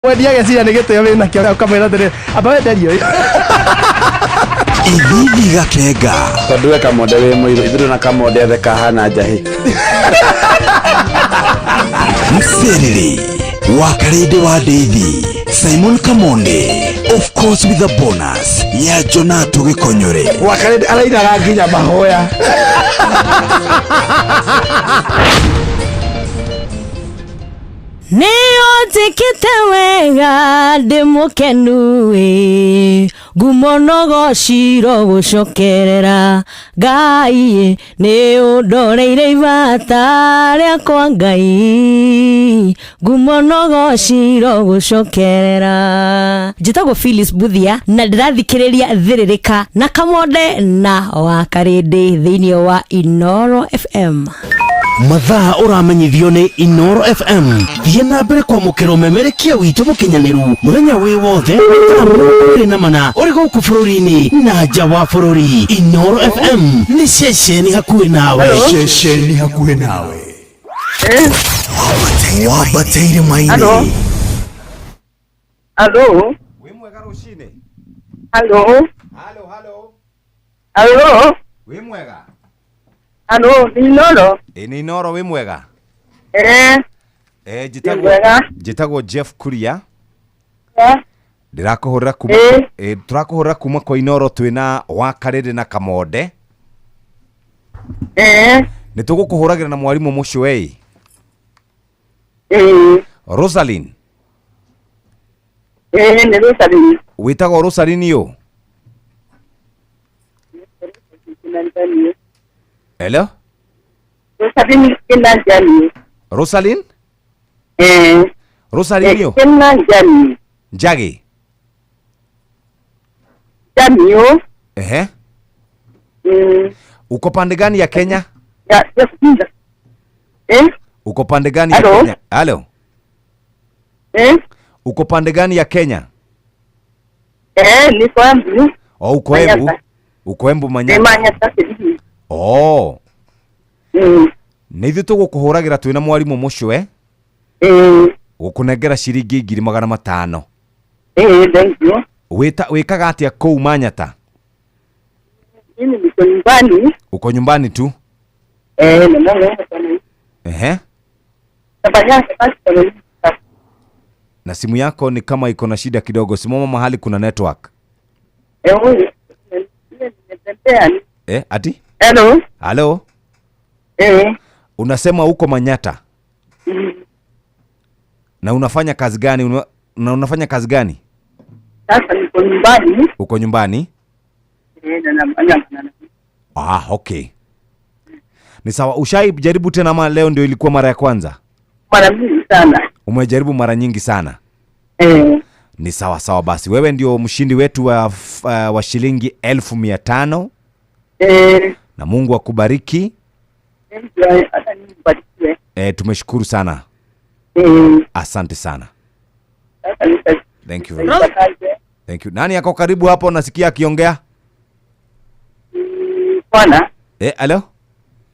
Mwendia ageciria nĩ gĩtĩo wĩ nakĩo ũkamwĩra atĩrĩ amba wenderio ũyũ. Ithithi Gakenga. Tondũ we kamonde wĩ mũirũ ithuĩ na kamonde othe kahana njahĩ. Mserere wa Karĩndĩ wa Ndeithi Simon Kamonde of course with a bonus ya Jonato Gĩkonyore. Wakarĩndĩ arainaga nginya mahoya. Nĩ ũnjĩkĩte wega ndĩ mũkenu ĩ ngumo nogo ciro gũcokerera Ngai nĩ ũndoreire ibata rĩakwa Ngai ngumo nogo ciro gũcokerera. Njĩtagwo Phyllis Buthia na ndĩrathikĩrĩria Thĩrĩrĩka na Kamonde na Wakarĩndĩ thĩinĩ wa Inoro FM. Mathaa ũramenyithio nĩ Inoro FM. Thiĩ na mbere kwamũkĩra ũmemerekia witũ mũkinyanĩru mũthenya wĩ wothe thaa 24 ũrĩ gũkũ bũrũri-inĩ na nja wa bũrũri. Inoro FM nĩ ceceni hakuhĩ nawe. Ceceni hakuhĩ nawe. Wambatĩire maini. Halo. Wĩ mwega rũcinĩ. Halo. Halo, halo. Halo. Wĩ mwega. Halo, nĩ Inoro. Ĩ nĩ Inoro wĩ mwega. Eh, Eh, nĩ njĩtagwo mwega. njĩtagwo Jeff Kuria. Eh, Ndĩrakũhũrĩra kuma Eh. eh, tũrakũhũrĩra kuma kwa Inoro twĩna Wakarĩrĩ na Kamonde. eh, Nĩ tũgũkũhũragĩra na mwarimũ Mũcũei. eh, Rosaline. eh, nĩ Rosaline. Wĩtagwo Rosaline ũ? Kinanjani. Hello? Rosaline Kinanjani. Rosaline? Eh, Rosaline ũ? Kinanjani. Njagi. Jani ũ. Ehe. Mm, Uko pande gani ya Kenya? ya, ya kuinda. Eh, Uko pande gani ya Hello? Kenya? Halo. eh, Uko pande gani ya Kenya? eh, niko Embu. Oh, uko Embu. Manyata. Uko Embu Nĩ Manyata. Manyata Kĩrigi. Oh. Mm, Nĩ ithuĩ tũgũkũhũragĩra twĩna mwarimũ Mũcũe eh, gũkũnengera ciringi 500,000. eh, thank you. Wĩta wĩkaga atĩa kũu Manyata? Mimi niko nyumbani. Uko nyumbani tu? Eh, na mama sana. Ehe. Nafanya kazi kwa nini? Na simu yako ni kama iko na shida kidogo. Simama mahali kuna network. Eh, huyu. Nimetembea. Eh, ati? Hello. Halo? Eh. Unasema uko Manyata Mm. na unafanya kazi gani? Una, na unafanya kazi gani? Sasa niko nyumbani. Uko nyumbani? Eh, na nafanya na Ah, okay. Ni sawa. Ushai jaribu tena ama leo ndio ilikuwa mara ya kwanza? mara mingi sana. Umejaribu mara nyingi sana. Eh, Ni sawa sawa basi. Wewe ndio mshindi wetu wa shilingi 500,000 eh, na Mungu akubariki. thank you. Hata mimi nibarikiwe. E, tumeshukuru sana. Eh, Asante sana. sasa nita Thank you very much. nitakaje? Thank you. Nani ako karibu hapo nasikia akiongea? Mm, Bwana. Eh, alo?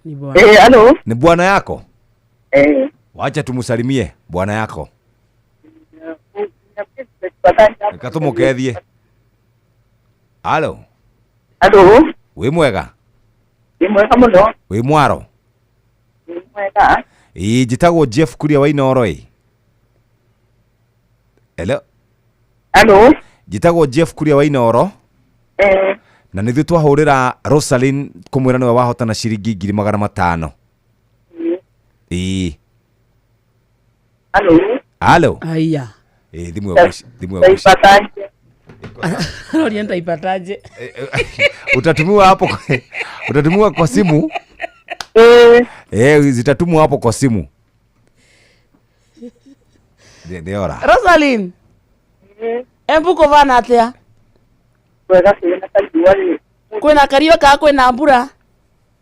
Ni bwana. Eh, hello. Ni bwana yako? Eh. Wacha tumusalimie bwana yako. Reka tumukethie. Alo, Hello. wĩ mwega? Nĩ mwega mũno. Wĩ mwaro? Nĩ mwega. Ĩĩ njĩtagwo Jeff Kuria wa Inoro ĩ. Hello, Hello. njĩtagwo Jeff Kuria wa Inoro Eh, na nĩ ithuĩ twahũrĩra Rosaline kũmwĩra nĩwe wahotana ciringi 500,000. Ĩĩ. hello. Halo. Aya. Ĩĩ thimũ ĩyo thimũ ĩyo Taipataje? Roria nitaipataje? utatumiwa hapo utatumiwa kwa simu Eh, eh, zitatumwa hapo kwa simu. Nĩ ora. Rosaline. Embu kũvana atĩa? mwega kwĩna kariũa rĩ. Kwĩna kariũa kana kwĩna mbura?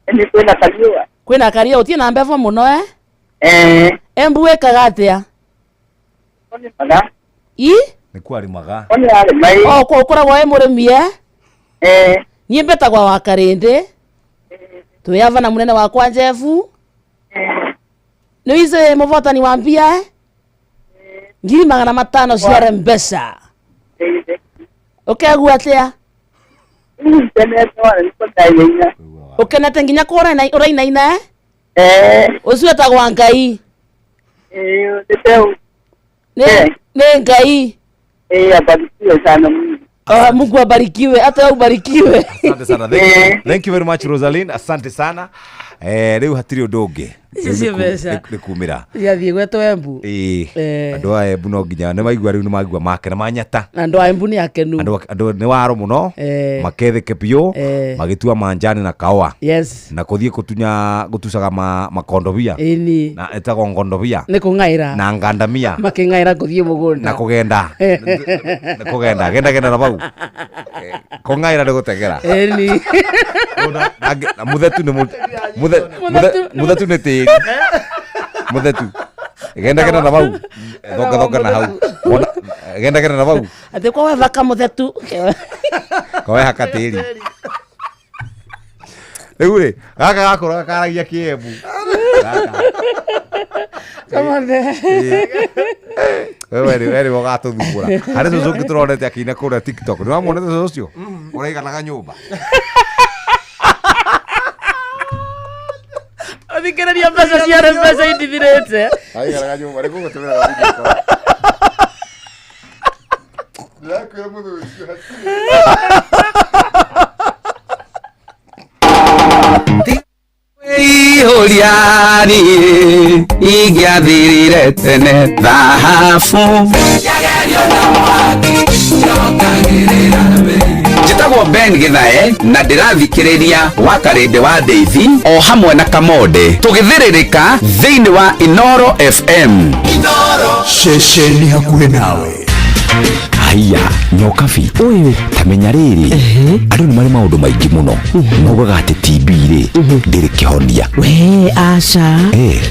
Nĩ kwĩna kariũa. Kwĩna kariũa gũtirĩ na mbevo mũno eh? Eh, Embu wĩkaga atĩa? nĩmaga. I? Nĩ kwarimaga. Nĩ arĩma ĩ. O kũ ũkoragwo wĩ mũrĩmi eh? Eh, Niĩ mbĩtagwa wa Karĩndĩ. Twĩ ava na mũnene wakwa Jefu. Nĩ wicĩ mũvotani wa mbia eh? 500 cia mbeca. Ukegua atia? Ukenete nginya ko urainaina? Ucio etagwa Ngai. Nĩ Ngai. Abarikiwe sana Mungu. Mungu abarikiwe, hata ubarikiwe. Asante sana. Thank you very much Rosaline. Asante sana. Riu hatiri undu ungi. Icio mbeca. Nĩ kumĩra. Ciathiĩ gwetwo Embu. Andũ a Embu no nginya nĩ maigua rĩu nĩ maigua make na manyata. Na andũ a Embu nĩ akenu. Andũ nĩ waro mũno. Makethĩke biũ. Magĩtua manjani na kaũa. Yes. Na kũthiĩ kũtunya gũtucaga makondobia. Ĩni. Na ĩtagwo ngondobia. Nĩ kũng'aĩra. Na ngandamia. Makĩng'aĩra kũthiĩ mũgũnda. Na kũgenda. Nĩ kũgenda. Genda genda na bau. Kũng'aĩra nĩ gũtegera. Ĩni. Na muthetu nĩ muthetu nĩ tĩri. Muthetu. Genda genda na bau. Thonga thonga na hau. Genda genda na bau. Atĩ kwa wevaka muthetu. Kwa wehaka tĩri. Rĩu rĩ, gaka gakũra gakaragia kĩembu. Wewe rĩ ũgatũthumbũra. Harĩ cũcũ ũngĩ tũronete akĩina kũrĩa TikTok. Nĩ wamuonete cũcũ ũcio? Ũraiganaga nyũmba. Ũthikĩrĩria mbeca cia mbeca itithirĩte. Aiganaga nyũmba, nĩ ngũgũtũmĩra video call. Ndĩrakwĩra mũthuri ũcio hatirĩ. Ihũriani ingĩathirire tene thahabu. Njĩtagwo Ben Githae na ndĩrathikĩrĩria wa Karĩndĩ wa Ndeithi o hamwe na Kamonde tũgĩthĩrĩrĩka thĩinĩ wa Inoro FM. Ceceni hakuhĩ nawe. Haiya nyokabi ũyũ tamenya rĩrĩ andũ nĩ marĩ maũndũ maingĩ mũno maugaga atĩ TB rĩ ndĩrĩ kĩhonia. We aca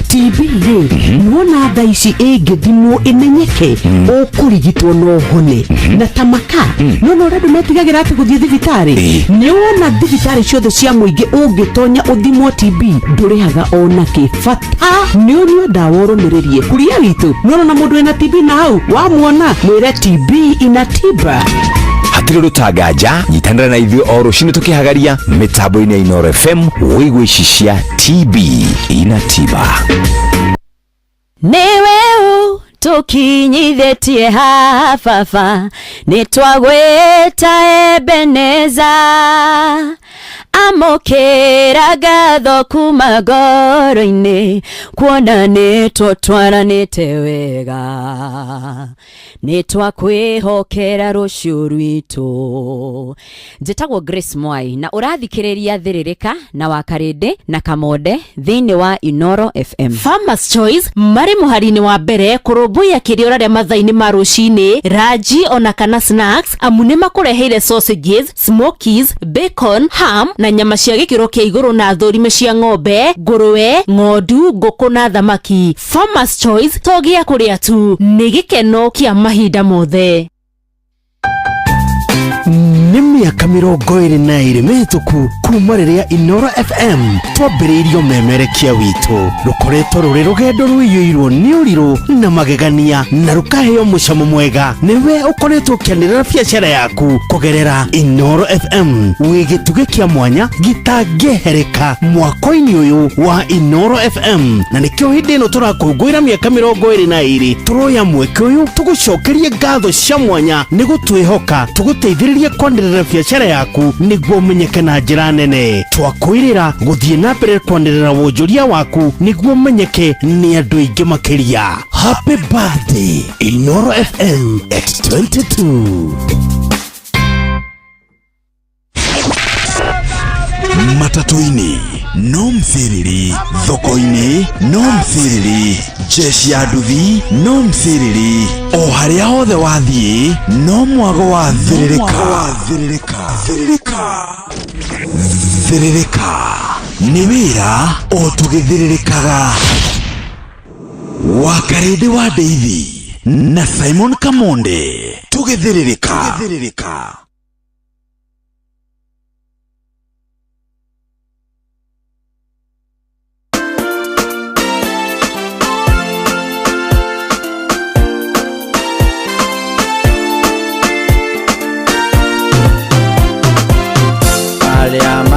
TB rĩ wona thaa ici ĩngĩthimwo ĩmenyeke ũkũrigitwo no ũhone na ta maka no no andũ metigagĩra atĩ gũthiĩ thibitarĩ nĩ wona thibitarĩ ciothe cia mũingĩ ũngĩtonya ũthimwo TB ndũrĩhaga ona kĩ bata nĩ ũnyue ndawa ũrũmĩrĩrie kuria witũ nĩwona mũndũ wĩna TB na hau wamuona mwĩre TB ina tiba. Hatirĩ rũtanganja nyitanĩra na ithuĩ o rũcinĩ tũkĩhagaria mĩtambo-inĩ ya Inoro FM wĩigue ici cia TB ina tiba. Nĩwe ũtũkinyithĩtie haha baba nĩtwagwĩta Ebeneza amũkĩra ngatho kuma ngoro-inĩ kuona nĩtũtwaranĩte wega nĩtwakwĩhokera rũciũ rwitũ. Njĩtagwo Grace Mwai na ũrathikĩrĩria Thĩrĩrĩka na wa Karĩndĩ na Kamonde thĩinĩ wa Inoro FM. Farmers Choice marĩ mũhari-inĩ wa mbere kũrũmbũiya kĩrĩa ũrarĩa mathaa-inĩ ma rũcinĩ ranji ona kana snacks amu nĩ makũreheire sausages, smokies, bacon, ham na nyama cia gĩkĩro kĩa igũrũ na thũrime cia ng'ombe, ngũrwe, ng'ondu, ngũkũ na thamaki. Farmers Choice to gĩa kũrĩa tu nĩ gĩkeno kĩa mahinda mothe. Nĩ mĩaka 22 mĩhĩtũku kuma rĩrĩa Inoro FM twambĩrĩirio memerekia witũ rũkoretwo rũrĩ rũgendo rũiyũirwo nĩ ũrirũ na magegania na rũkaheo mũcamo mwega nĩwe ũkoretwo ũkĩanĩrĩra biacara yaku kũgerera Inoro FM wĩ gĩtugĩ kĩa mwanya gĩtangĩehereka mwako-inĩ ũyũ wa Inoro FM na nĩkĩo hĩndĩ ĩno tũrakũngũĩra mĩaka 22 tũroya mweke ũyũ tũgũcokerie ngatho cia mwanya nĩ gũtwĩhoka tũgũteithĩrĩrie kwanĩrĩra biacara yaku nĩguo ũmenyeke na njĩra nene twakwĩrĩra gũthiĩ na mbere kwanĩrĩra wonjoria waku nĩguo ũmenyeke nĩ andũ aingĩ makĩria. Happy birthday Inoro FM at 22. Matatũ-inĩ no mthĩrĩri, thoko-inĩ no mthĩrĩri, jeshi ya nduthi no mthĩrĩri, o harĩa hothe wathiĩ no mwago wa thĩrĩrĩka. Thĩrĩrĩka nĩ wĩra o tũgĩthĩrĩrĩkaga. Wa Karĩndĩ wa Ndeithi na Simon Kamonde tũgĩthĩrĩrĩka.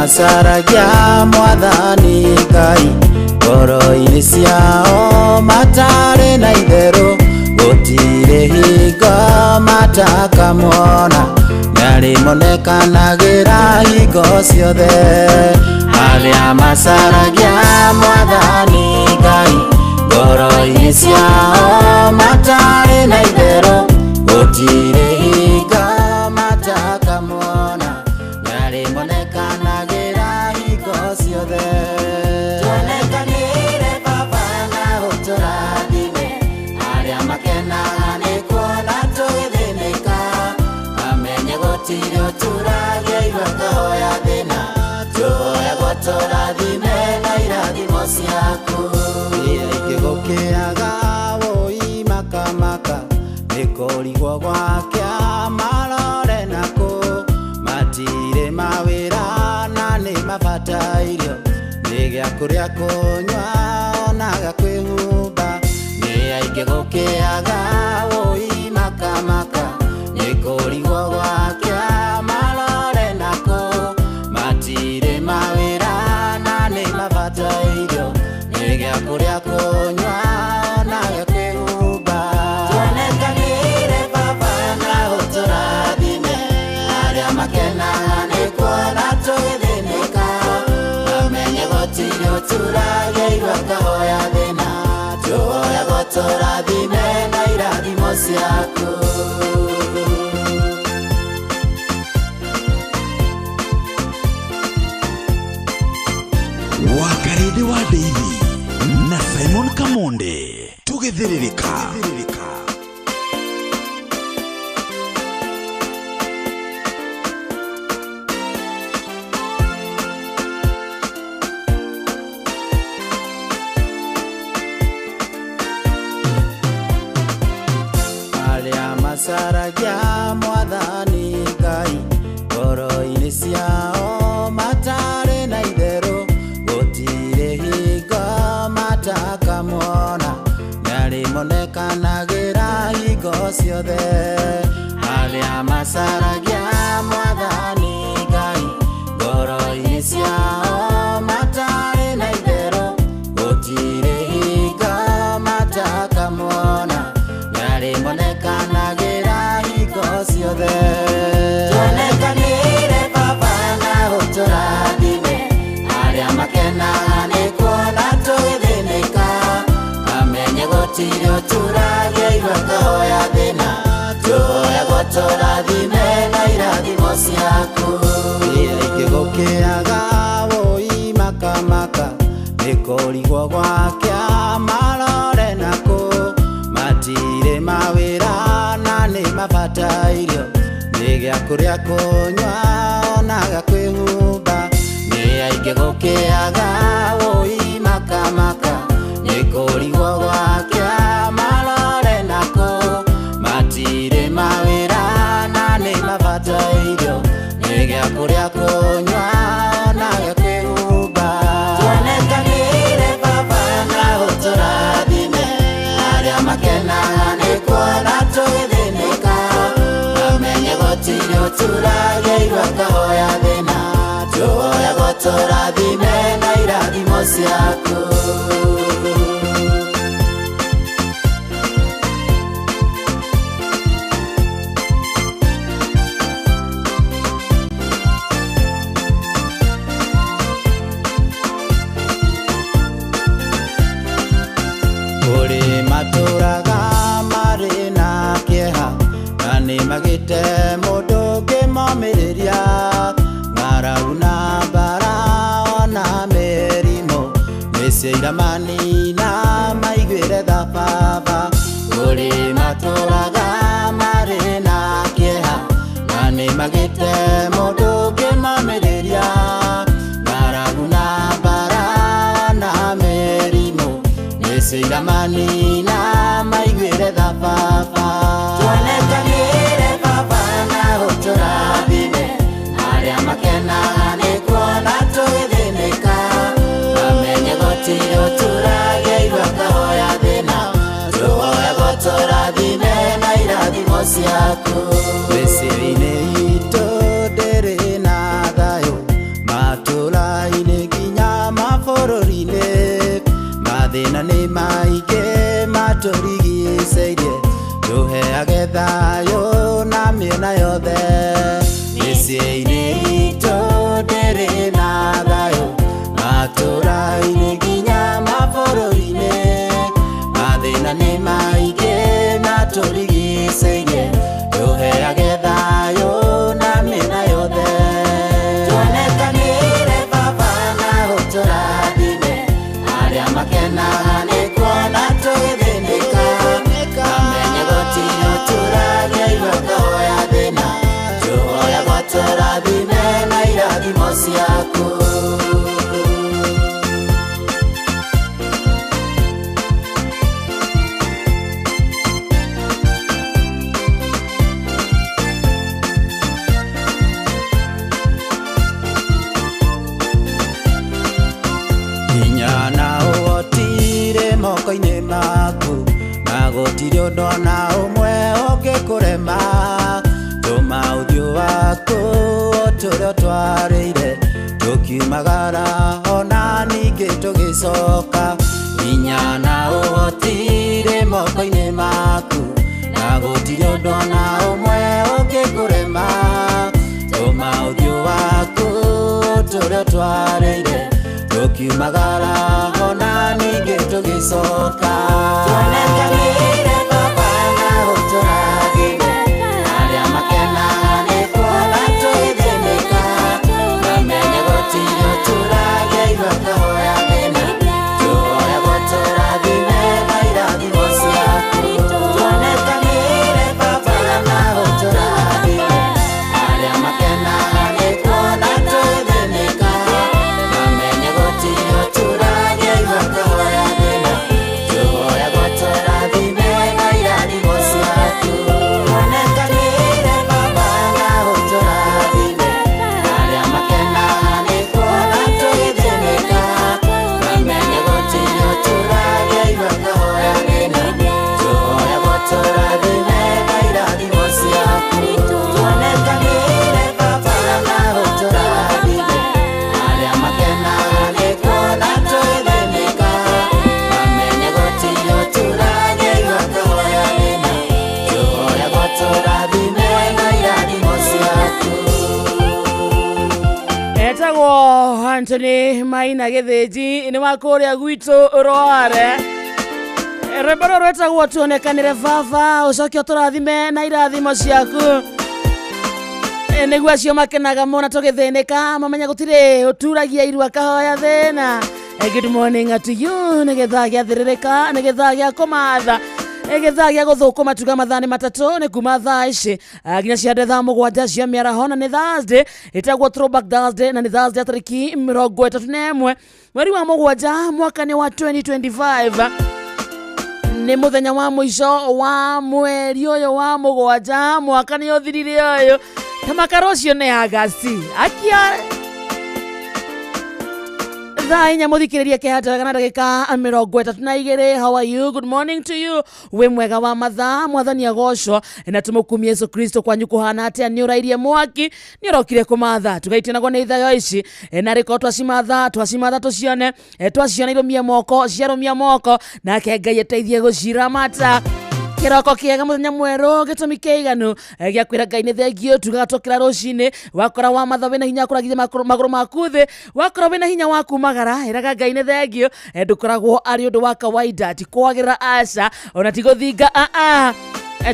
Macaragia mwathani Ngai ngoro-inĩ ciao matarĩ na itherũ gũtirĩ hingo matakamuona nĩarĩmonekanagĩra hingo ciothe arĩa macaragia mwathani Ngai ngoro-inĩ ciao matarĩ na itherũ gũtirĩ hingo matakamuona nĩarĩmonekanagĩra hingo ciothe. Tuonekanĩre Baba na ũtũrathime arĩa makenaga nĩ kuona tũgĩthĩnĩka mamenye gũtirĩ ũturagia kahoya thĩna tũhoyagwo tũrathime na irathimo ciaku. Aingĩ gũkĩaga wũi makamaka nĩ kũrigwo gwakĩa marore nakũ matirĩ mawĩra na nĩ mabatairio nĩ gĩa kũrĩa kũnyua ona gĩa kwĩhumba. Nĩ aingĩ gũkĩaga wũi makamaka nĩ kũrigwo gwakĩa marore nakũ matirĩ mawĩra na nĩ mabatairio nĩ gĩa kũrĩa kũnyua ona gĩa kwĩhumba. Tuonekanĩre Baba na ũtũrathime arĩa makenaga nĩ kuona tũgĩthĩnĩka mamenye gũtirĩ ũturagia kahoya thĩna tũhoyagwo tũrathime na irathimo ciaku. Wakarĩndĩ wa Ndeithi na Simon Kamonde tũgĩthĩrĩrĩka. Arĩa macaragia mwathani Ngai ngoro-inĩ ciao matarĩ na itherũ gũtirĩ hingo matakamuona nĩarĩmonekanagĩra hingo ciothe. Arĩa macaragia mwathani Ngai ngoro-inĩ ciao matarĩ na itherũ gũtirĩ hingo matakamuona nĩarĩmonekanagĩra hingo ciothe. Tuonekanĩre Baba na ũtũrathime arĩa makenaga nĩ kuona tũgĩthĩnĩka mamenye gũtirĩ ũturagia kahoya thĩna tũhoyagwo tũrathime na irathimo ciaku. Aingĩ gũkĩaga wũi makamaka nĩ kũrigwo gwakĩa marore nakũ matirĩ mawĩra na nĩ mabatairio nĩ gĩa kũrĩa kũnyua ona gĩa kwĩhumba. Nĩ aingĩ gũkĩaga wũi makamaka nĩ kũrigwo gwakĩa marore nakũ matirĩ mawĩra na nĩ mabatairio nĩ gĩa kũrĩa kũnyua ona gĩa kwĩhumba. Tuonekanĩre Baba na ũtũrathime arĩa makenaga nĩ kuona tũgĩthĩnĩka mamenye gũtirĩ ũturagia kahoya thĩna tũhoyagwo tũrathime na irathimo ciaku. Kũrĩ matũraga marĩ na kĩeha na nĩ magĩte mũndũ ũngĩmomĩrĩria ng'aragu na mbara ona mĩrimũ nĩcio iramanina maiguĩre tha Baba. Kũrĩ matũraga marĩ na kĩeha na nĩ magĩte mũndũ ũngĩmomĩrĩria ng'aragu na mbara ona mĩrimũ nĩcio iramanina maiguĩre tha Baba. Tuonekanĩre Baba na ũtũrathime arĩa makenaga nĩ kuona tũgĩthĩnĩka mamenye gũtirĩ ũturagia kahoya thĩna tũhoyagwo tũrathime na irathimo ciaku. Mĩciĩ-inĩ itũ ndĩrĩ na thayũ matũ Thayũ na mĩena yothe. Mĩciĩ-inĩ itũ ndĩrĩ na thayũ, matũũra-inĩ nginya mabũrũri-inĩ. Mathĩna nĩ maingĩ matũrigicĩirie, tũheage thayũ na mĩena yothe. Tuonekanĩre Baba na ũtũrathime, arĩa makenaga nĩ kuona tũgĩthĩnĩka. Mamenye gũtirĩ ũturagia irua kahoya thĩna, tũhoyaga ũtũrathime na irathimo ciaku. Hinya na ũhotire moko-inĩ maku, na gũtirĩ ũndũ ona ũmwe ũngĩkũrema. Tũma ũthiũ waku ũtũre ũtwarĩire, tũkiumagara ona ningĩ tũgĩcoka. Hinya na ũhotire moko-inĩ maku, na gũtirĩ ũndũ ona ũmwe ũngĩkũrema. Tũma ũthiũ waku ũtũre ũtwarĩire, tũkiumagara ona ningĩ tũgĩcoka. Tuonekanĩre Baba na ũtũrathime, arĩa makenaga nĩ kuona tũgĩthĩnĩka. Mamenye gũtirĩ ũturagia irua kahoya thĩna, tũhoyaga ũtũrathime na irathimo ciaku. Tuonekanĩre Baba na ũtũrathime, arĩa makenaga nĩ kuona tũgĩthĩnĩka. Mamenye gũtirĩ ũturagia irua kahoya thĩna, tũhoyaga ũtũrathime na irathimo ciaku. Tuonekanĩre Baba na ũtũrathime, arĩa makenaga nĩ kuona tũgĩthĩnĩka. Mamenye gũtirĩ ũturagia irua kahoya thĩna, tũhoyaga ũtũrathime na irathimo ciaku. Tuonekanĩre Baba na ũtũrathime, arĩa makenaga nĩ kuona tũgĩthĩnĩka. Mamenye gũtirĩ ũturagia irua kahoya thĩna, tũhoyaga ũtũrathime na irathimo ciaku. Etagwo Anthony Maina Gĩthĩnji nĩ wa kũrĩa gwitũ Rware. Rwĩmbo rũrũ rwĩtagwo tuonekanĩre Baba, ũcoke ũtũrathime na irathimo ciaku. Nĩguo acio makenaga mona tũgĩthĩnĩka mamenye gũtirĩ ũturagia irua kahoya thĩna. Good morning to you. Nĩ gĩthaa gĩa thĩrĩrĩka, nĩ gĩthaa gĩa kũmatha, nĩ gĩthaa gĩa gũthũkũma. Tuga mathaa nĩ matatũ, nĩ kuma thaa ici nginya cia 7:30 cia mĩaraho, na nĩ Thursday ĩtagwo Throwback Thursday, na nĩ Thursday tarĩki 31 mweri wa 7 mwaka nĩ wa 2025. Nĩ mũthenya wa mũico wa mweri ũyũ wa 7, mwaka nĩ ũthirire ũyũ, ta makara ũcio nĩ Agasti akia 4:00. Mũthikĩrĩria kĩhata wega na ndagĩka 32. How are you? Good morning to you. Wĩ mwega wa mathaa, Mwathani agocwo na tũmũkumie Yesu Kristo. Kwanyu kũhana atĩa? Nĩ ũrairie mwaki, nĩ ũrokire kũmatha, tũgaitinagwo nĩ ithayo ici na rĩko twacimatha, twacimatha tũcione, twaciona irũmie moko, ciarũmia moko, nake Ngai ateithie gũciramata. Kĩroko kĩega, mũthenya mwerũ, gĩtũmi kĩiganu gĩa kwĩra Ngai nĩ thengio. Tugaga twokĩra rũcinĩ, wakora wa matha wĩna hinya wa kũragithia magũrũ maku thĩ, wakora wĩna hinya wa kumagara, ĩraga Ngai nĩ thengio. Ndũkoragwo arĩ ũndũ wa kawaida, ti kwagĩrĩra, aca, ona ti gũthinga, aa.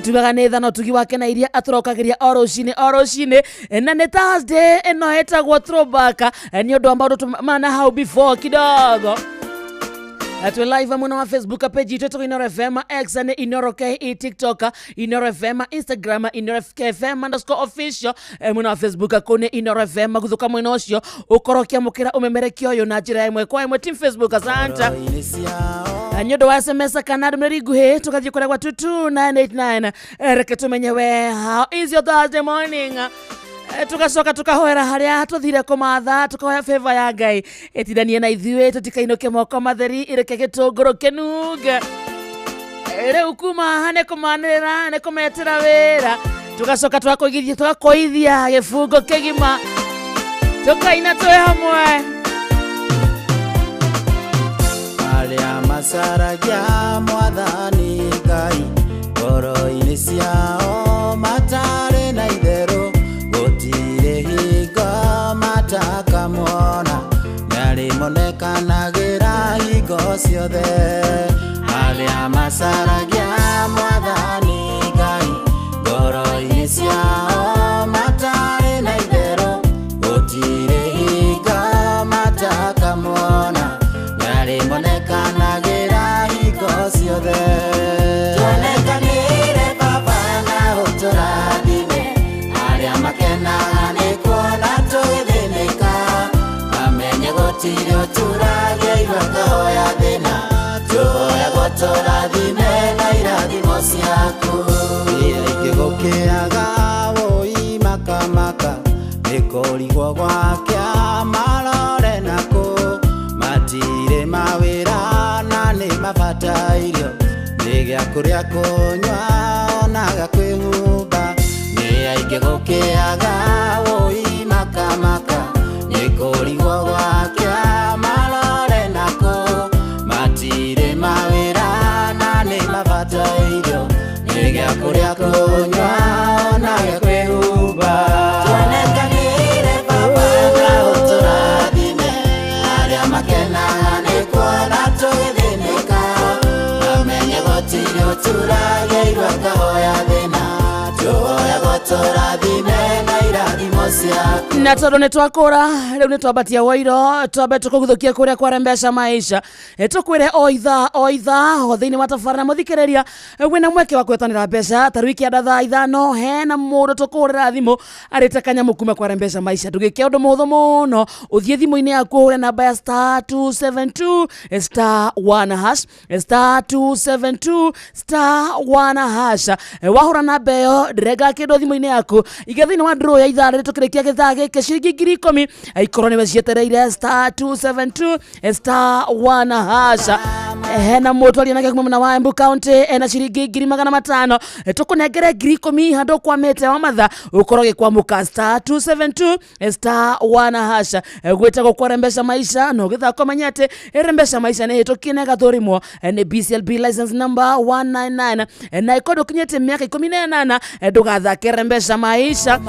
Tugaga nĩ tha na ũtugi wake na iria atũrokagĩria o rũcinĩ o rũcinĩ. Na nĩ Thursday ĩno ĩtagwo throwback, nĩ ũndũ wa maũndũ mana hau before kidogo. Twĩ live mwena wa Facebook page itũ ĩtagwo Inoro FM, X nĩ Inoro KE, TikTok Inoro FM, Instagram Inoro FM_official. Mwena wa Facebook kũu nĩ Inoro FM. Gũthũka mwena ũcio ũkorwo ũkĩamũkĩra ũmemerekia ũyũ na njĩra ĩmwe kwa ĩmwe. Team Facebook, asante. Ngoro-inĩ ciao. Nĩ ũndũ wa SMS kana ndũmĩrĩri nguhĩ, tũgathiĩ kũrĩa gwa 22989. Reke tũmenye we, how is your Thursday morning? Tugacoka tukahoera harĩa tũthire kũmatha, tukahoya favor ya Ngai ĩtindanie na ithuĩ, tũtikainũke moko matheri, ireke gĩtũngũrũ kĩnunge. Rĩu kuma haha nĩ kũmanĩrĩra, nĩ kũmetĩra wĩra, tugacoka tũgakũigithia, tũgakũithia gĩbungo kĩgima, tũkaina twĩ hamwe. Arĩa macaragia Mwathani Ngai. Ngoro-inĩ ciao matarĩ na itherũ, gũtirĩ hingo matakamwona, nĩarĩmonekanagĩra hingo ciothe. Arĩa macaragia Mwathani Ngai, ngoro-inĩ ciao matarĩ na itherũ, gũtirĩ hingo matakamwona, nĩarĩmonekanagĩra hingo ciothe. Tuonekanĩre Baba na ũtũrathime, arĩa makenaga nĩ kuona tũgĩthĩnĩka, mamenye gũtirĩ ũturagia irua kahoya thĩna, tũhoyagwo tũrathime na irathimo ciaku. Aingĩ gũkĩaga wũi makamaka, nĩ kũrigwo gwakĩa marore nakũ, matirĩ mawĩra na nĩ mabatairio, nĩ gĩa kũrĩa kũnyua ona gĩa kwĩhumba. Nĩ aingĩ gũkĩaga wũi makamaka, nĩ kũrigwo gwakĩa marore nakũ, matirĩ mawĩra na nĩ mabatairio, nĩ gĩa kũrĩa kũnyua ona gĩa kwĩhumba. Tuonekanĩre Baba na ũtũrathime, arĩa makenaga nĩ kuona tũgĩthĩnĩka, mamenye gũtirĩ ũturagia irua kahoya thĩna, tũhoyagwo tũrathime na irathimo ciaku. Na tondå nä twakå rä u nä twambatia wairo twambe tå kå guthå kia kå rä a kwarembesha maisha. Tå kwä re o ithaa o ithaa o thä inä wa tabara na må thikä rä ria wä na mweke wa kwetanä mbeca ta rä u ikä thaa 5 hena må ndå tå kå hå rä ra thimå arä te kanyamå kuma kwarembesha maisha. Ndå gä ke å ndå må hå thå må no, å thiä thimå-inä yaku å hå re namba ya star 272 star 1 hash, star 272 star 1 hash. Wahå ra namba ä yo ndĩrenga kä ndå thimå-inä yaku iga thä inä wa draw ya ithaa rä rä tå kä rä kia gä thaa gä kä ciringi 10,000 ikorwo nä we cietereire star 272 star 1 hash. Hena må twaria nake kuma mwena wa Embu County ena ciringi 500,000, tũkũnengere 10,000 handũ kwamĩte wa matha ũkorwo gĩkwamũka star 272 star 1 hash. Gwĩtagwo kwarembesha maisha na ũgĩthaka ũmenye atĩ rembesha maisha nĩ hĩtũkie na ĩgathũrimwo nĩ BCLB license number 199, na ĩkorwo ndũkinyĩte mĩaka 18 ndũgathake rembesha maisha.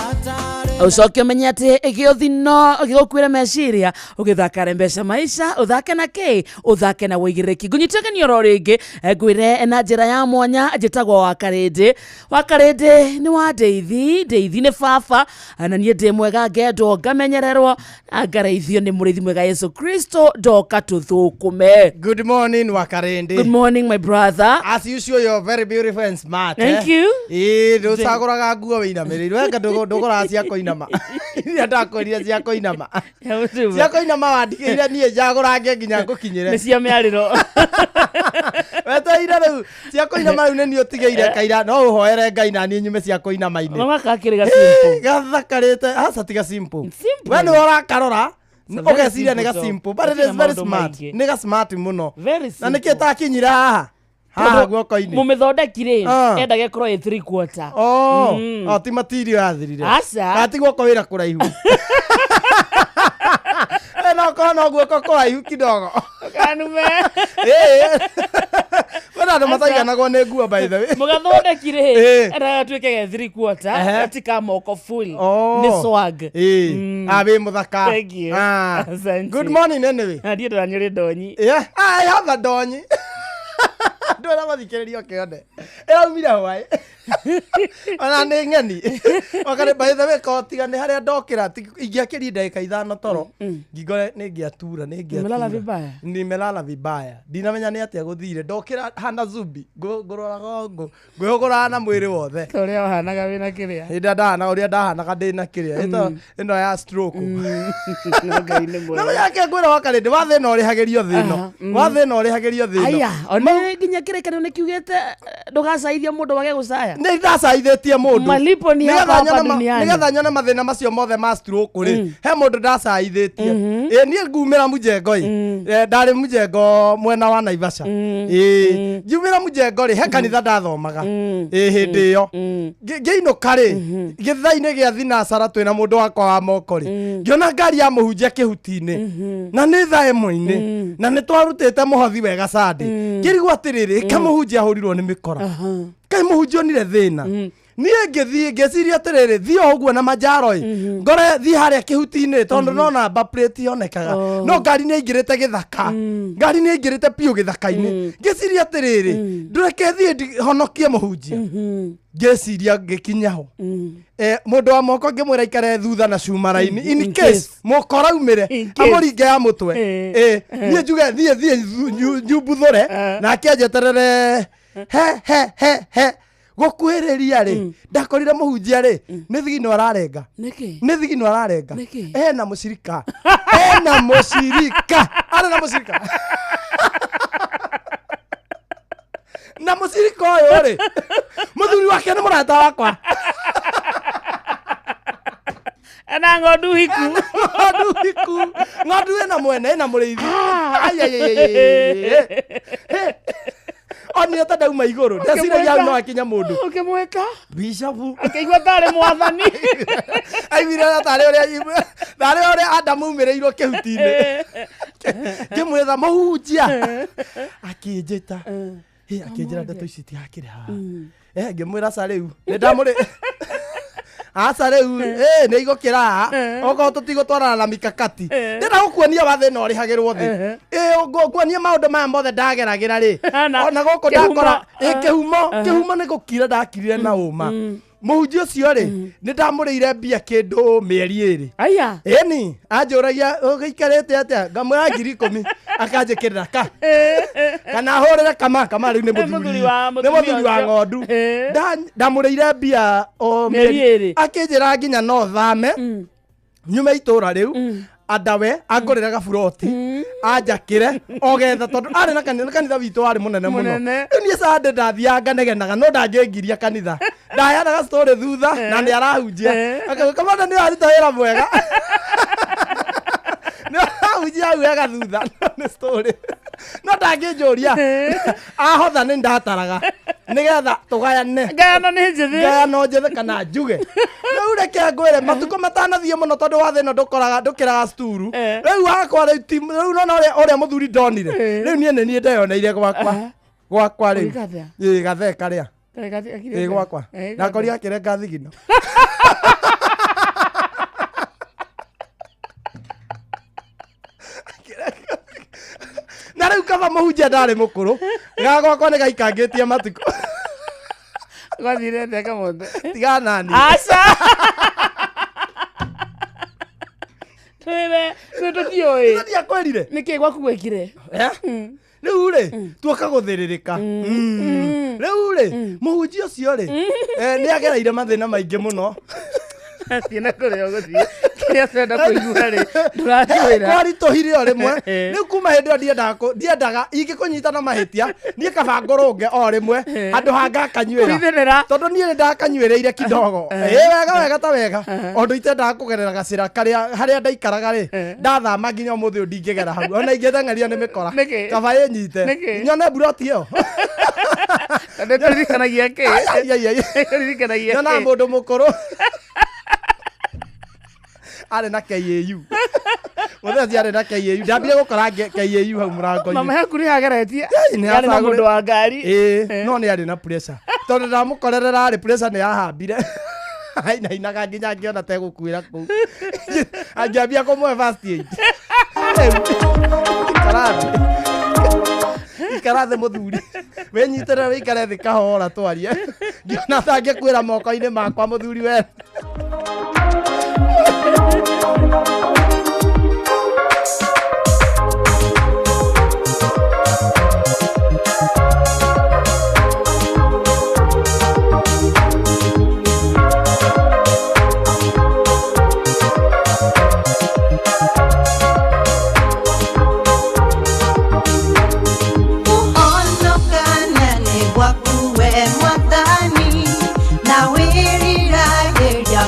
Ucoke ũmenye atĩ gĩũthi no gĩgũkuĩre meciria ũgĩthaka rembesha maisha, ũthake na kĩ, ũthake na wĩigĩrĩrĩki. Ngũnyite ũgeni oro rĩngĩ, ngwĩre na njĩra ya mwanya njĩtagwo Wakarĩndĩ. Wakarĩndĩ nĩ wa Ndeithi, Ndeithi nĩ baba, na niĩ ndĩ mwega, ngendwo ngamenyererwo na ngareithio nĩ mũrĩithi mwega Yesu Kristo, ndoka tũthũkũme. Good morning, Wakarindi. Good morning, my brother. As usual, you're very beautiful and smart. Thank you. Ĩĩ, ndũcagũraga nguo wĩinamĩrĩire. Weka ndũgũraga cia kũinama. Iria ndakwĩrire cia kũinama. Cia kũinama wandigĩire niĩ njagũrange nginya ngũkinyĩre. Nĩ cia mĩarĩro. Wetereire rĩu cia kũinama rĩu nĩ niĩ ũtigĩire kaira no ũhoere Ngai na niĩ nyume cia kũinama-inĩ. Mama gakĩrĩ ga simple. Gathakarĩte aca tiga simple. Simple. We nĩwe ũrakarora It's a very ũgeciria nĩ simple ga job. simple, but it Gatirĩ is very maũndũ smart. maingĩ. Nĩ ga smart mũno. Very Na nĩkĩo simple. takinyire haha haha guoko-inĩ. Mũmĩthondeki rĩ Ah. endaga ĩkorwo ĩ three quarter. Oh, oh, ti matirio yathirire. Aca. Kana ti guoko wĩra kũraihu. No korwo no guoko kũraihu kidogo. Kanume. Ĩĩ. Kwĩna andũ mataiganagwo nĩ nguo by the way. Mũgathondeki rĩ Ĩĩ. endaga gatuĩke ge three quarter, Ehe. gatika moko full. Oh. Nĩ swag. Ĩĩ. Ah, wĩ mũthaka. Thank you. Ah. Asante. Good morning anyway. Na ndiĩ ndĩranyũrĩ ndonyi. Yeah, I have a ndonyi. Andũ arĩa mathikĩrĩria ũkĩone. Ĩraumire hwaĩ. Ona nĩ ng'eni. Wakarĩ by the way ko tiga nĩ harĩa ndokĩra ingĩakĩria ndagĩka 5 toro. Ngingo nĩ ingĩatura, nĩ ingĩatura. Umelala vibaya? Nimelala vibaya. Ndinamenya nĩ atĩa gũthire. Ndokĩra hana zumbi. Ngũroraga ngwĩhũgũraga na mwĩrĩ wothe. Ta ũrĩa ũhanaga wĩna kĩrĩa. Hĩndĩ ĩrĩa ndahanaga ũrĩa ndahanaga ndĩna kĩrĩa. Ĩno ya stroke. No Ngai nĩ mwega. Na yake ngwĩra wakarĩndĩ wa thĩna ũrĩhagĩrio thĩno. Wa thĩna ũrĩhagĩrio thĩno. Aya, ona nginya kĩrĩkanĩro nĩ kiugĩte ndũgacaithie mũndũ wage gũcaya. Nĩ ndacaithĩtie mũndũ. Malipo ni hapa hapa duniani. Nĩgetha nyone mathĩna macio mothe ma stroke rĩ, he mũndũ ndacaithĩtie. Ĩ niĩ ngumĩra mũjengo ĩ. Ndarĩ mũjengo mwena wa Naivasha. Ĩ ngiumĩra mũjengo rĩ, he kanitha ndathomaga. Ĩ hĩndĩ ĩyo. Ngĩinũka rĩ, gĩthaa-inĩ gĩa thinacara twĩna mũndũ wakwa wa moko rĩ, ngĩona ngari ya mũhunjia kĩhuti-inĩ. Na nĩ thaa ĩmwe-inĩ. Na nĩ twarutĩte mũhothi wega Sunday. Ngĩrigwo atĩrĩrĩ, Kamũhunjia ahũrirwo nĩ mĩkora. Kaĩ mũhunjia onire thĩna? Niĩ ngĩthiĩ ngĩciria atĩrĩrĩ, thiĩ o ũguo na manjaro ĩ, ngore thiĩ harĩa kĩhuti-inĩ, tondũ no namba plate yonekaga. Oh. No ngari nĩ aingĩrĩte gĩthaka, ngari nĩ aingĩrĩte biũ gĩthaka-inĩ. Ngĩciria atĩrĩrĩ, ndũreke thiĩ honokie mũhunjia. Ngĩciria ngĩkinya ho, mũndũ wa moko ngĩmwĩra ikare thutha na cuma raini in case mũkora umĩre In case. amũringe ya mũtwe. Niĩ njuge thiĩ thiĩ nyumbuthũre, nake anjeterere he he he he gũkuhĩrĩria rĩ, ndakorire mũhunjia rĩ nĩ thigino ararenga. Nĩkĩ? Nĩ thigino ararenga. Nĩkĩ? Ena mũcirika, ena mũcirika, arĩ na mũcirika, na mũcirika ũyũ rĩ, mũthuri wake nĩ mũrata wakwa. Ena ng'ondu hiku. Ng'ondu hiku, ng'ondu ĩna mwene, ĩna mũrĩithi. Ai, ai, ai, ai, ai, ai. Onire ta ndauma igũrũ, ndeciragia hau no akinya mũndũ. Ũkĩmwĩta? Bishopu. Akĩigua tarĩ mwathani. Aiguire ta tarĩ ũrĩa Adamu aumĩrĩirwo kĩhuti-inĩ. Ngĩmwĩra mũhunjia, akĩnjĩta. Akĩnjĩra ndeto ici itirakĩrĩ haha. Ngĩmwĩra ca rĩu nĩ ndamũrĩ aca rĩu nĩ igũkĩra haha, okorwo tũtigũtwarana na mikakati. Ndĩrenda gũkuonia wa thĩna ũrĩhagĩrwo thĩ. Nguonia maũndũ maya mothe ndageragĩra rĩ, Na ona gũkũ kĩhumo. ndakora kĩhumo, kĩhumo nĩ gũkira ndakirire na ũma. Mũhunjia ũcio rĩ, nĩ ndamũrĩire mbia kĩndũ mĩeri 2. Aya. Ĩni anjũragia ũgĩikarĩte atĩa, ngamwĩra 10,000, akanjĩkĩrĩra ka kana ahũrĩre kama kama rĩu nĩ Nĩ mũthuri mũthuri wa nĩ mũtumia mũthuri wa ũcio. ng'ondu. Ndamũrĩire mbia o Mĩeri 2. Akĩnjĩra nginya no thame nyume itũra rĩu, andawe angũrĩre gaburoti anjakĩre o getha, tondũ arĩ na kanitha, kanitha witũ warĩ mũnene mũno. Mũnene. Rĩu niĩ sande ndathiaga nganegenaga, no ndangĩngiria kanitha, ndaheanaga story thutha na nĩ arahunjia. Akauga kamanda nĩ aruta wĩra mwega, nĩ arahunjia hau wega thutha, no nĩ story, no ndangĩnjũria ahotha nĩ ndataraga nĩgetha tũgayane. Ngayano nĩ njĩthĩ. Ngayano njĩthĩ kana njuge. Rĩu reke ngwĩre, matukũ matanathiĩ mũno, tondũ wa thĩna ndũkoraga ndũkĩraga sturu. Rĩu wakwa rĩu rĩu nona ũrĩa mũthuri ndonire. Rĩu niĩ nĩ niĩ ndeyoneire gwakwa gwakwa rĩu. Ũgĩka atĩa? Ĩ gathee karĩa. Ĩ Ĩ gwakwa ndakorire akĩrenga thigino. Na rĩu kaba mũhunjia ndarĩ mũkũrũ, gagwakwa nĩ gaikangĩtie matukũ. Gwathire atĩa kamũthe? Tiga nani. Aca. Twĩre, twĩ tũtiũĩ. Ndiakwĩrire. Nĩkĩ gwaku gwĩkire? Rĩu rĩ, tuoka gũthĩrĩrĩka. Rĩu rĩ, mũhunjia ũcio rĩ, nĩ agereire mathĩna maingĩ mũno. Thiĩ na kũrĩa ũgũthiĩ. Kĩrĩa tũrenda kũigua rĩ, ndũratwĩra. Kwaritũhire o rĩmwe. Rĩu kuma hĩndĩ ĩyo ndiendaga ingĩkũnyita na mahĩtia, niĩ kaba ngũrũnge o rĩmwe handũ ha ngakanyuĩra. Kũhithĩrĩra. Tondũ niĩ nĩ ndakanyuĩrĩire kidogo. Ĩ wega wega ta wega, ũndũ itendaga kũgerera gacĩra karĩa harĩa ndaikaraga rĩ, ndathama nginya ũmũthĩ ũyũ ndingĩgera hau, ona ingĩteng'eria nĩ mĩkora. Nĩkĩ? Kaba ĩnyite. Nĩkĩ? Nyone mburoti ĩyo. Nĩkũririkanagia kĩ? Ai, ai, ai. Nĩkũririkanagia Nyonaga kĩ? mũndũ mũkũrũ arĩ na KAU, mũthenya arĩ na KAU, ndambire gũkora KAU hau mũrango-inĩ. Mama yaku nĩ ageretie. Nĩ Yarĩ na acagũrĩ- mũndũ wa ngari. Ĩĩ, no nĩ arĩ na pressure, tondũ ndamũkorerera rĩ, pressure nĩ yahambire, ainainaga nginya ngĩona tegũkuĩra kũu, angĩambia kũmũhe first aid. Rĩu, ikara thĩ, ikara thĩ mũthuri, wĩnyitĩrĩre, wĩikare thĩ kahora twarie. Ngĩona tangĩkuĩra moko-inĩ makwa mũthuri we. Kũhonokania nĩ gwaku we Mwathani, na wĩriragĩria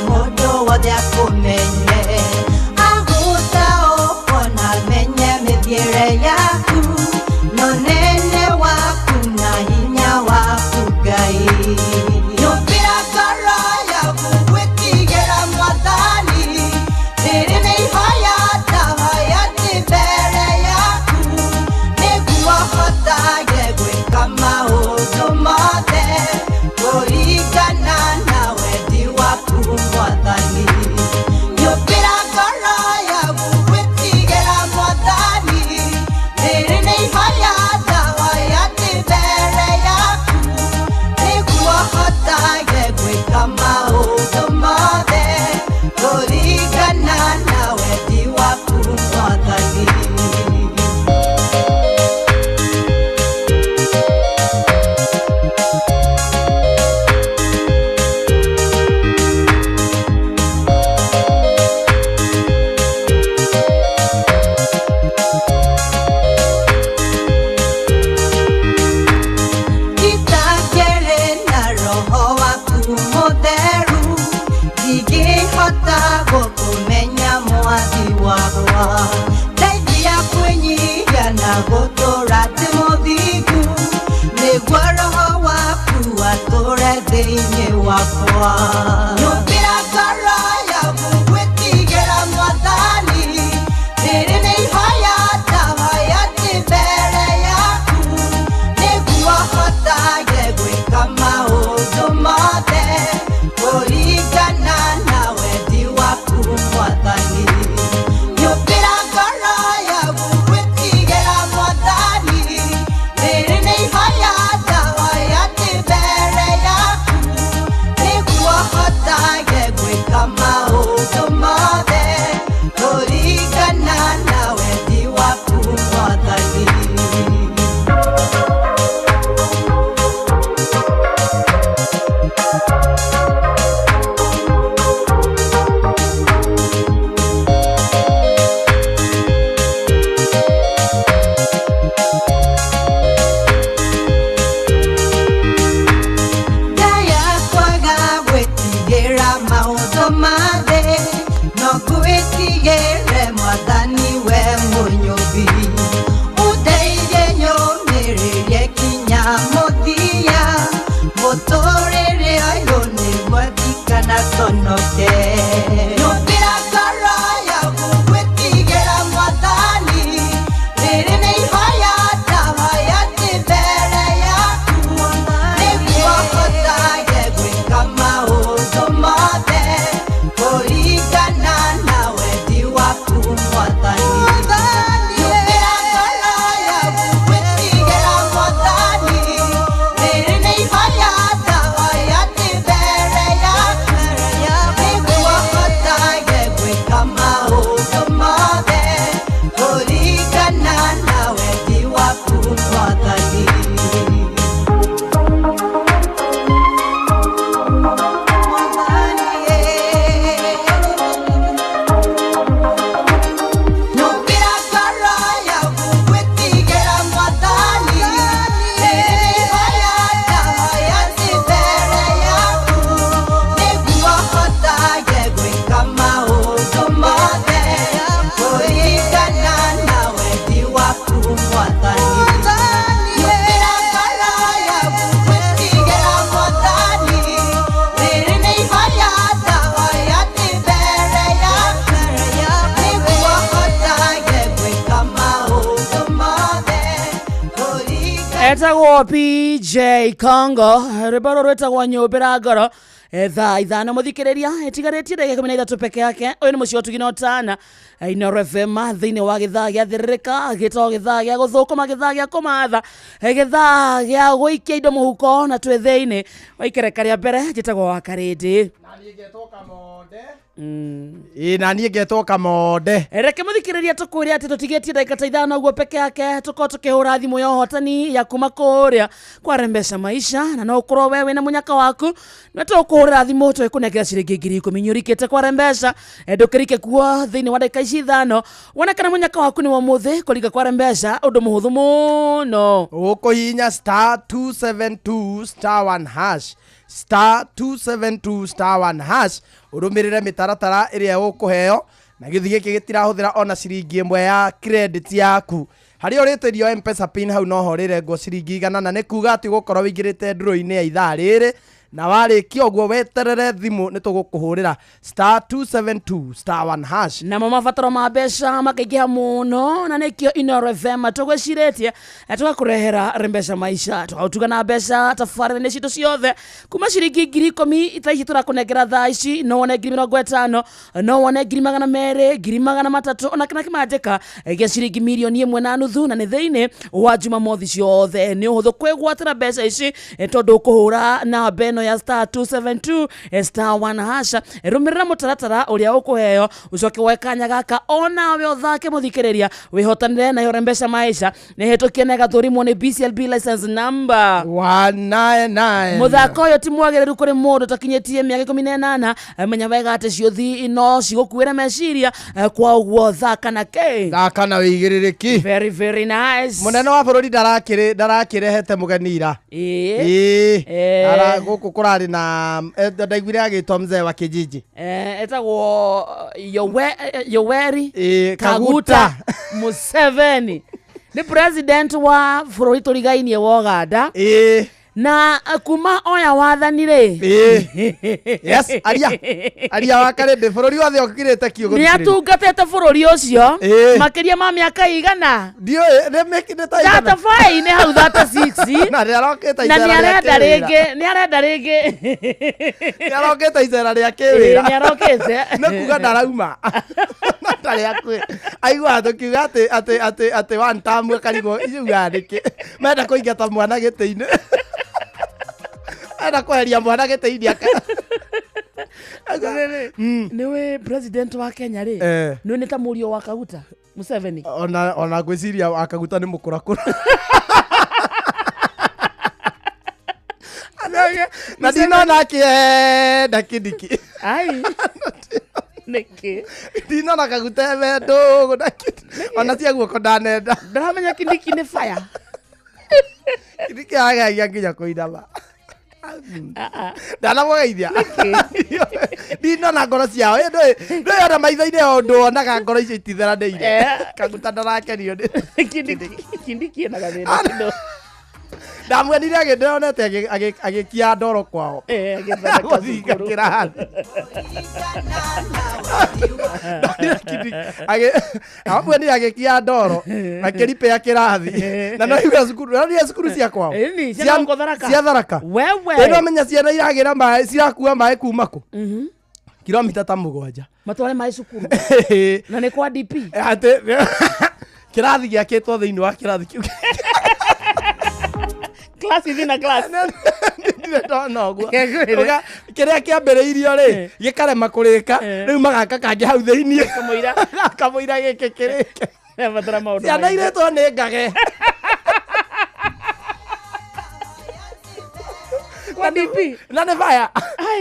yakwa. Nyũmbĩra ngoro yaku gwĩtigĩra Mwathani, rĩrĩ nĩ ihoya ndahoya ndĩ mbere yaku, nĩguo hotage gwĩka maũndũ mothe kũringana na wendi waku Mwathani. Nyũmbĩra ngoro yaku gwĩtigĩra Mwathani, rĩrĩ nĩ ihoya ndahoya ndĩ mbere yaku, nĩguo hotage gwĩka maũndũ mothe kũringana na wendi waku Mwathani. Ndaya kwaga gwĩtigĩra maũndũ ma thĩ, no ngwĩtigĩre Mwathani we Mũnyũmbi. Ũndeithie nyũmĩrĩrie kinya mũthia, mũtũrĩre ũyũ nĩguo ndikanaconoke. Nyũmbĩra ngoro yaku gwĩtigĩra Mwathani, rĩrĩ nĩ ihoya ndahoya ndĩ mbere yaku, nĩguo hotage gwĩka maũndũ mothe kũringana na wendi waku Mwathani. Nyũmbĩra ngoro yaku gwĩtigĩra Mwathani, rĩrĩ nĩ ihoya ndahoya ndĩ mbere yaku, nĩguo hotage gwĩka maũndũ mothe kũringana na wendi waku Mwathani. Nyũmbĩra ngoro yaku gwĩtigĩra Mwathani, rĩrĩ nĩ ihoya ndahoya ndĩ mbere yaku, nĩguo hotage gwĩka maũndũ mothe kũringana na wendi waku Mwathani. Nyũmbĩra ngoro yaku gwĩtigĩra Mwathani, rĩrĩ nĩ ihoya ndahoya ndĩ mbere yaku, nĩguo hotage gwĩka maũndũ mothe kũringana. Etagwo PJ Congo, rwĩmbo rũrũ rwĩtagwo Nyũmbĩra Ngoro. Thaa 5 mũthikĩrĩria ĩtigarĩtie ndagĩka 13 peke yake. Ũyũ nĩ mũciĩ wa ũtugi na ũtana Inooro FM thĩinĩ wa gĩthaa gĩa thĩrĩrĩka, gĩtagwo gĩthaa gĩa gũthũkũma, gĩthaa gĩa kũmatha, gĩthaa gĩa gũikia indo mũhuko, na twĩ thĩinĩ wa ikereka rĩa mbere. Njĩtagwo wa Karĩndĩ. Ĩ na niĩ ngetwo Kamonde. Reke mũthikĩrĩria tũkwĩre atĩ tũtigĩtie ndagĩka ta 5 ũguo peke yake tũkorwo tũkĩhũra thimũ ya ũhotani ya kuma kũrĩa kwa Rembesha Maisha, na no ũkorwo we wĩna mũnyaka waku na tũkũhũrĩra thimũ tũgĩkũnengera ciringi 10,000 inyũrikĩte kwa Rembesha. Ndũkĩrike kuo thĩinĩ wa ndagĩka ici 5 wone kana mũnyaka waku nĩ wa ũmũthĩ kũringa kwa Rembesha, ũndũ mũhũthũ mũno. Ũkũhihinya star 272 star 1 hash, star 272 star 1 hash, ũrũmĩrĩre mĩtaratara ĩrĩa ũkũheo, na gĩthi gĩkĩ gĩtirahũthĩra ona ciringi ĩmwe ya credit yaku. Harĩa ũrĩtĩrio M-Pesa pin hau noho ũrĩrengwo ciringi 100, na nĩ kuga atĩ ũgũkorwo wĩingĩrĩte ndũrũ-inĩ ya ithaa rĩrĩ, na warĩkia ũguo weterere thimũ nĩ tũgũkũhũrĩra star 272 star 1 hash. Namo mabataro ma mbeca makaingĩha mũno, na nĩkĩo Inooro FM tũgwĩcirĩtie tũgakũrehera Rembesha Maisha, tũgaũtuga na mbeca tabarĩra-inĩ citũ ciothe kuma ciringi 10,000 thaa ici tũrakũnengera thaa ici, no wone 50,000, no wone 200,000, 300,000, ona kana kĩmanjĩka gĩa ciringi 1.5 million, na nĩ thĩinĩ wa Jumamothi ciothe. Nĩ ũhũthũ kwĩgwatĩra mbeca ici, tondũ ũkũhũra namba ĩno ya star 272 star 1 hash, rũmĩrĩra mũtaratara ũrĩa ũkũheo, ũcoke woe kanya gaka onawe ũthake mũthikĩrĩria, wĩhotanĩre nayo Rembesha Maisha nĩ hĩtũkie na ĩgathũrimwo nĩ BCLB license number 199. Mũthako ũyũ ti mwagĩrĩru kũrĩ mũndũ ũtakinyĩtie mĩaka 18. Menya wega atĩ ciũthi no cigũkuĩre meciria, kwa ũguo thaka na kĩ thaka na wĩigĩrĩrĩki. Very very nice. Mũnene wa bũrũri ndarakĩrehete mũgeni ira. Ĩĩ. Ĩĩ. Gũkũ kũrarĩ na ndaiguire agĩtwo mzee wa kijiji. Etagwo Yoweri Kaguta. Kaguta Museveni, nĩ president wa bũrũri tũrigainie wa Uganda. Na kuma oya wathani rĩ, Ĩĩ. Yes, aria aria wa karĩndĩ bũrũri wothe ũkirĩte kiugo. Nĩ atungatĩte bũrũri ũcio Ĩĩ. makĩria ma mĩaka igana. Ndiũĩ nĩ ta igana. 35 nĩ hau 36. Na nĩ arokĩte Na nĩ icera rĩa arenda kĩwĩra. rĩngĩ, nĩ arenda rĩngĩ. Nĩ arokĩte icera rĩa Ĩĩ, kĩwĩra. nĩ arokĩte. Nĩ kuga ndarauma ndarĩ hakuhĩ aiguaga tũkiuga atĩ atĩ atĩ atĩ one term akarigwo iugaga nĩkĩ menda kũingata mwana gĩtĩ-inĩ, enda kweheria mwana gĩtĩ-inĩ aka. Nĩ wĩ president wa Kenya rĩ, Eh. nĩ nĩ ta mũriũ wa Kaguta Museveni. Ona ngwĩciria akaguta nĩ mũkũrakũra na ndinona akĩenda Kindiki. Ai, nĩkĩ? Ndinona Kaguta eme ndũgũ na Kindiki, ona cia guoko ndanenda. Ndaramenya Kindiki nĩ fire. Kindiki agagia nginya kũinama, ndanamũgeithia. Ndinona ngoro ciao. Ĩ, ndũĩ ona maitho-inĩ o ũndũ wonaga ngoro icio ititheranĩire. Eh. Kaguta ndarakenio nĩ Kindiki ena gathĩna kĩndũ. Ndamuonire agĩndĩronete agĩkia ndoro kwao. Eh, agĩthondeka gũthinga cukuru. kĩrathi. Amuonire agĩkia ndoro akĩripĩa kĩrathi na no iga cukuru, no iga cukuru cia kwao. Ĩni, ciana gũkũ Tharaka. Cia Tharaka. Wewe. Ĩ, no menya ciana iragĩra maĩ, cirakua maĩ kuma kũ, kilomita ta 7. Matware maĩ cukuru na nĩ kwa DP. Atĩ kĩrathi gĩakĩtwo thĩinĩ wa kĩrathi kĩu. Class within a class. Ndirĩ ndona ũguo. Kĩngwĩre. Kĩrĩa kĩambĩrĩirio rĩ gĩkarema kũrĩka, rĩu magaka kangĩ hau thĩinĩ. Kamũira. Kamũira gĩkĩ kĩrĩke. Batara maũndũ Ciana maingĩ. irĩtwo nĩ ngage. Kwa DP. Na nĩ baya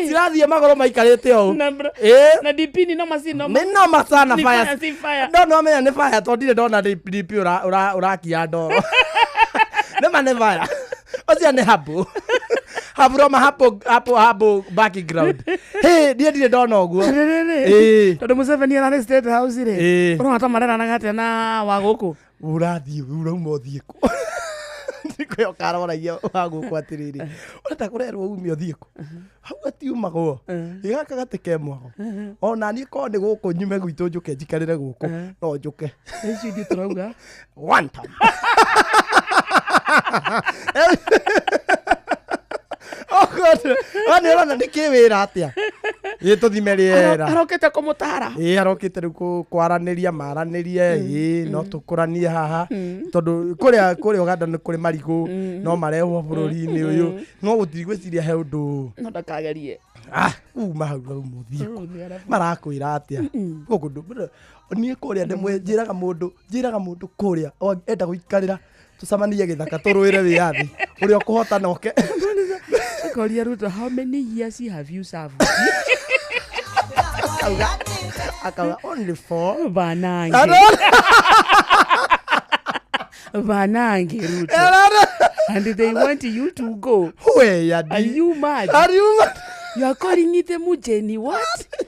cirathiĩ magũrũ maikarĩte ũũ. Na Ĩ. Na DP ni noma, si noma? Nĩ noma sana. Ni fire. fire, si fire. No no menya nĩ fire tondũ ndirĩ ndona DP ũrakia ndoro. Nĩma nĩ fire ũcio, nĩ habu haburoma hapo hapo hapo background. Hĩ, niĩ ndirĩ ndona ũguo. Ĩ. Tondũ Museveni ararĩ State House rĩ, Ĩ. ũrona ta mareranaga atĩa na wa gũkũ? Ũrathiĩ ũrauma ũthiĩ kũ? Ndikũyo karoragia wa gũkũ atĩrĩrĩ, ũrenda kũrerwo ume ũthiĩ kũ? Hau atiumagwo gaka gatĩ ke mwago. Ona niĩ korwo nĩ gũkũ nyume gwitũ njũke njikarĩre gũkũ, no njũke. Icio ithuĩ tũrauga one time. Oh God, nĩ ũrona nĩ kĩwĩra atĩa ĩ tũthime rĩera. Arokĩte kũmũtara. Ĩ, arokĩte rĩu kwaranĩria maranĩrie. Ĩ, no tũkũranie haha tondũ kũrĩa Ũganda nĩ kũrĩ marigũ no marehwo bũrũri-inĩ ũyũ, no gũtirĩ he ũndũ. No ndakagerie. Ah, uma hau rau mũthiĩ kũ? Marakwĩra atĩa gũkũ niĩ kũrĩa ndĩmwe njĩraga mũndũ, njĩraga mũndũ kũrĩa enda gũikarĩra tũcemanie gĩthaka tũrũĩre wĩyathi ũrĩa ũkũhota noke. Akoria Ruto, "How many years have you served?" Akauga only four. Banange. Banange, Ruto. And they want you to go. Where are you mad? Are you mad? You are calling it a mujeni what?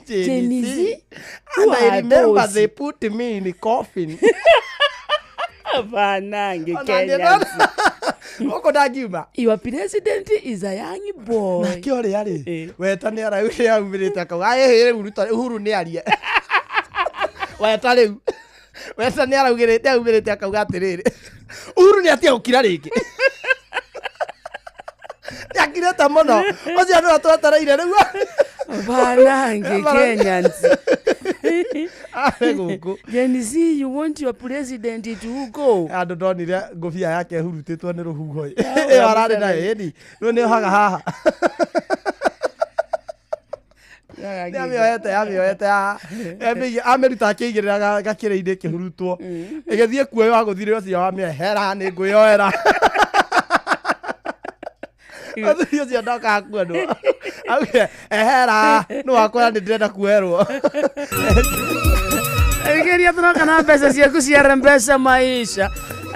Gen Gen Z. Z? And Who I are remember those? they put me in the coffin. Banange Ona Kenyans. Gũkũ ndangiuma. Your president is a young boy. Nake ũrĩa rĩ weta nĩ araugire aumĩrĩte akauga ĩhĩ rĩu Ruto Uhuru nĩ arie weta rĩu weta nĩ araugĩrĩte aumĩrĩte akauga atĩrĩrĩ, Uhuru nĩ atige gũkira rĩngĩ, nĩ akirĩte mũno, ũcio nĩwe twetereire rĩu. Banange Kenyans. Arĩ gũkũ. Gen Z, you want your president to go. Andũ ndonire ngũbia yake ĩhurutĩtwo nĩ rũhuho ĩyo ararĩ nayo ĩni rĩu nĩ ohaga haha, nĩ amĩoete amĩruta akĩigĩrĩra gakĩrĩ-inĩ ĩkĩhurutwo ĩgĩthiĩ kuoyo agũthire ũcio wamĩehera nĩ ngwĩyoera athuri ũcio ndokaga kuonwo auge ehera nĩ wakwĩra nĩ ndĩrenda kuoerwo. Geria tũroka na mbeca ciaku cia mbeca maisha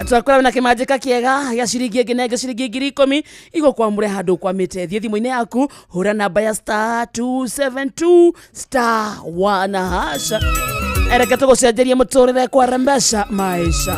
twakora na kĩmanjĩka kĩega gĩa ciringi ĩngĩ na ĩngĩ ciringi 10,000 igũkwamũre handũ ũkwamĩte. Thiĩ thimũ-inĩ yaku, hũra namba ya *272 *1#. Ereke tũgũcenjerie mũtũrĩre kwa mbeca maisha.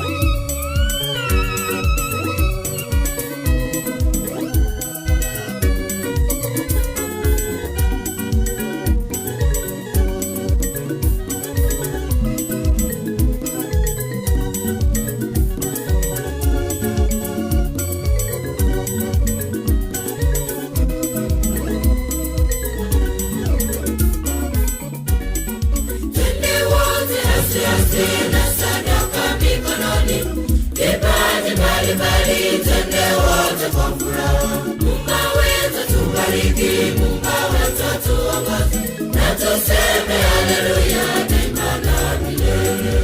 mbalimbali, twende wote kwa furaha. Mungu wetu tubariki, Mungu wetu tuongoze, na tuseme haleluya daima na milele.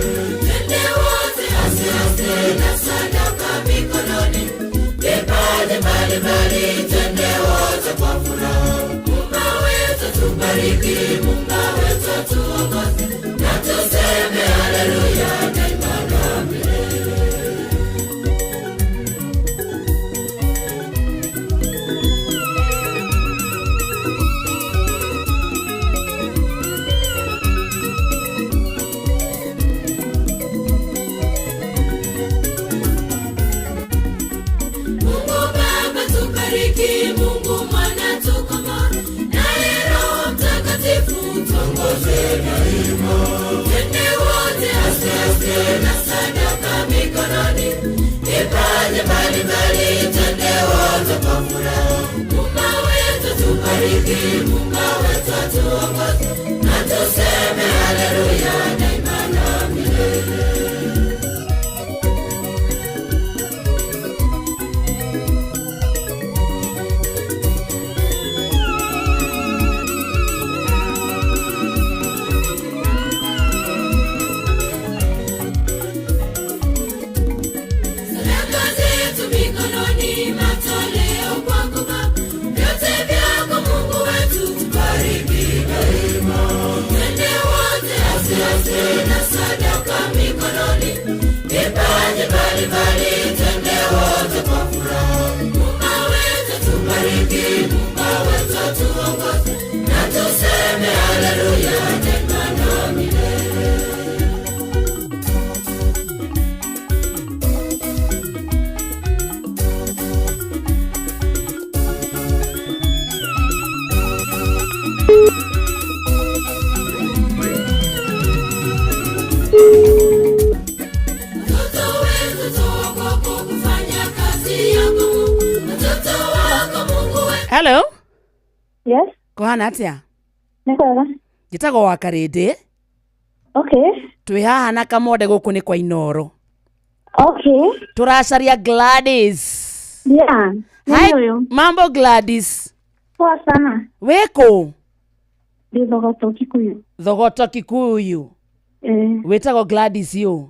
Twende wote aste aste na sadaka mikononi, vipaji mbalimbali, twende wote kwa furaha. Mungu wetu tubariki, Mungu wetu tuongoze, na tuseme haleluya daima na milele. Mungu Baba tubariki, Mungu Mwana tukomboe, naye Roho Mtakatifu tuongoze daima. Twende wote aste aste na sadaka mikononi, vipaji mbalimbali, twende wote kwa furaha. Mungu wetu tubariki, Mungu wetu atuongoze, na tuseme haleluya daima na milele. Sadaka zetu mikononi, matoleo kwako Baba, vyote vyako Mungu wetu, tubariki daima. Twende wote aste aste na sadaka mikononi, vipaji mbalimbali, twende wote kwa furaha. Mungu wetu tubariki, Mungu wetu tuongoze, na tuseme haleluya daima na milele. Watoto wetu toa kwako kufanya kazi yako Mungu. Watoto wako Mungu wetu. Hello. Yes. Kũhana atĩa? Nĩ kwega. Njĩtagwo wa Karĩndĩ. Okay. Twĩ haha na Kamonde gũkũ nĩ kwa Inoro. Okay. Tũracaria Gladys. Yeah. Hi, mambo Gladys. Poa sana. Wĩkũ? Ndĩ Thogoto Kikuyu. Thogoto Kikuyu. Eh. Wĩtagwo Gladys ũ?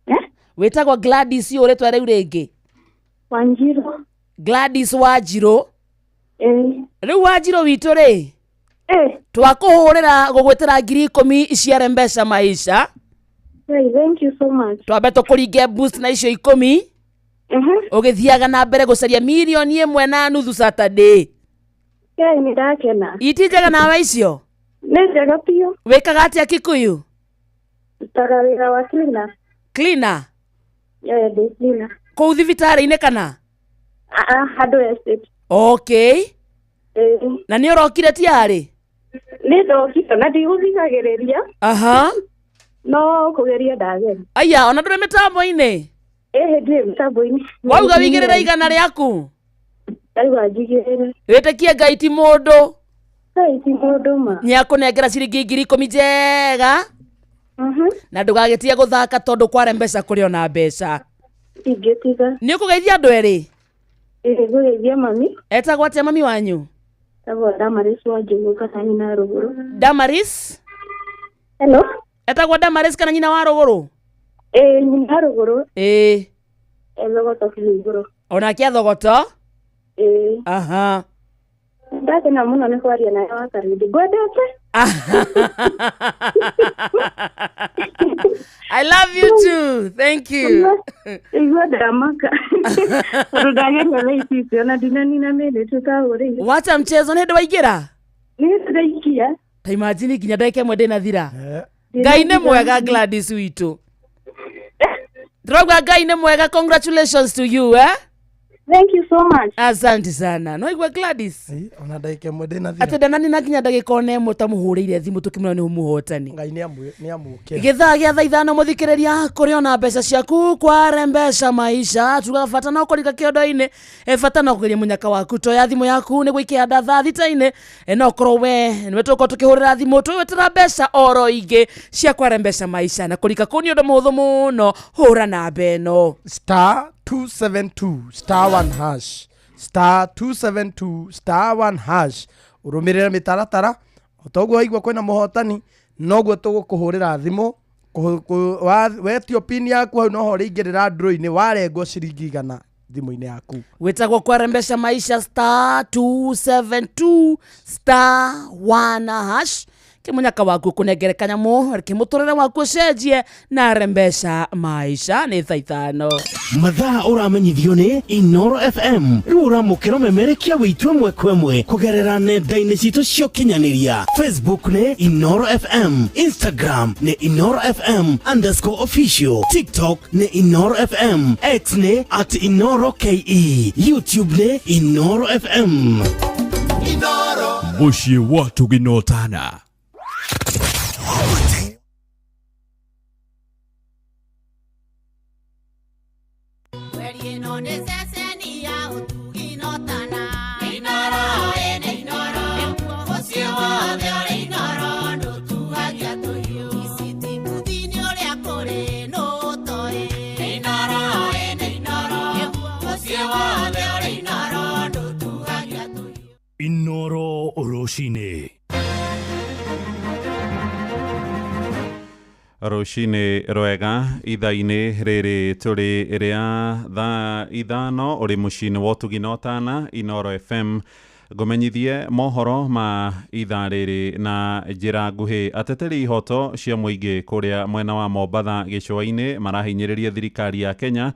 Eh? Wĩtagwo Gladys ũ rĩtwa rĩu rĩngĩ? Wanjiru. Gladys Wanjirũ. Eh. Rĩu Wanjirũ witũ rĩ? Eh. Twakũhũrĩra gũgwĩtĩra 10,000 ciare mbeca maisha. Hey, thank you so much. Twambe tũkũringe boost na icio 10. Ũgĩthiaga na mbere gũcaria 1.5 million Saturday. Hey, nĩ ndakena. Iti njega nawe icio? Nĩ njega biũ. Wĩkaga atĩa Kikuyu? Ndutaga wĩra wa cleaner. Cleaner? Yeah, ndĩ cleaner. Kũu thibitarĩ-inĩ kana? Ah, ah, handũ estate. Okay. Eh. Na nĩ ũrokire tiarĩ? Nĩ ndokire na ndigũthikagĩrĩria. Aha. No kũgeria ndageria. Aya, ona ndũrĩ mĩtambo-inĩ? Ĩhĩ ndirĩ mĩtambo-inĩ. Wauga wĩigĩrĩre 100 rĩaku? Ndauga njigĩrĩre. Wĩtĩkie Ngai ti mũndũ. Ngai ti mũndũ ma. Nĩ akũnengera ciringi 10,000 njega. Na ndũgagĩtige gũthaka tondũ kware mbeca kũrĩ ona mbeca. Ndingĩtiga. Nĩ ũkũgeithia andũ erĩ? Ĩĩ ngũgeithia mami. Etagwo atĩa mami wanyu? Etagwo Damaris Wanjũgũ kana nyina Rũgũrũ. Damaris? Hello? Etagwo Damaris kana nyina wa Rũgũrũ? Ĩĩ nyina wa Rũgũrũ. Ĩĩ. E Thogoto Kĩhingũro. Onake athogoto? Ĩĩ. Aha. Ndakena mũno nĩ kwaria nawe wa Karindi. Ngwendete. I love you too. Thank you. Igua ndamaka. Tondũ ndageria thaa ici icio na ndinanina mĩndĩ tũtahũrĩire. Wacha mchezo nĩ hĩndĩ waingĩra? Nĩ hĩndĩ ndaikia. Ta imagine nginya ndagĩka ĩmwe ndĩnathira. Ngai nĩ mwega Gladys witũ. Ndĩrauga Ngai nĩ mwega congratulations to you eh? Thank you so much. Asante sana. No igua Gladys. Ona ndagĩka ĩmwe ndĩnathira. Atĩ ndananina nginya ndagĩka ona ĩmwe ũtamũhũrĩire thimũ tũkĩmwĩra nĩ mũhotani. Ngai nĩ amũkĩra. Gĩthaa gĩa thaa 5 mũthikĩrĩria kũrĩ ona mbeca ciaku kware mbeca maisha tugaga bata no kũrika kĩondo-inĩ bata no kũgeria mũnyaka waku toya thimũ yaku nĩguo ikĩhanda thaa 6-inĩ no ũkorwo we nĩwe tũgũkorwo tũkĩhũrĩra thimũ tũgwĩtĩra mbeca oro ingĩ cia kware mbeca maisha na kũrika kũu nĩ ũndũ mũhũthũ mũno hũra namba ĩno star 272 star 1 hash, star 272 star 1 hash, ũrũmĩrĩre mĩtaratara. O toguo waigua kwĩna mũhotani, noguo tũgũkũhũrĩra thimũ. Wetio pin yaku hau noho ũrĩingĩrĩra draw-inĩ, warengwo ciringi 100 thimũ-inĩ yaku. Wĩtagwo kwarembesha maisha, star 272 star 1 hash. Kĩmũnyaka waku kũnengere kanyamũ, kĩmũtũrĩre waku ũcenjie na rembesha maisha. Nĩ thaa 5. Mathaa ũramenyithio nĩ Inoro FM. Rĩu ũramũkĩra ũmemerekia witũ ĩmwe kwa ĩmwe kũgerera nenda-inĩ citũ cia ũkinyanĩria. Facebook nĩ Inoro FM, Instagram nĩ Inoro FM underscore official, TikTok nĩ Inoro FM, X nĩ at Inoro KE, YouTube nĩ Inoro FM. Mũciĩ wa tũginotana. Ĩno nĩ ceceni ya ũtugi na ũtana. Inooro ĩnĩ Inooro. Mũciĩ wothe ũrĩ Inooro ndũtuagia tũhiũ. Ici ti mbuthi-inĩ ũrĩa kũrĩ nũ ũtoĩ. Inooro ĩnĩ Inooro. Mũciĩ wothe ũrĩ Inooro ndũtuagia tũhiũ. Inoro rũcinĩ. Rũcinĩ rwega. Ithaa-inĩ rĩrĩ tũrĩ rĩa thaa 5, ũrĩ mũciĩ-inĩ wa ũtugi na ũtana Inoro FM. Ngũmenyithie mohoro ma ithaa rĩrĩ na njĩra nguhĩ. Ateteri ihoto cia mũingĩ kũrĩa mwena wa Mombatha gĩcũa-inĩ marahinyĩrĩria thirikari ya Kenya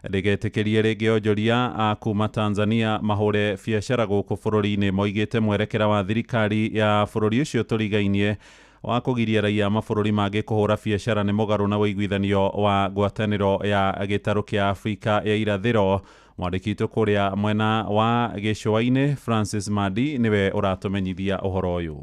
ndĩgetĩkĩrie rĩngĩ onjoria a kuma Tanzania mahũre biacara gũkũ bũrũri-inĩ. Moigĩte mwerekera wa thirikari ya bũrũri ũcio tũrigainie wa kũgiria raia a mabũrũri mangĩ kũhũra biacara nĩ mũgarũ na ũiguithanio wa ngwatanĩro ya gĩtarũ kĩa Afrika ya irathĩro. Mwandĩki witũ kũrĩa mwena wa gĩcũa-inĩ Francis Madi nĩwe ũratũmenyithia ũhoro ũyũ.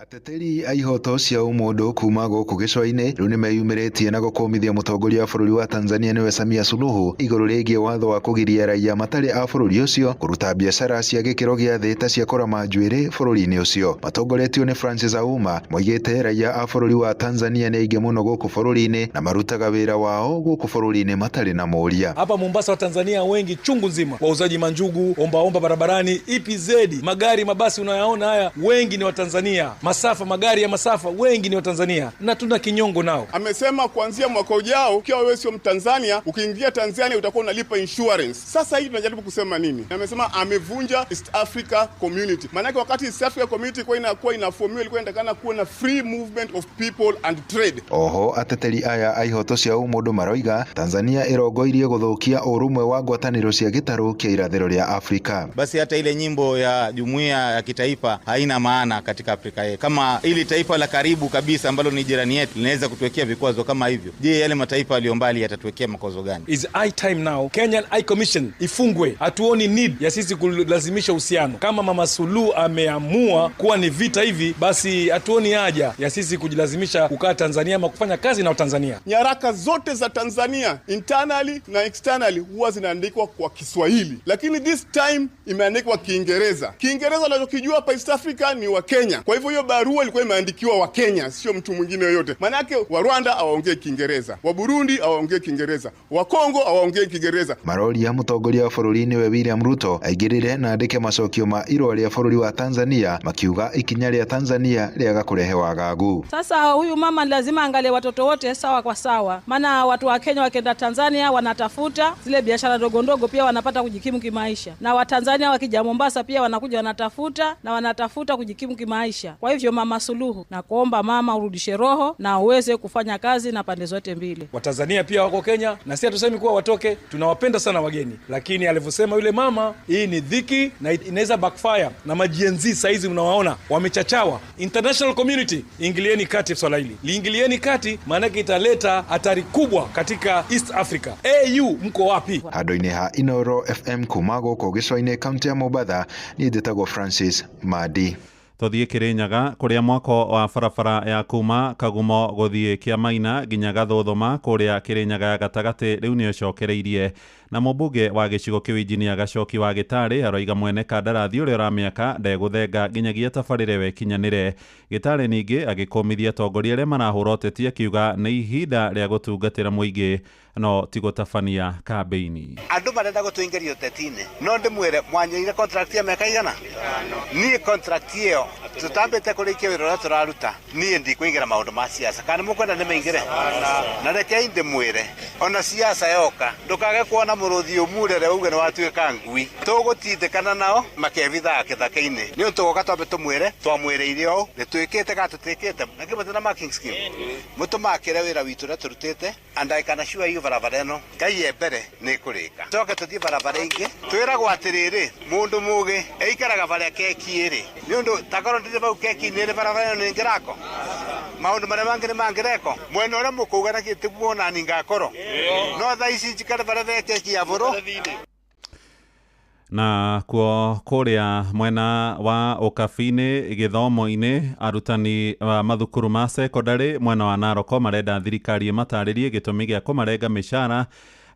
Ateteri a ihoto cia ũmũndũ kuma gũkũ gĩcũa-inĩ rĩu nĩmeyumĩrĩtie na gũkũmithia mũtongoria wa bũrũri wa Tanzania nĩwe Samia Suluhu igũrũ rĩgiĩ watho wa kũgiria raia matarĩ a bũrũri ũcio kũruta biacara cia gĩkĩro gĩa thĩ ta cia kũrama njuĩrĩ bũrũri-inĩ ũcio. Matongoretio nĩ Francis Auma, moigĩte raia a bũrũri wa Tanzania nĩ aingĩ mũno gũkũ bũrũri-inĩ na marutaga wĩra wao gũkũ bũrũri-inĩ matarĩ na mũria. Hapa Mombasa wa Tanzania wengi chungu nzima, wauzaji manjugu, ombaomba barabarani, EPZ, magari mabasi unayaona haya, wengi ni Watanzania. Masafa, magari ya masafa, wengi ni Watanzania na tuna kinyongo nao. Amesema kuanzia mwaka ujao ukiwa wewe sio Mtanzania, ukiingia Tanzania utakuwa unalipa insurance. Sasa hii tunajaribu kusema nini? Amesema amevunja East Africa Community. Maanake wakati East Africa Community ilikuwa inakuwa inafomiwa, ilikuwa inatakana kuwa na free movement of people and trade. Oho ateteri aya a ihoto cia ũmũndũ maroiga Tanzania ĩrongoirie gũthũkia ũrũmwe wa ngwatanĩro cia gĩtarũ kĩa irathĩro rĩa Afrika. Basi hata ile nyimbo ya jumuiya ya kitaifa haina maana katika Afrika yetu. Kama ili taifa la karibu kabisa ambalo ni jirani yetu linaweza kutuwekea vikwazo kama hivyo, je, yale mataifa yaliyo mbali yatatuwekea makwazo gani? Is high time now Kenyan High Commission ifungwe. Hatuoni need ya sisi kulazimisha uhusiano. Kama Mama Suluhu ameamua kuwa ni vita hivi, basi hatuoni haja ya sisi kujilazimisha kukaa Tanzania ama kufanya kazi na Tanzania. Nyaraka zote za Tanzania internally na externally huwa zinaandikwa kwa Kiswahili, lakini this time imeandikwa Kiingereza. Kiingereza wanachokijua hapa East Africa ni wa Kenya. Kwa hivyo hiyo barua ilikuwa imeandikiwa wa Kenya, sio mtu mwingine yoyote. Maanake wa Rwanda hawaongei Kiingereza, wa Burundi hawaongei Kiingereza, wa Kongo hawaongei Kiingereza. Maroria mũtongoria wa bũrũri nĩwe William Ruto aingĩrĩre na andĩke macokio ma irũa rĩa bũrũri wa Tanzania, makiuga ikinya rĩa Tanzania rĩaga kũrehe wagagu. Sasa huyu mama ni lazima angalie watoto wote sawa kwa sawa, maana watu wa Kenya wakienda Tanzania wanatafuta zile biashara ndogo ndogo, pia wanapata kujikimu kimaisha, na Watanzania wakija Mombasa pia wanakuja wanatafuta na wanatafuta kujikimu kimaisha. Kwa hivyo Mama Suluhu, na kuomba mama urudishe roho na uweze kufanya kazi na pande zote mbili. Watanzania pia wako Kenya na si hatusemi kuwa watoke, tunawapenda sana wageni, lakini alivyosema yule mama, hii ni dhiki na inaweza backfire na ma-Gen Z saizi mnawaona wamechachawa. International community, ingilieni kati swala hili, liingilieni kati, maanake italeta hatari kubwa katika East Africa. AU mko wapi? Handũ-inĩ ha Inoro FM kuma gũkũ gĩcũa-inĩ kaunti ya Mombatha, niĩ njĩtagwo Francis Madi. Tũthiĩ Kĩrĩnyaga kũrĩa mwako wa barabara ya kuma Kagumo gũthiĩ Kĩamaina nginya Gathũthũma kũrĩa Kĩrĩnyaga ya gatagatĩ rĩu nĩ ũcokereirie. Na mũmbunge wa gĩcigo kĩu Injinia Gacoki wa Gĩtarĩ aroiga mwene kandarathi ũrĩa ũramĩaka ndegũthenga nginyagia tabarĩra ĩyo ĩkinyanĩre. Gĩtarĩ ningĩ agĩkũmithia atongoria arĩa marahũra ũteti akiuga nĩ ihinda rĩa gũtungatĩra mũingĩ no ti gũtabania kambĩini. Andũ marenda gũtũingĩria ũteti-inĩ, no ndĩmwĩre mwanyeire contract ya mĩaka igana? Niĩ contract ĩyo tũtambĩte kũrĩkia wĩra ũrĩa tũraruta, niĩ ndikũingĩra maũndũ ma siasa. Kana mũkwenda nĩmaingĩre? Na rekei ndĩmwĩre, ona siasa yoka ndũkage kuona mũrũthi ũmurere uge nĩ watuĩka ngui. Tũgũtindĩkana nao makebithaga kĩthaka-inĩ. Nĩ ũndũ tũgoka twambe tũmwĩre twamwĩrĩire ũũ, nĩtwĩkĩte kana tũtĩkĩte. Na kĩmwe na marking scheme, mũtũmakĩre wĩra witũ ũrĩa tũrutĩte, and I can assure you barabara ĩno Ngai e mbere nĩ ĩkũrĩka. Coke tũthiĩ barabara ĩngĩ, twĩragwo atĩrĩrĩ, mũndũ mũgĩ aikaraga barĩa keki ĩrĩ. Nĩ ũndũ takorwo ndĩrĩ vau keki-inĩ ĩrĩ barabara ĩno nĩ ĩngĩrako, maũndũ marĩa mangĩ nĩ mangĩreko. Mwena ũrĩa mũkũuga na tiguo nani ngakorwo, no thaa ici njikare barĩa be keki ya bũrũ. Na kuo kũrĩa mwena wa ũkabi-inĩ gĩthomo-inĩ, arutani a mathukuru ma sekondarĩ mwena wa Narok marenda thirikari ĩmatarĩrie gĩtũmi gĩa kũmarenga mĩcara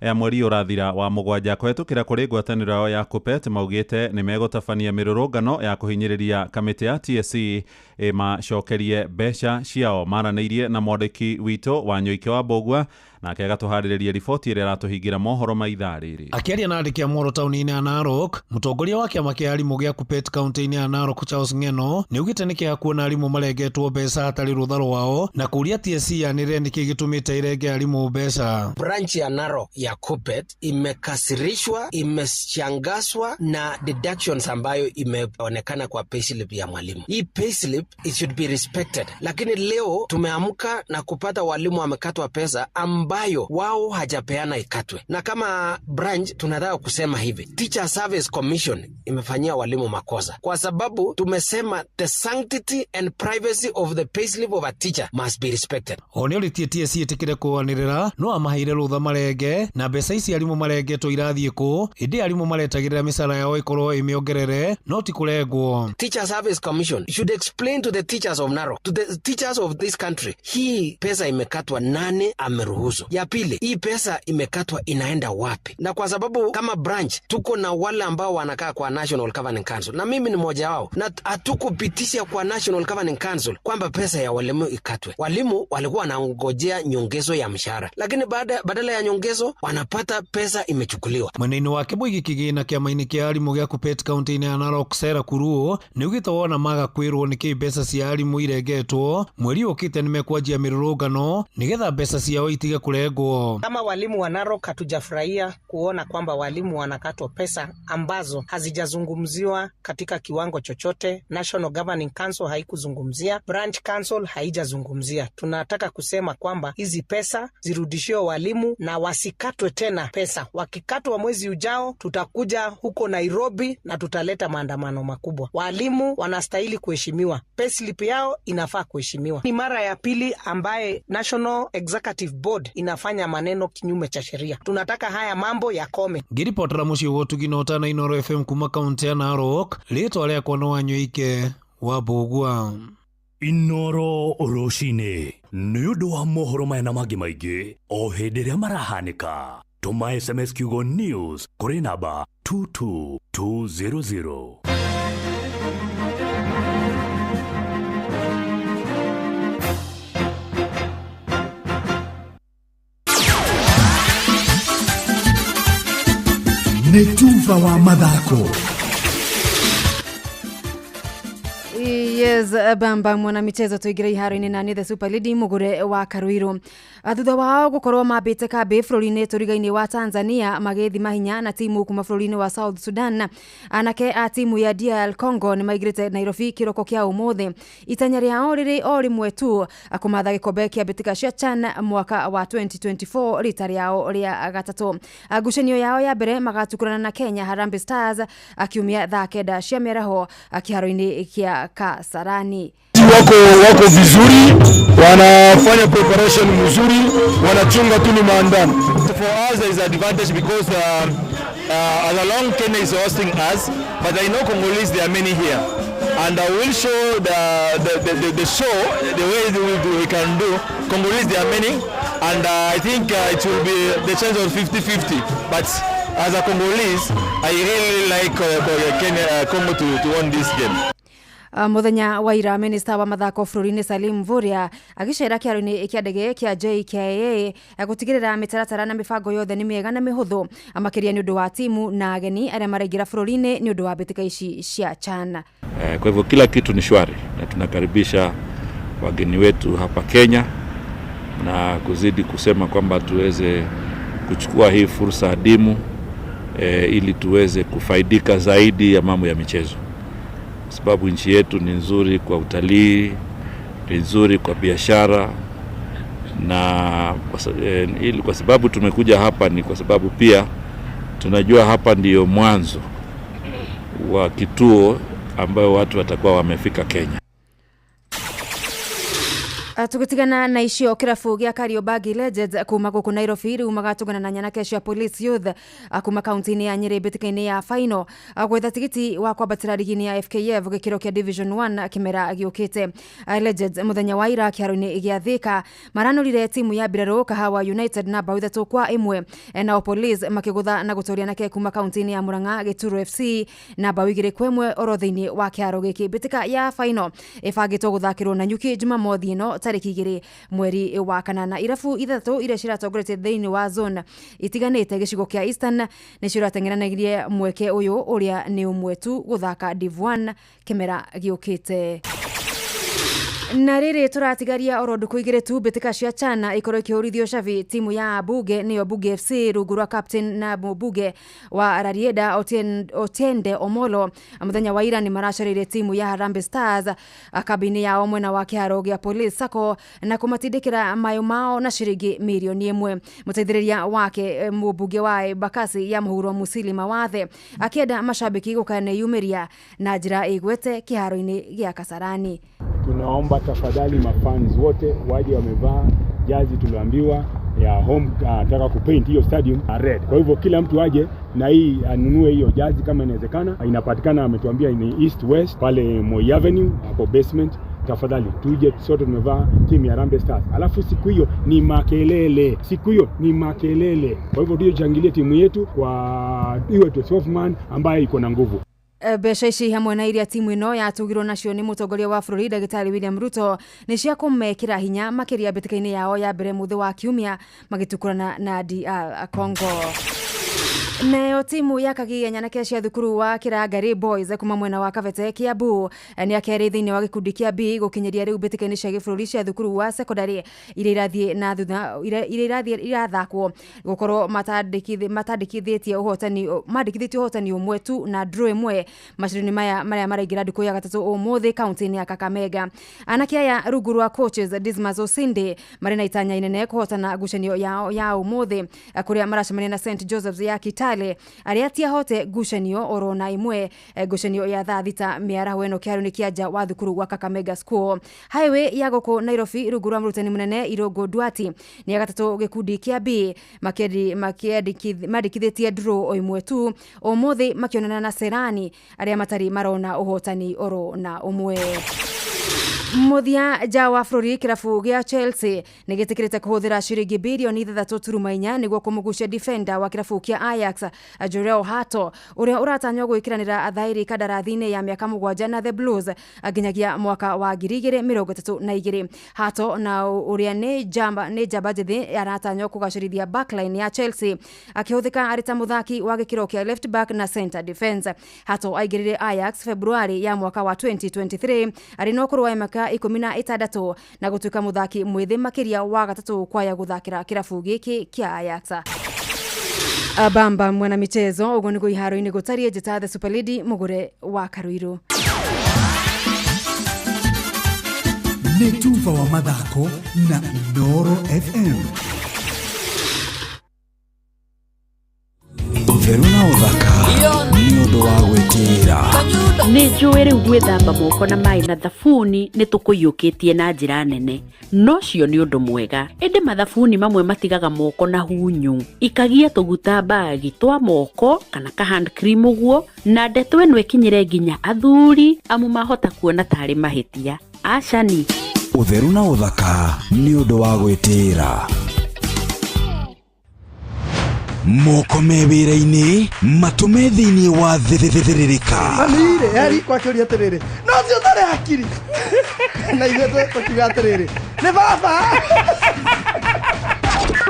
ya mweri ũrathira wa mũgwanja. Kũhetũkĩra kũrĩ ngwatanĩro yao ya KUPPET maugĩte nĩ megũtabania mĩrũrũngano ya kũhinyĩrĩria kamĩtĩ ya TSC ĩmacokerie mbeca ciao. Maranĩirie na mwandĩki witũ wa Nyoike wa Mbũgua, nake agatũharĩrĩria riboti ĩrĩa ĩratũhingĩra mohoro ma ithaa rĩrĩ. Akĩaria na andĩki a mohoro taũni-inĩ ya Narok, mũtongoria wa kĩama kĩa arimũ gĩa KUPPET kaunti-inĩ ya Narok Charles Ng'eno nĩaugĩte nĩ kĩeha kuona arimũ marengetwo mbeca hatarĩ rũtha rwao na kũũria TSC yanĩrĩre nĩkĩ gĩtũmĩte ĩrenge arimũ mbeca. Branch ya Narok ya KUPPET imekasirishwa, imeshangazwa na deductions ambayo imeonekana kwa payslip ya mwalimu. Hii payslip, it should be respected, lakini leo tumeamka na kupata walimu wamekatwa pesa ambayo wao hajapeana ikatwe. Na kama branch tunataka kusema hivi, Teacher Service Commission imefanyia walimu makosa, kwa sababu tumesema the sanctity and privacy of the payslip of a teacher must be respected. O nĩorĩtie TSC ĩtĩkĩre kũanĩrĩra no amaheire rũtha marenge na mbeca ici arimũ marengetwo irathiĩ kũ, ĩndĩ arimũ maretagĩrĩra mĩcara yao ĩkorwo ĩmĩongerere no ti kũrengwo. Teacher Service Commission should explain to the teachers of Narok, to the teachers of this country, hii pesa imekatwa, nani ameruhusu? Ya pili, hii pesa imekatwa inaenda wapi? Na kwa sababu kama branch tuko na wale ambao wanakaa kwa National Governing Council, na mimi ni mmoja wao, na hatukupitisha kwa National Governing Council kwamba pesa ya walimu ikatwe. Walimu walikuwa wanangojea nyongezo ya mshahara, lakini badala ya nyongezo wanapata pesa imechukuliwa. Mwena-inĩ wake mũigi kĩgĩna kĩama-inĩ kĩa arimũ gĩa KUPPET kaunti-inĩ ya Narok Sarah Kuruo nĩaugĩte wona maga kwĩrwo nĩkĩ mbeca cia arimũ irengetwo mweri ũkĩte nĩmekwanjia mĩrũrũngano nĩgetha mbeca ciao itige kũrengwo. Kama walimu wa Narok hatujafurahia kuona kwamba walimu wanakatwa pesa ambazo hazijazungumziwa katika kiwango chochote. National Governing Council haikuzungumzia, Branch Council haijazungumzia. Tunataka kusema kwamba hizi pesa zirudishiwe walimu na wasikatwe tena pesa. Wakikatwa mwezi ujao, tutakuja huko Nairobi na tutaleta maandamano makubwa. Walimu wanastahili kuheshimiwa, payslip yao inafaa kuheshimiwa. Ni mara ya pili ambaye National Executive Board inafanya maneno kinyume cha sheria. Tunataka haya mambo yakome. Ngĩribotera mũciĩ wa ũtugi na ũtana Inooro FM kuma kaunti ya Narok, rĩtwa rĩakwa nĩ Wanyoike wa Mbũgua. Inooro rũcinĩ nĩ ũndũ wa mohoro maya na mangĩ maingĩ o hĩndĩ ĩrĩa marahanĩka. Tũma SMS kiugo news kũrĩ namba 22200. Nĩ tuba wa mathako. Yes, bamba mwana michezo tuingire iharo-inĩ na nĩ the Super Lady Mugure wa Karuiru. Thutha wao gũkorwo mambĩte kambĩ bũrũri-inĩ tũriga-inĩ wa Tanzania magĩthima hinya na timu kuma bũrũri-inĩ wa South Sudan. Anake a timu ya DR Congo nĩ maingĩrĩte Nairobi kĩroko kĩa ũmũthĩ. Itanya rĩao rĩrĩ o rĩmwe tu, kũmatha gĩkombe kĩa mbĩtĩka cia CHAN mwaka wa 2024 rita rĩao rĩa gatatũ. Ngucanio yao ya mbere magatukũrana na Kenya Harambee Stars akiumia thaa 9 cia mĩaraho kĩharo-inĩ kĩa Kasarani. Wako vizuri, wanafanya preparation mzuri, wanachunga tu ni maandano. For us there is advantage because all along Kenya is hosting us, but I know Congolese, there are many here, and I will show the show the way we can do. Congolese, there are many, and I think it will be the chance of 50-50, but As a Congolese, I really like Kenya, Congo to win this game. Muthenya wa ira, minista wa mathako bũrũri-inĩ Salim Mvurya agĩcera kĩharo-inĩ kĩa ndege kĩa JKIA gũtigĩrĩra mĩtaratara na mĩbango yothe nĩ mĩega na mĩhũthũ, makĩria nĩ ũndũ wa timu na ageni arĩa maraingĩra bũrũri-inĩ nĩ ũndũ wa mbĩtĩka ici cia CHAN. Kwa hivyo kila kitu ni shwari na tunakaribisha wageni wetu hapa Kenya na kuzidi kusema kwamba tuweze kuchukua hii fursa adimu ili tuweze kufaidika zaidi ya mambo ya michezo, kwa sababu nchi yetu ni nzuri kwa utalii, ni nzuri kwa biashara, na ili kwa sababu tumekuja hapa ni kwa sababu pia tunajua hapa ndiyo mwanzo wa kituo ambayo watu watakuwa wamefika Kenya. Tũgĩtigana na icio, kĩrabu gĩa Kariobangi Legends kuma gũkũ Nairobi rĩu magatũngana na nyanake cia Police Youth kuma kaunti-inĩ ya Nyĩrĩ mbĩtĩka-inĩ ya final gwetha tigiti wa kwambatĩra rigi-inĩ ya FKF gĩkĩro kĩa Division 1 kĩmera gĩũkĩte. Legends mũthenya wa ira kĩharo-inĩ gĩa Thika maranũrire timu ya mbirarũ Kahawa United na bao 3-1, nao Police makĩgũtha na gũtoria nake kuma kaunti-inĩ ya Murang'a Gĩturo FC na bao 2-1 oro thĩinĩ wa kĩharo gĩkĩ. Mbĩtĩka ya final ĩbangĩtwo gũthakĩrwo Nanyuki Jumamothi ĩno tarĩki 2 mweri wa kanana. Irabu ithatũ iria ciratongoretie thĩinĩ wa zone itiganĩte gĩcigo kĩa Eastern nĩcio irateng'eranagirie mweke ũyũ ũrĩa nĩ ũmwe tu gũthaka Div 1 kĩmera gĩũkĩte. Na rĩrĩ tũratigaria oro ndukũ igĩrĩ tu mbĩtĩka cia CHAN ikorwo ikĩhũrithio cabi, timu ya Bunge nĩyo Bunge FC rungu rwa captain na mũmbunge wa Rarieda Otiende Omolo mũthenya wa ira nĩ maracereire timu ya Harambee Stars kambĩ-inĩ yao mwena wa kĩharo gĩa Police Sacco na kũmatindĩkĩra mayũ mao na ciringi mirioni 1. Mũteithĩrĩria wake mũmbunge wa Embakasi ya mũhuro Musili Mawathe akĩenda mashabiki gũkaneyumĩria na njĩra ĩgwete kĩharo-inĩ gĩa Kasarani. Tunaomba tafadhali mafans wote waje wamevaa jazi tulioambiwa ya home, nataka kupaint hiyo stadium red. Kwa hivyo kila mtu aje na hii anunue hiyo jazi kama inawezekana. Inapatikana, ametuambia ni East West pale Moi Avenue hapo basement. Tafadhali tuje sote tumevaa timu ya Harambee Stars. Alafu siku hiyo ni makelele, siku hiyo ni makelele. Kwa hivyo tuje tushangilie timu yetu kwa iwe 12 man ambaye iko na nguvu. Mbeca ici hamwe na iria timu ĩno yatugirwo nacio nĩ mũtongoria wa bũrũri Ndagĩtarĩ William Ruto nĩ cia kũmekĩra hinya makĩria mbĩtĩka-inĩ yao ya mbere mũthĩ wa kiumia magĩtukũrana na DR Congo. Nayo timu ya Kagiya nyanake cia thukuru wa Kirangari Boys kuma mwena wa Kabete Kiambu nĩ akerĩ thĩinĩ wa gĩkundi kĩa B gũkinyĩria rĩu mbĩtĩka-inĩ cia gĩbũrũri cia thukuru wa secondary iria irathiĩ na thutha iria irathiĩ irathakwo gũkorwo matandĩkithĩtie ũhotani mandĩkithĩtie ũhotani ũmwe tu na draw ĩmwe macindano maya marĩa maraingĩra ndukũ ya gatatũ ũmũthĩ kaunti-inĩ ya Kakamega. Anake aya rungu rwa coaches Dismas Osinde marĩ na itanya inene kũhotana ngucanio yao ya ũmũthĩ kũrĩa maracemania na St Joseph's ya Kitale arĩa tiahote ngucanio oro na imwe ngucanio ya thaa thita mĩaraho ĩno kĩharo-inĩ kĩa nja wa thukuru wa Kakamega School. Highway ya gũkũ Nairobi rungu rwa mũrutani mũnene Irũngũ Duati nĩ ya gatatũ gĩkundi kĩa B mandĩkithĩtie draw o ĩmwe tu ũmũthĩ makĩonana na Serani arĩa matarĩ marona ũhotani oro na ũmwe. Mũthia nja wa bũrũri, kĩrabu gĩa Chelsea nĩ gĩtĩkĩrĩte kũhũthĩra ciringi birioni 6.4 nĩguo kũmũgucia defender wa kĩrabu kĩa Ajax Jorrel Hato ũrĩa ũratanywo gwĩkĩranĩra athaĩri kandarathi-inĩ ya mĩaka 7 na The Blues nginyagia mwaka wa 2032. Hato na ũrĩa nĩ njamba njĩthĩ aratanywo kũgacĩrithia backline ya Chelsea akĩhũthĩka arĩ ta mũthaki wa gĩkĩro kĩa left back na center defense. Hato aingĩrire Ajax February ya mwaka wa 2023 arĩ na ũkũrũ wa mĩaka 16 na gũtuĩka mũthaki mwĩthĩ makĩria wa gatatũ kwaya gũthakĩra kĩrabu gĩkĩ kĩa Ajax. Bamba mwana michezo ũguo nĩguo iharo-inĩ gũtariĩ. Njĩta The Super Lady mũgũre wa Karuiru. Nĩ tuba wa mathako na Inooro FM. Ũtheru na ũthaka nĩ ũndũ wa gwĩtĩĩra. Nĩ njũĩ rĩu gwĩthamba moko na maĩ na thabuni nĩ tũkũiyũkĩtie na njĩra nene, no cio nĩ ũndũ mwega, ĩndĩ mathabuni mamwe matigaga moko na hunyu ikagia tũguta mbagi twa moko kana ka hand cream ũguo, na ndeto ĩno ĩkinyĩre nginya athuri amu mahota kuona tarĩ mahĩtia. Acani. Ũtheru na ũthaka nĩ ũndũ wa gwĩtĩĩra. Moko me wĩra-inĩ, matũ me thĩinĩ wa thĩrĩrĩka. Mami-rĩ, heri kwakĩũria atĩrĩrĩ, no ũcio ũtarĩ hakiri na ithuĩ tũkiuga atĩrĩrĩ, nĩ baba.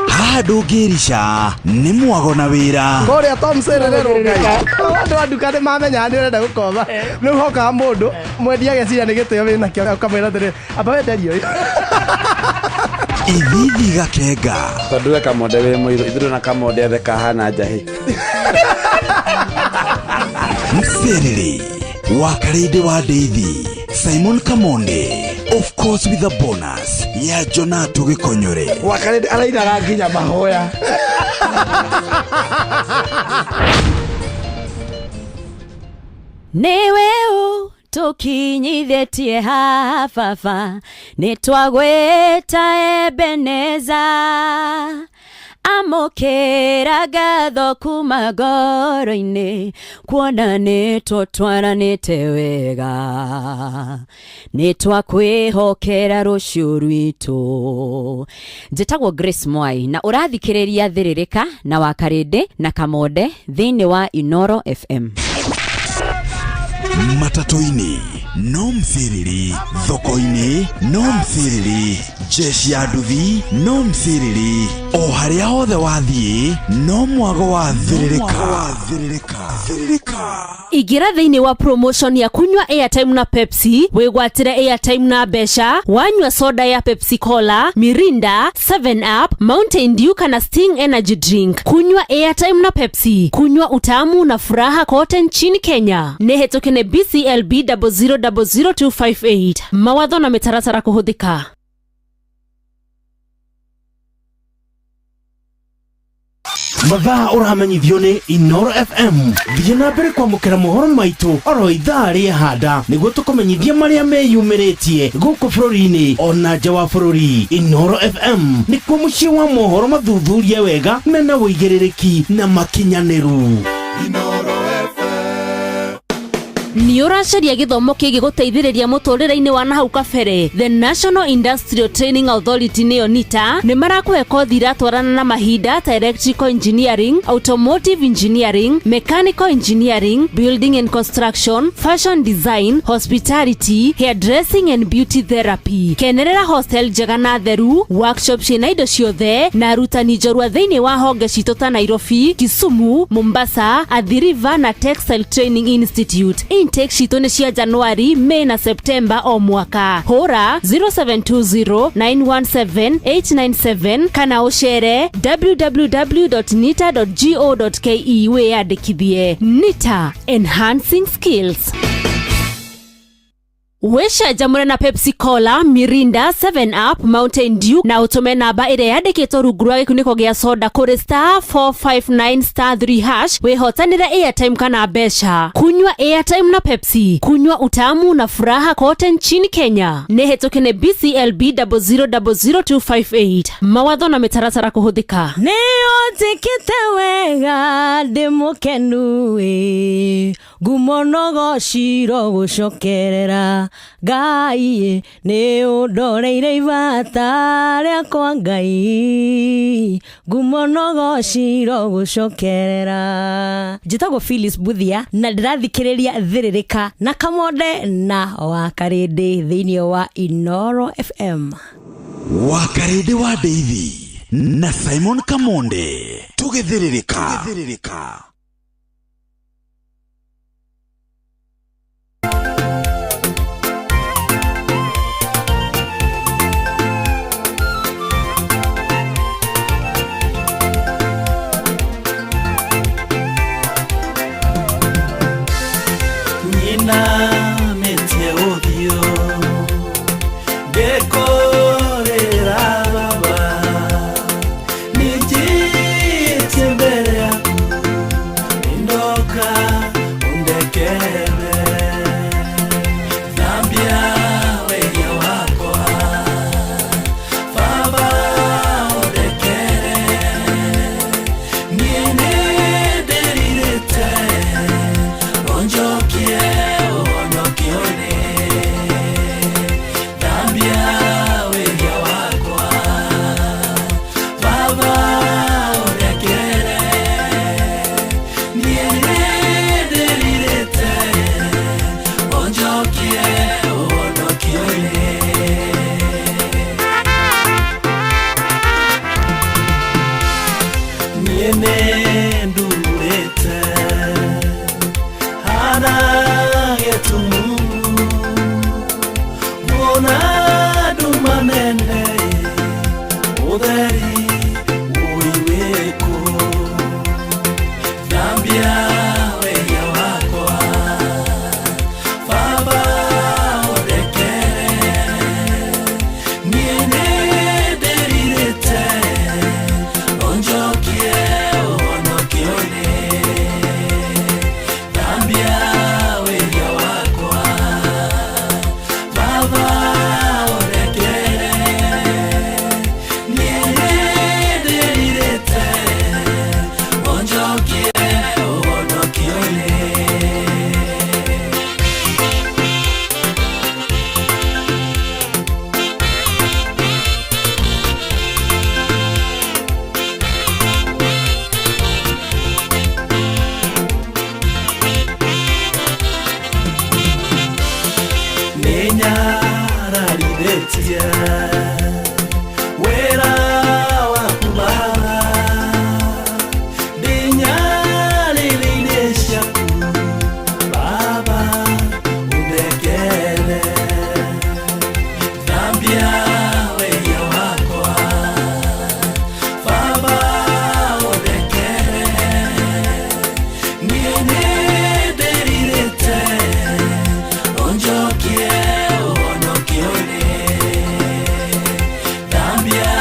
Haha ndũngĩrica nĩ mwago na wĩra. Kũrĩa Tom Serere Rũngai, andũ a nduka nĩ mamenyaga nĩ ũrenda gũkomba, rĩu hokaga mũndũ mwendia ageciria nĩ gĩtĩo wĩnakĩo, ũkamwĩra atĩrĩrĩ, amba wenderie ũyũ. Ithithi gakenga. Tondũ we Kamonde wĩ mũirũ, ithuĩ na Kamonde othe kahana njahĩ. Mserere wa Karĩndĩ wa Ndeithi, Simon Kamonde, of course with a bonus ya Jonato Gĩkonyore. Wakarĩndĩ arainaga nginya mahoya. Nĩwe ũtũkinyithĩtie haha baba, nĩtwagwĩta Ebeneza. Amũkĩra ngatho kuma ngoro-inĩ, kuona nĩtũtwaranĩte wega, nĩtwakwĩhokera rũciũ rwitũ. Njĩtagwo Grace Mwai na ũrathikĩrĩria Thĩrĩrĩka na Wakarĩndĩ na Kamonde thĩinĩ wa Inoro FM. Matatũ-inĩ no msiriri, thoko-inĩ no msiriri, jeshi ya nduthi no msiriri, o harĩa hothe wathiĩ no mwago wa thĩrĩrĩka. Thĩrĩrĩka. Ingĩra thĩinĩ wa promotion ya kunywa airtime na Pepsi, wĩgwatĩre airtime na mbeca wanyua soda ya Pepsi Cola, Mirinda, 7 Up, Mountain Dew kana Sting Energy Drink. Kunywa airtime na Pepsi, kunywa utamu na furaha kote nchini Kenya. Nĩ hetũke nĩ BCLB 0000258. Mawatho na mĩtaratara kũhũthĩka. Mathaa ũramenyithio nĩ Inoro FM. Thiĩ na mbere kwamũkĩra mohoro maitũ oro ithaa rĩa handa, nĩguo tũkũmenyithia marĩa meyumĩrĩtie gũkũ bũrũri-inĩ ona nja wa bũrũri. Inoro FM nĩkuo mũciĩ wa mohoro mathuthurie wega, mena ũigĩrĩrĩki na makinyanĩru. Nĩ ũracaria gĩthomo kĩngĩgũteithĩrĩria mũtũrĩre-inĩ wa nahau kabere? The National Industrial Training Authority nĩyo NITA nĩ marakũhe kothi iratwarana na mahinda ta electrical engineering, automotive engineering, mechanical engineering, building and construction, fashion design, hospitality, hairdressing and beauty therapy. Kenerera hostel njega na theru, workshop ciĩna indo ciothe na arutani njorua thĩinĩ wa honge citũ ta Nairobi, Kisumu, Mombasa, Athi River na Textile Training Institute. Intake citũ nĩ cia Januari, May na September o mwaka. Hũra 0720917897 kana ũcere www.nita.go.ke wĩyandĩkithie. NITA, enhancing skills. Wĩcanjamũre na Pepsi Cola, Mirinda, 7 Up, Mountain Dew na ũtũme namba ĩrĩa yandĩkĩtwo rungu rwa gĩkunĩko gĩa soda kũrĩ star 459 star 3 hash wĩhotanĩre airtime kana mbeca. Kunywa airtime na Pepsi, kunywa utamu na furaha kote nchini Kenya. Nĩ hetũke nĩ BCLB 0000258. Mawatho na mĩtaratara kũhũthĩka. Nĩ ũnjĩkĩte wega ndĩ mũkenu ĩ, ngumo no gociro gũcokerera Ngai, nĩ ũndoreire ibata rĩakwa Ngai, ngumo no gociro gũcokerera. Njĩtagwo Phyllis Buthia na ndĩrathikĩrĩria Thĩrĩrĩka na Kamonde na Wakarĩndĩ thĩinĩ wa Inoro FM. Wakarĩndĩ wa Ndeithi na Simon Kamonde, tũgĩthĩrĩrĩka. Nyinamĩtie ũthiũ ngĩkũrĩra baba, nĩnjĩtie mbere yaku. Mũtheri ũiwĩkũ Thambia wehia wakwa Baba ũndekere Niĩ nĩndĩrirĩte Ũnjokie ũhonokio-inĩ Thambia wehia wakwa Baba ũndekere Niĩ nĩndĩrirĩte Ũnjokie ũhonokio-inĩ. Nĩnyararithĩtie wĩra waku Baba, ndinyarĩrĩirie ciaku Baba, ũndekere. Thambia wehia wakwa Baba, ũndekere. Niĩ nĩndĩrirĩte ũnjokie ũhonokio-inĩ. Thambia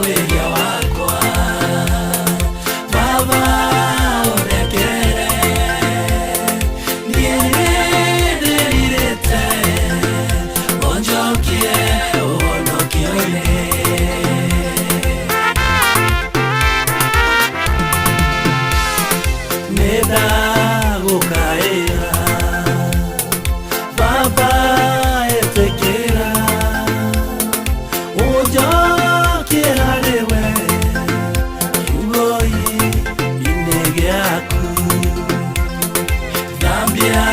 wehia wakwa Baba, ũndekere. Niĩ nĩndĩrirĩte ũnjokie ũhonokio-inĩ. Nĩndagũkaĩra Baba, ĩtĩkĩra ũnjokie harĩ we kiugo-inĩ gĩaku. Thambia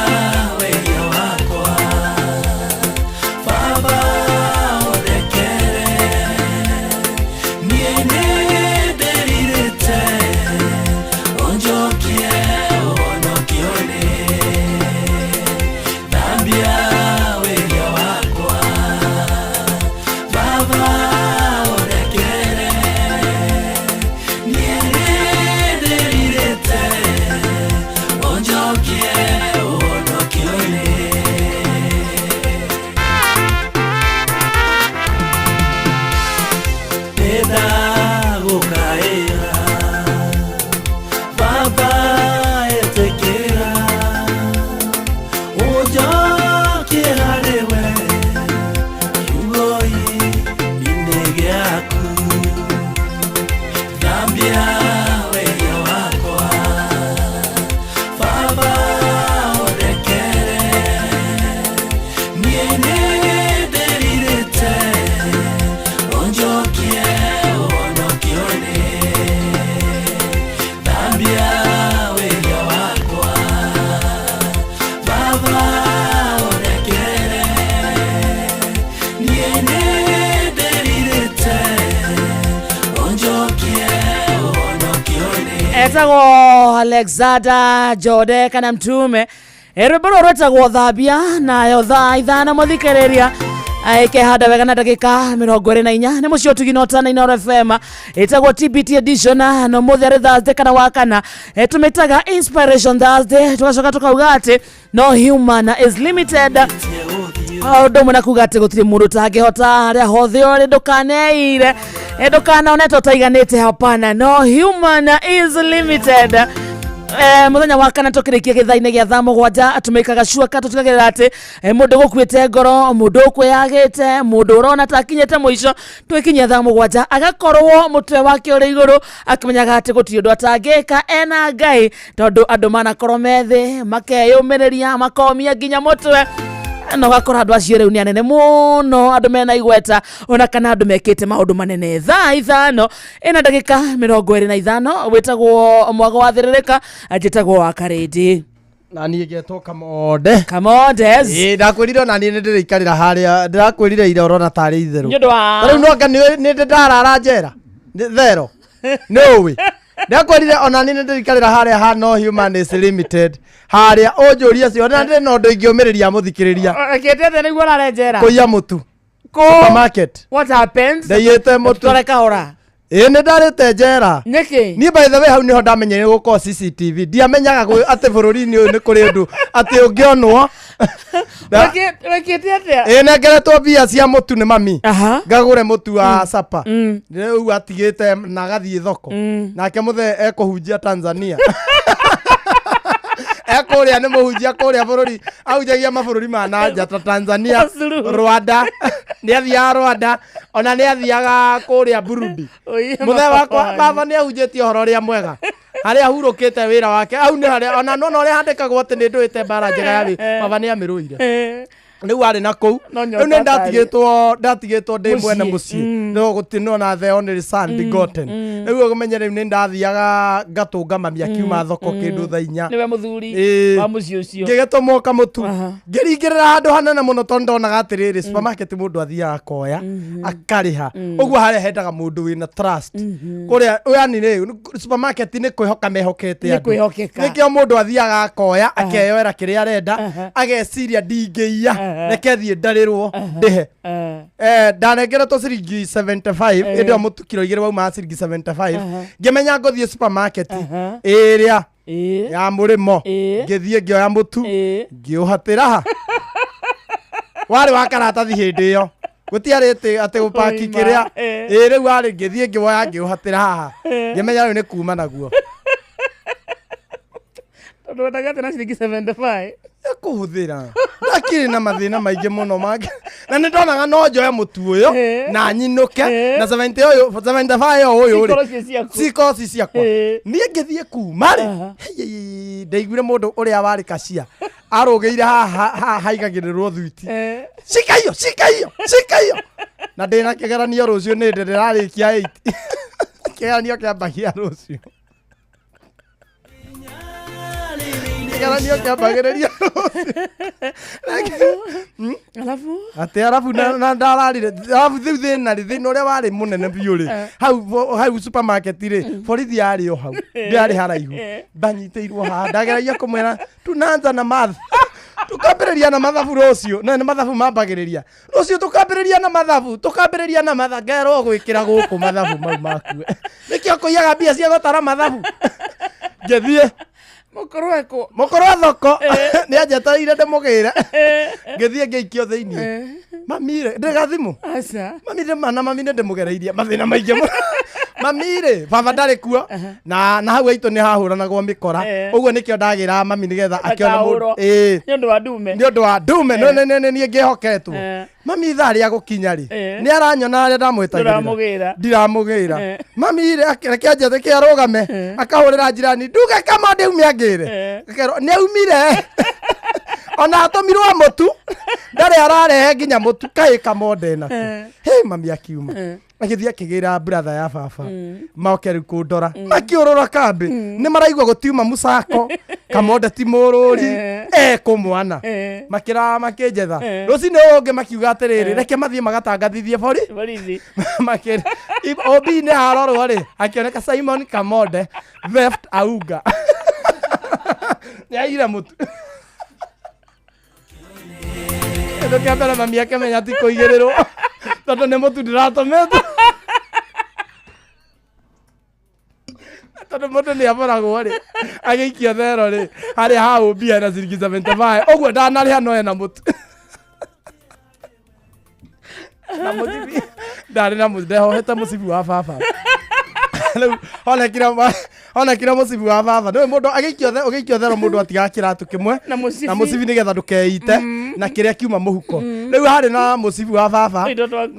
wehia wakwa Baba, ũndekere. Niĩ nĩndĩrirĩte ũnjokie ũhonokio-inĩ. Thambia wehia wakwa Baba, ũndekere. Niĩ nĩndĩrirĩte ũnjokie ũhonokio-inĩ. Nĩndagũkaĩra Baba, ĩtĩkĩra ũnjokie harĩ we kiugo-inĩ gĩaku. Thambia wehia wakwa Baba, ũndekere. Niĩ nĩndĩrirĩte ũnjokie ũhonokio-inĩ. Thambia wehia wakwa Baba, ũndekere. Niĩ nĩndĩrirĩte ũnjokie ũhonokio-inĩ. Etagwo Alexander Jode kana mtume. Rwĩmbo rũrũ rwĩtagwo thambia nayo thaa 5 mũthikĩrĩria ikehanda wega na ndagĩka 24 nĩ mũciĩ ũtugi na ũtana Inooro FM ĩtagwo TBT edition na ũmũthĩ arĩ Thursday kana wa kana tũmĩtaga Inspiration Thursday tũgacoka tũkauga atĩ no human is limited ũndũ ũmwe na kuga atĩ gũtirĩ mũndũ ũtangĩhota harĩa hothe ũrĩ ndũkaneire ndũkanone ta ũtaiganĩte hapana no human is limited. Mũthenya wa kana tũkĩrĩkia gĩthaa-inĩ gĩa thaa 7 tũmĩkaga cuaka tũtigagĩrĩra atĩ mũndũ gũkuĩte ngoro mũndũ ũkwĩyagĩte mũndũ ũrona ta akinyĩte mũico twĩkinyia thaa 7 agakorwo mũtwe wake ũrĩ igũrũ akĩmenyaga atĩ gũtirĩ ũndũ atangĩka ena Ngai tondũ andũ manakorwo me thĩ makeyũmĩrĩria makomia nginya mũtwe na ũgakora andũ acio rĩu nĩ anene mũno andũ mena igweta ona kana andũ mekĩte maũndũ manene. Thaa 5 ĩna ndagĩka 25 wĩtagwo mwago wa thĩrĩrĩka njĩtagwo wa Karĩndĩ na niĩ ngetwo Kamonde. Kamondes. Ĩĩ ndakwĩrire ona niĩ nĩndĩrĩikarĩra harĩa ndĩrakwĩrire ira ũrona tarĩ itherũ. Nĩ ũndũ wa Ta rĩu no anga nĩ ndarara njera thero nĩ ũĩ ndakwĩrire ona niĩ nĩndĩrĩikarĩra harĩa ha no human is limited harĩa ũnjũrie cio na ndĩrĩ na ũndũ ingĩũmĩrĩria mũthikĩrĩria kĩtete nĩguo ũrare njera kũiya mũtu. Supermarket. What happens? Ndaiyĩte mũtu. Tware kahora. Ĩĩ nĩ ndarĩte njera. Nĩkĩ? Niĩ by the way hau nĩho ndamenyire gũkorwo CCTV. Ndiamenyaga atĩ bũrũri-inĩ ũyũ nĩ kũrĩ ũndũ atĩ ũngĩonwo. Wekĩte atĩa? Ĩĩ nengeretwo mbia cia mũtu nĩ mami. Ngagũre mũtu wa sapa. Rĩu atigĩte na agathiĩ thoko. Nake mũthee ekũhunjia Tanzania. Ekũrĩa nĩ mũhunjia kũrĩa bũrũri ahunjagia mabũrũri ma nanja ta Tanzania, Rwanda, nĩ athiaga Rwanda, ona nĩ athiaga kũrĩa Burundi. Mũthee wakwa baba nĩ ahunjĩtie ũhoro ũrĩa mwega harĩa ahurũkĩte wĩra wake au nĩ harĩa ona nona ũrĩa handĩkagwo atĩ nĩ ndũĩte mbara njega ya wĩ baba nĩ amĩrũire rĩu arĩ na kũu No rĩu nyota nĩ ndatigĩtwo ndĩ mwene Mũciĩ. mũciĩ no gũtirĩ no na the only son begotten rĩu ũmenye rĩu nĩ ndathiaga ngatũnga mami akiuma thoko kĩndũ thaa inya Nĩwe mũthuri Ĩĩ. wa mũciĩ ũcio. ngĩgĩtũmwo kamũtu ngĩringĩrĩra handũ hanene mũno tondũ ndonaga atĩrĩrĩ supermarket mũndũ athiaga akoya akarĩha ũguo harĩa hendaga mũndũ wĩna trust kũrĩa yani rĩ supermarket nĩ kwĩhoka mehokete Nĩ andũ. kwĩhokeka. nĩkĩo mũndũ athiaga akoya akeyoera kĩrĩa arenda ageciria ndingĩiya reke thiĩ ndarĩrwo ndĩhe. Ndanengeretwo ciringi 75 hĩndĩ ĩyo mũtu kiro igĩrĩ waumaga ciringi 75. Ngĩmenya ngũthiĩ supermarket ĩrĩa ya mũrĩmo, ngĩthiĩ ngĩoya mũtu ngĩũhatĩra ha warĩ wa karatathi hĩndĩ ĩyo gũtiarĩ atĩ gũpaki Oima, kĩrĩa. Ĩ rĩu warĩ ngĩthiĩ ngĩwoya ngĩũhatĩra haha ngĩmenya rĩu nĩ kuma naguo. Tondũ wendaga atĩa na ciringi 75? Kũhũthĩra ndakĩrĩ na mathĩna maingĩ mũno mangĩ na nĩ ndonaga no njoe mũtu ũyũ na nyinũke na 70 ũyũ 75 ũyũ Cikorwo rĩ ciĩ ciaku. cikorwo ci ciakwa. Niĩ ngĩthiĩ kuma rĩ hei, ndaiguire mũndũ ũrĩa warĩ kacia arũgĩire haha haha haigagĩrĩrwo thwiti, cika iyo cika iyo cika iyo, na ndĩna kĩgeranio rũciũ nĩ ndĩ ndĩrarĩkia 8 kĩgeranio kĩambagia rũciũ, kĩgeranio kĩambagĩrĩria rũciũ. Alafu? Atĩ arabu na ndararire arabu rĩu thĩna rĩ thĩna ũrĩa warĩ mũnene biũ rĩ hau hau supermarket rĩ borithi yarĩ o hau ndĩarĩ haraihu. Ndanyitĩirwo haha ndageragia kũmwĩra tunaanza na math tukambĩrĩria na mathabu rũciũ na nĩ mathabu mambagĩrĩria rũciũ tukambĩrĩria na mathabu tukambĩrĩria na mathabu ngerwo gwĩkĩra gũkũ mathabu mau makue nĩkĩo kũiyaga mbia cia gũtara mathabu ngĩthiĩ. Mũkũrũ ekũ? Mũkũrũ thoko nĩ anjetereire ndĩmũgĩre ngĩthiĩ ngĩikio thĩinĩ mami rĩ ndĩ gathimũ. Aca. Mami rĩ na mami nĩ ndĩmũgereirie mathĩna maingĩ mũno mami rĩ baba ndarĩ kuo na hau aitũ nĩ hahũranagwo mĩkora. Ũguo nĩkĩo ndagĩraga mami nĩgetha akĩona mũndũ. Ndakahũrwo. Ĩĩ. Nĩ ũndũ wa ndume. Nĩ ũndũ wa ndume no nĩ niĩ ngĩhoketwo. Mami ithaa rĩa gũkinya rĩ nĩ aranyona harĩa ndamwĩtagĩrĩra. Ndũramũgĩra. Ndiramũgĩra. Mami rĩ reke anjĩtĩke arũgame akahũrĩra njirani nduge kama ndĩume angĩre. Akerwo nĩ aumire ona atũmirwo mũtu ndarĩ ararehe nginya mũtu kaĩ kamonde nako. Hĩ mami akiuma agĩthiĩ akĩgĩra brother ya baba moke rĩu kũndora makĩũrũra kambĩ nĩ maraigua gũtiuma mũcako kamonde ti mũrũri ekũmwana makĩra makĩnjetha rũcinĩ ũyũ ũngĩ makiuga atĩrĩrĩ reke mathiĩ magatangathithie bori Borithi. Makĩra OB-inĩ harorwo rĩ akĩoneka Simon Kamonde theft auga nĩaire mũtu kĩndũ kĩa mbere mami akĩmenya ti kũigĩrĩrwo tondũ nĩ mũtu ndĩratũmĩte tondũ mũndũ nĩ aboragwo rĩ agĩikio thero rĩ harĩa ha ũmbia na ciringi 75 ũguo ndanarĩha no ena mũtu na mũcibi ndarĩ na mũcibi ndehohete mũcibi wa baba rĩu honekire mũcibi wa baba nĩwe mũndũ agĩikio ũgĩikio thero mũndũ atigaga kĩratũ kĩmwe Na mũcibi. Na mũcibi nĩgetha ndũkeite na kĩrĩa kiuma mũhuko rĩu harĩ na mũcibi wa baba Indo twaku.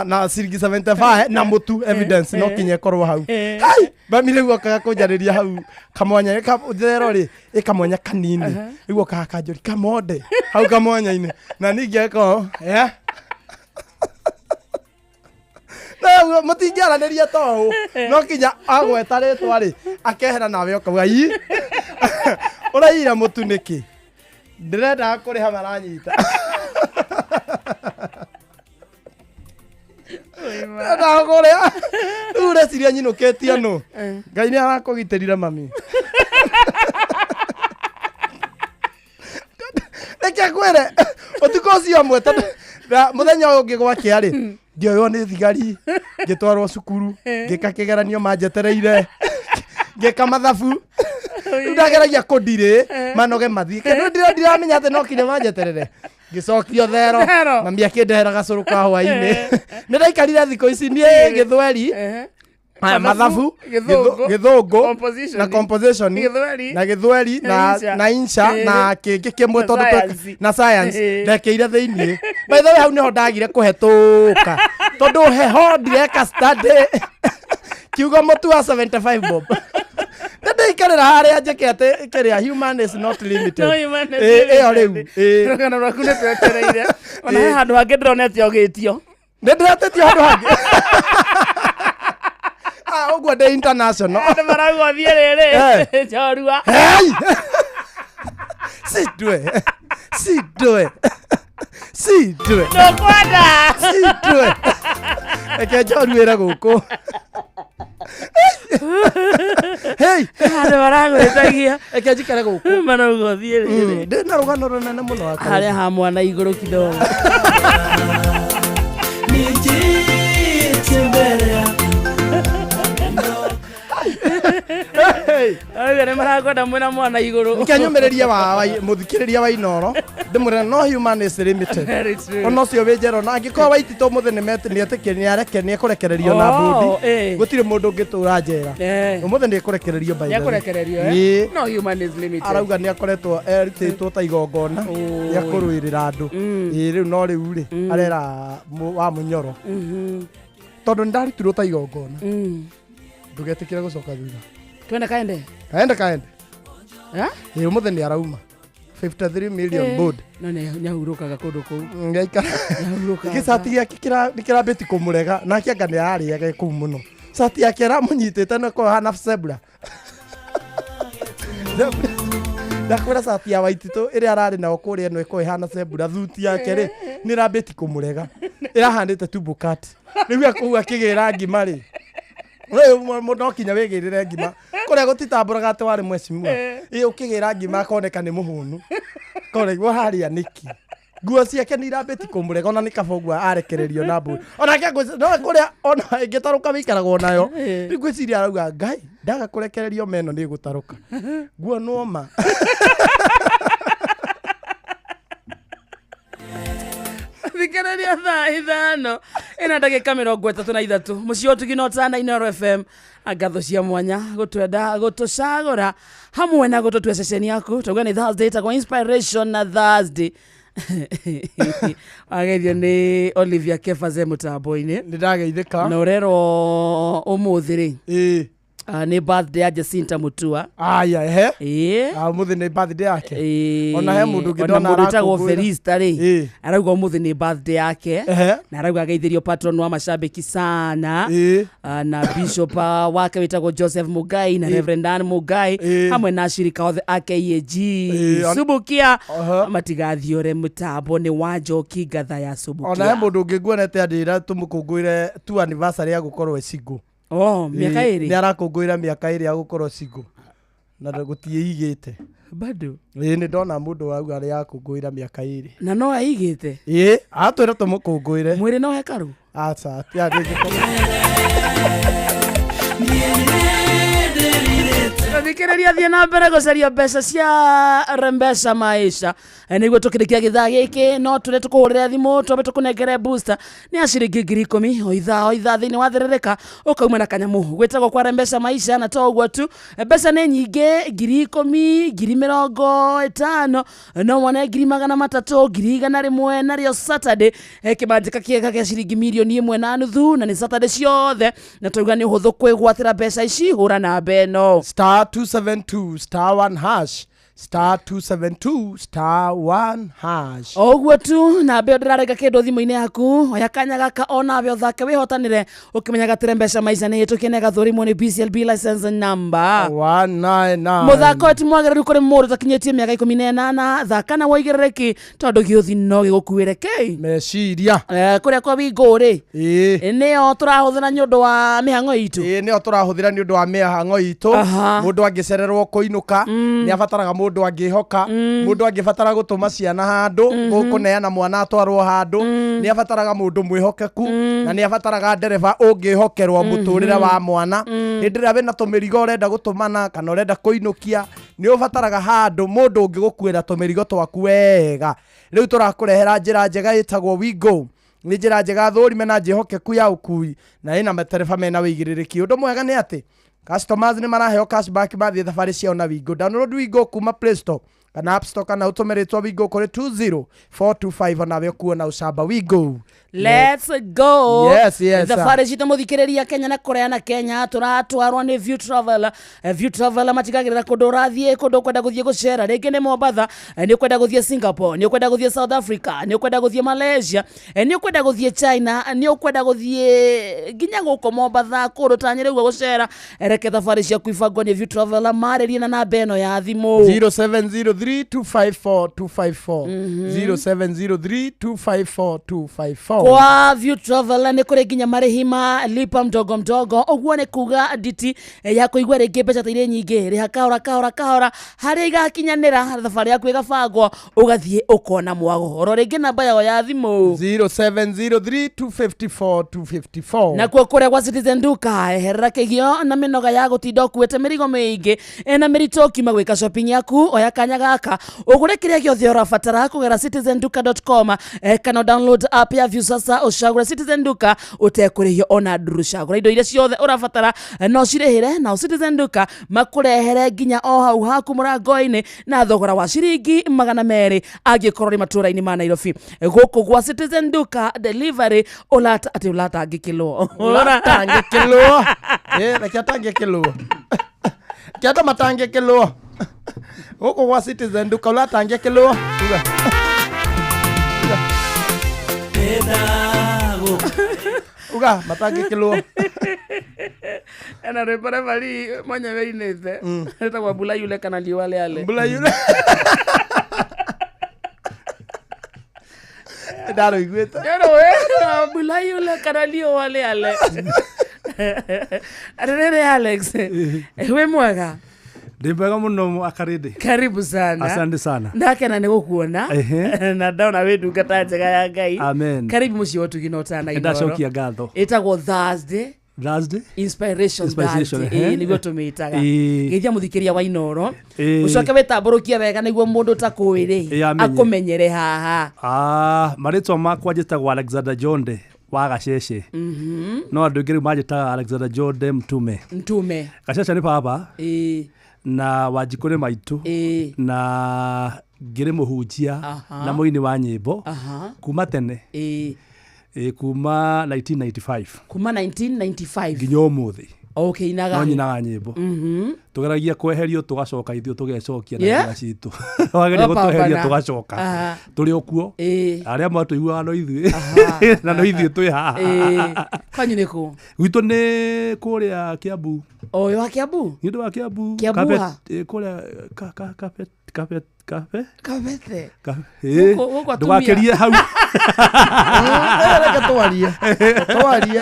na ciringi 75 na mũtu evidence no kinya ĩkorwo hau. Hai, mami rĩu okaga kũnjarĩria hau kamwanya thero rĩ ĩ kamwanya kanini rĩu okaga kanjũri kamonde hau kamwanya-inĩ na ningĩ akorwo yeah. Na mũtingĩaranĩria ta ũũ no kinya agweta rĩtwa rĩ akehera nawe ũkauga ii ũraira mũtu nĩkĩ ndĩrendaga kũrĩha maranyita ndĩrendaga kũrĩha rĩu ũreciria nyinũkĩtie nũ Ngai nĩ arakũgitĩrire mami reke ngwĩre ũtukũ ũcio ũmwe tondũ Na mũthenya ũyũ ũngĩ gwakĩa rĩ ngĩoywo nĩ thigari ngĩtwarwo cukuru ngĩka kĩgeranio manjetereire ngĩka mathabu rĩu ndageragia kũndirĩ manoge mathiĩ kĩndũ ndira ndiramenya atĩ no kinya manjeterere ngĩcokio thero Thero. mami akĩndehera gacũrũ ka hwainĩ nĩ ndaikarire thikũ ici niĩ gĩthweri Aya, mathabu Gĩthũngũ. gĩthũngũ Composition. na composition Gĩthweri. na gĩthweri Na insha. na insha na kĩngĩ kĩmwe Na tondũ science. na science Eh. ndekĩire thĩiniĩ by the way hau nĩho ndagire kũhetũka tondũ heho ndireka study kiugo mũtu wa 75 bob ndĩikarĩra harĩa njĩke atĩ kĩrĩa human is not limited No human is Eh, ĩyo rĩu limited. eh. Rũgano rwaku nĩ twetereire ona he handũ hangĩ ndĩronete ũgĩtio nĩ ndĩretĩtio handũ hangĩ Ah, ũguo ndĩ international andũ marauga ũthiĩ rĩrĩ Eh. njorua Hey! Sidwe. Sidwe. Sidwe. Ndũkwenda. Sidwe. Reke njoruĩre gũkũ. Hey! Andũ maragwĩtagia. Reke njikare gũkũ. Marauga ũthiĩ rĩrĩ. Ndĩ na rũgano rũnene mũno wa Harĩa ha mwana igũrũ kidogo. Nijitie mbele yako Auga nĩ marakwenda mwĩna mwana igũrũ. Reke nyũmĩrĩrie wa mũthikĩrĩria wa Inoro ndĩmwĩre no human is limited. Very true. Ona ũcio wĩ njera ona angĩkorwo waititwo mũthĩ nĩetĩkĩrie nĩareke nĩekũrekererio na Oh, mbũndi eh. gũtirĩ mũndũ ũngĩtũra njera Eh. ũmũthĩ nĩekũrekererio by the way. Nĩekũrekererio, eh? Ĩĩ. No human is limited. arauga nĩ akoretwo erutĩtwo ta igongona rĩa kũrũĩrĩra andũ ĩĩ rĩu no rĩu rĩ arera wa mũnyoro tondũ nĩ ndarutirwo ta igongona ndũgetĩkĩre gũcoka thutha Twende kaende. kaende kaende Eh? ĩĩ ũmũthĩ nĩ arauma 53 million Eh. board No nĩ nyahurũkaga kũndũ kũu. Ngaikara. Nyahurũkaga. Gĩcati gĩake nĩ kĩrambĩti kũmũrega nake anga nĩ ararĩaga kũu mũno cati yake ĩramũnyitĩte na korwo hana zebra ndakwĩra cati ya waititũ ĩrĩa ararĩ nayo kũrĩa ĩno ĩkorwo ĩhana zebra thuti yake rĩ nĩ ĩrambĩti kũmũrega ĩrahanĩte tumbo cut rĩu akũu akĩgĩra ngima rĩ Rĩu no kinya wĩgĩrĩre ngima kũrĩa gũtitambũraga atĩ warĩ mwecimua ĩ ũkĩgĩra ngima akoneka nĩ mũhũnu koregwo harĩa nĩkĩ nguo ciake nĩ irambĩti kũmũrega ona nĩ kaba ũguo arekererio na mbũri onake no kũrĩa ona ĩngĩtarũka wĩikaragwo nayo rĩu ngwĩciria arauga ngai ndaga kũrekererio meno nĩ ĩgũtarũka nguo nũoma Thikĩrĩria thaa ithano ĩna ndagĩka 33 mũciĩ wa ũtugi na ũtana Inooro FM ngatho cia mwanya gũtwenda gũtũcagũra hamwe na gũtũtua ceceni yaku tauga nĩ Thursday ĩtagwo inspiration na Thursday wageithio nĩ Olivia Kefaze mũtambo-inĩ nĩ ndageithĩka na ũrerwo ũmũthĩ rĩ nĩ birthday ya Jacinta Mutua aya ehe ĩĩ ũmũthĩ nĩ birthday yake Ona he mũndũ ũngĩ ona ndona mũndũ wĩtagwo arakũngũĩra. Felista rĩ arauga ũmũthĩ nĩ birthday yake Ehe. na arauga ageithĩrio patron wa mashabiki sana na bishop wake wĩtagwo Joseph Mugai na Reverend Dan Mugai hamwe na ashirika othe a KAG Subukia matigathiũre mũtambo nĩ wa Njoki Ngatha ya ona he Subukia mũndũ ũngĩ nguonete andĩra tũmũkũngũĩre tu anniversary ya gũkorwo e single Oh, mĩaka Ĩĩ, ĩrĩ? nĩ arakũngũĩra mĩaka ĩrĩ ya gũkorwo single na gũtiĩigĩte bado ĩĩ nĩ ndona mũndũ wauga arĩa akũngũĩra mĩaka ĩrĩ na no aigĩte ĩĩ atwĩra tũmũkũngũĩre mwĩrĩ no hekaru aca Thikĩrĩria thiĩ na mbere gũcaria mbeca cia Rembesha Maisha nĩguo tũkĩrĩkia gĩthaa gĩkĩ no tũrĩ tũkũhũrĩre thimũ twambe tũkũnengere booster nĩ ya ciringi 10,000 o ithaa o ithaa thĩinĩ wa thĩrĩrĩka ũkauma na kanyamũ gwĩtagwo kwa Rembesha Maisha na to ũguo tu mbeca nĩ nyingĩ 10,000 50,000 no wone 300,000 100,000 narĩo Saturday kĩmanjĩka kĩega gĩa ciringi 1.5 million na nĩ Saturday ciothe na twauga nĩ ũhũthũ kwĩgwatĩra mbeca ici hũra namba ĩno star 272 star 1 hash star 272 star 1 hash o ũguo tu namba ĩyo ndĩrarenga kĩndũ thimũ-inĩ yaku oya kanya gaka o nawe ũthake wĩhotanĩre ũkĩmenyaga atĩ mbeca maica nĩ hĩtũkie na ĩgathũrimwo nĩ BCLB license number 199 mũthako ũyũ ti mwagĩrĩru kũrĩ mũndũ ũtakinyĩtie mĩaka 18 thaka na woigĩrĩrĩki tondũ gĩũthi no gĩgũkuĩre kĩ meciria kũrĩa kwa wingũ rĩ nĩyo tũrahũthĩra nĩ ũndũ wa mĩhang'o itũ ĩĩ nĩyo tũrahũthĩra nĩ ũndũ wa mĩhang'o itũ Aha. mũndũ angĩcererwo kũinũka nĩ abataraga mũndũ mũndũ angĩhoka, mũndũ angĩbatara gũtũma ciana handũ, gũkũneana mwana atwarwo handũ, nĩ abataraga mũndũ mwĩhokeku na nĩ abataraga ndereba ũngĩhokerwo mũtũrĩre wa mwana. Hĩndĩ ĩrĩa wĩna tũmĩrigo ũrenda gũtũmana kana ũrenda kũinũkia, nĩ ũbataraga handũ mũndũ ũngĩgũkuĩra tũmĩrigo twaku wega. Rĩu tũrakũrehera njĩra njega ĩtagwo WeGo. Nĩ njĩra njega thũrime na njĩhokeku ya ũkui na ĩna matereba mena wĩigĩrĩrĩki. Ũndũ mwega nĩ atĩ customers nĩ maraheo cashback mathiĩ thabarĩ ciao na WeGo. Download WeGo kuma Play Store kana App Store kana ũtũme rĩtwa WeGo kũrĩ 20425 onawe ũkuona ũcamba. WeGo. Let's go. Yes, yes, sir. Thabarĩ citũ mũthikĩrĩria Kenya na kũrĩa na Kenya tũratwarwo nĩ View Travel. View Travel matigagĩrĩra kũndũ ũrathiĩ, kũndũ ũkwenda gũthiĩ gũcera, rĩngĩ nĩ Mombatha, nĩ ũkwenda gũthiĩ Singapore, nĩ ũkwenda gũthiĩ South Africa, nĩ ũkwenda gũthiĩ Malaysia, nĩ ũkwenda gũthiĩ China, nĩ ũkwenda gũthiĩ nginya gũkũ Mombatha, kũndũ ta Nyĩrĩ ũguo gũcera. Reke thabarĩ ciaku ibangwo nĩ View Travel, marĩrie na namba ĩno ya thimũ 0703254254 0703254254. Kwa View Travel nĩ kũrĩ nginya marĩhi ma lipa mdogo mdogo, ũguo nĩ kuga nditi ya kũigua rĩngĩ mbeca ta irĩ nyingĩ, rĩha kahora kahora kahora harĩa igakinyanĩra, thabarĩ yaku ĩgabangwo ũgathiĩ ũkona mwago. Oro rĩngĩ namba yao ya thimũ 0703254254. Nakuo kũrĩa gwa Citizen Duka, eherera kĩgio na mĩnoga ya gũtinda ũkuĩte mĩrigo mĩingĩ na mĩritũ ũkiuma gwĩka shopping yaku. Oya kanya gaka ũgũre kĩrĩa gĩothe ũrabatara kũgera citizenduka.com, kana download app ya Viusasa ũcagũre Citizen Duka ũtekũrĩhio ona nduru. Cagũra indo iria ciothe ũrabatara no cirĩhĩre, nao Citizen Duka makũrehere nginya o hau haku mũrango-inĩ na thogora wa ciringi 200 angĩkorwo nĩ matũra-inĩ ma Nairobi. Gũkũ gwa Citizen Duka delivery ũlata atĩ ũlatangĩkĩlwo. Ũratangĩkĩlwo. Reke atangĩkĩlwo. Reke andũ matangĩkĩlwo. Gũkũ gwa Citizen Duka ũratangĩkĩlwo. Uga. Uga matangĩkĩlwo. Ena rwĩmbo referee mwenyewe inĩte rĩtagwo mbula yule kana liwale ale. Mbula yule. Ndarũiguĩte. Mbula yule kana liwale ale. Atĩrĩrĩ Alex, wĩ mwega? Ndĩ mwega mũno Akarĩndĩ. Karibu sana. Asante sana. Ndakena nĩ gũkuona. Na ndona wĩ ndungata njega ya Ngai. Amen. Karibu mũciĩ wa ũtugi na ũtana Inooro. Ndacokia ngatho. Ĩtagwo Thursday. Thursday Inspiration Inspiration, Thursday. ehe. Ĩĩ, nĩguo tũmĩtaga. Geithia mũthikĩria wa Inooro. Ũcoke wĩtambũrũkie wega nĩguo mũndũ ũtakũĩ rĩ Ĩĩ, amenye. akũmenyere haha. Marĩtwa makwa njĩtagwo Alexander Jonde wa Gacece. No andũ aingĩ rĩu manjĩtaga Alexander Jonde Mtume. Mtume. Gacece nĩ baba. Na Wanjikũ nĩ maitũ. Na ngĩrĩ mũhunjia na mũini wa nyĩmbo kuma tene. Kuma 1995. Kuma 1995. Nginya ũmũthĩ. Ũkĩinaga. No nyinaga nyĩmbo. Tũgeragia kweherio tũgacoka ithuĩ tũgecokia na njĩra citũ. Wageria gũtweheria tũgacoka. Tũrĩ o kuo. Arĩa matũiguaga no ithuĩ. Na no ithuĩ twĩ haha. Kwanyu nĩ kũ? Gwitũ nĩ kũrĩa Kiambu. O wĩ wa Kiambu? Niĩ ndĩ wa Kiambu. Kiambu ha? Kũrĩa Kabete. Kabete. Gũkũ atumia. Ndũgakĩrie hau. Reke twarie. Twarie.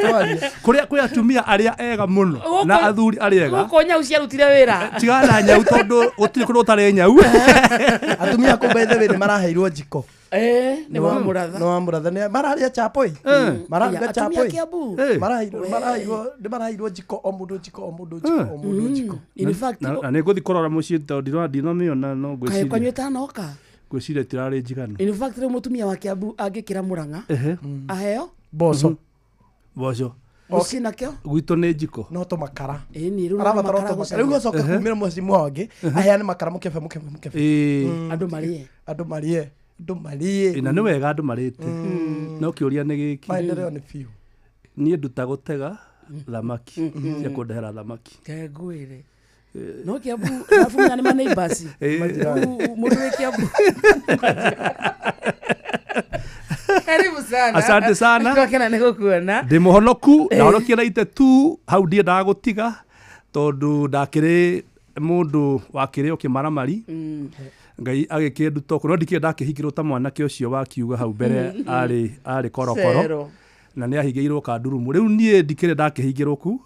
Twarie. Kũrĩa kwĩ atumia arĩa ega mũno na athuri arĩa ega. Gũkũ nyau ciarutire wĩra. Tigana na nyau tondũ gũtirĩ kũndũ gũtarĩ nyau. Atumia kũu by the way nĩ maraheirwo njiko. Nĩ wa mũratha. Nĩ wa mũratha. Nĩ mararĩa chapoi. Mararuga Atumia chapoi. Kiambu. Maraheirwo nĩ maraheirwo njiko o mũndũ njiko o mũndũ njiko o mũndũ njiko. In fact, Na nĩ ngũthiĩ kũrora mũciĩ tondũ ndinamĩona no kaĩ kwanyu ngwĩciria. ĩtanoka? Ngwĩciria ĩtirarĩ njiganu. In fact rĩu mũtumia wa Kiambu angĩkĩra Mũrang'a aheo mboco. Mboco. Mũciĩ nakĩo? Gwitũ nĩ njiko. No tũmakara. Ĩni rĩu no Arabatara makara tũmakara. Rĩu gũcaria. gũcoka kumĩra mũciĩ wangĩ aheane makara mũkebe mũkebe mũkebe. Andũ marĩe. Andũ marĩe. Andũ marĩe. Na nĩ wega andũ marĩte. No kĩũria nĩ gĩkĩ. Maendeleo nĩ biũ. Niĩ nduta gũtega thamaki cia kũndehera thamaki. Ngwĩre. No Kiambu arabu nĩ ma neighbors. Rĩu mũndũ wĩ Kiambu. Karibu sana. Asante sana. Twakena nĩ gũkuona. Ndĩ mũhonoku ndahonokia na itetu hau ndiendaga gũtiga tondũ ndakĩrĩ mũndũ wakĩrĩ o kĩmaramari. Ngai agĩkĩnduta ũkũ no ndikĩrĩ ndakĩhingĩrwo ta mwanake ũcio wakiuga hau mbere arĩ korokoro. Cero. Na nĩ ahingĩirwo kandurumu. Rĩu niĩ ndikĩrĩ ndakĩhingĩrwo ku.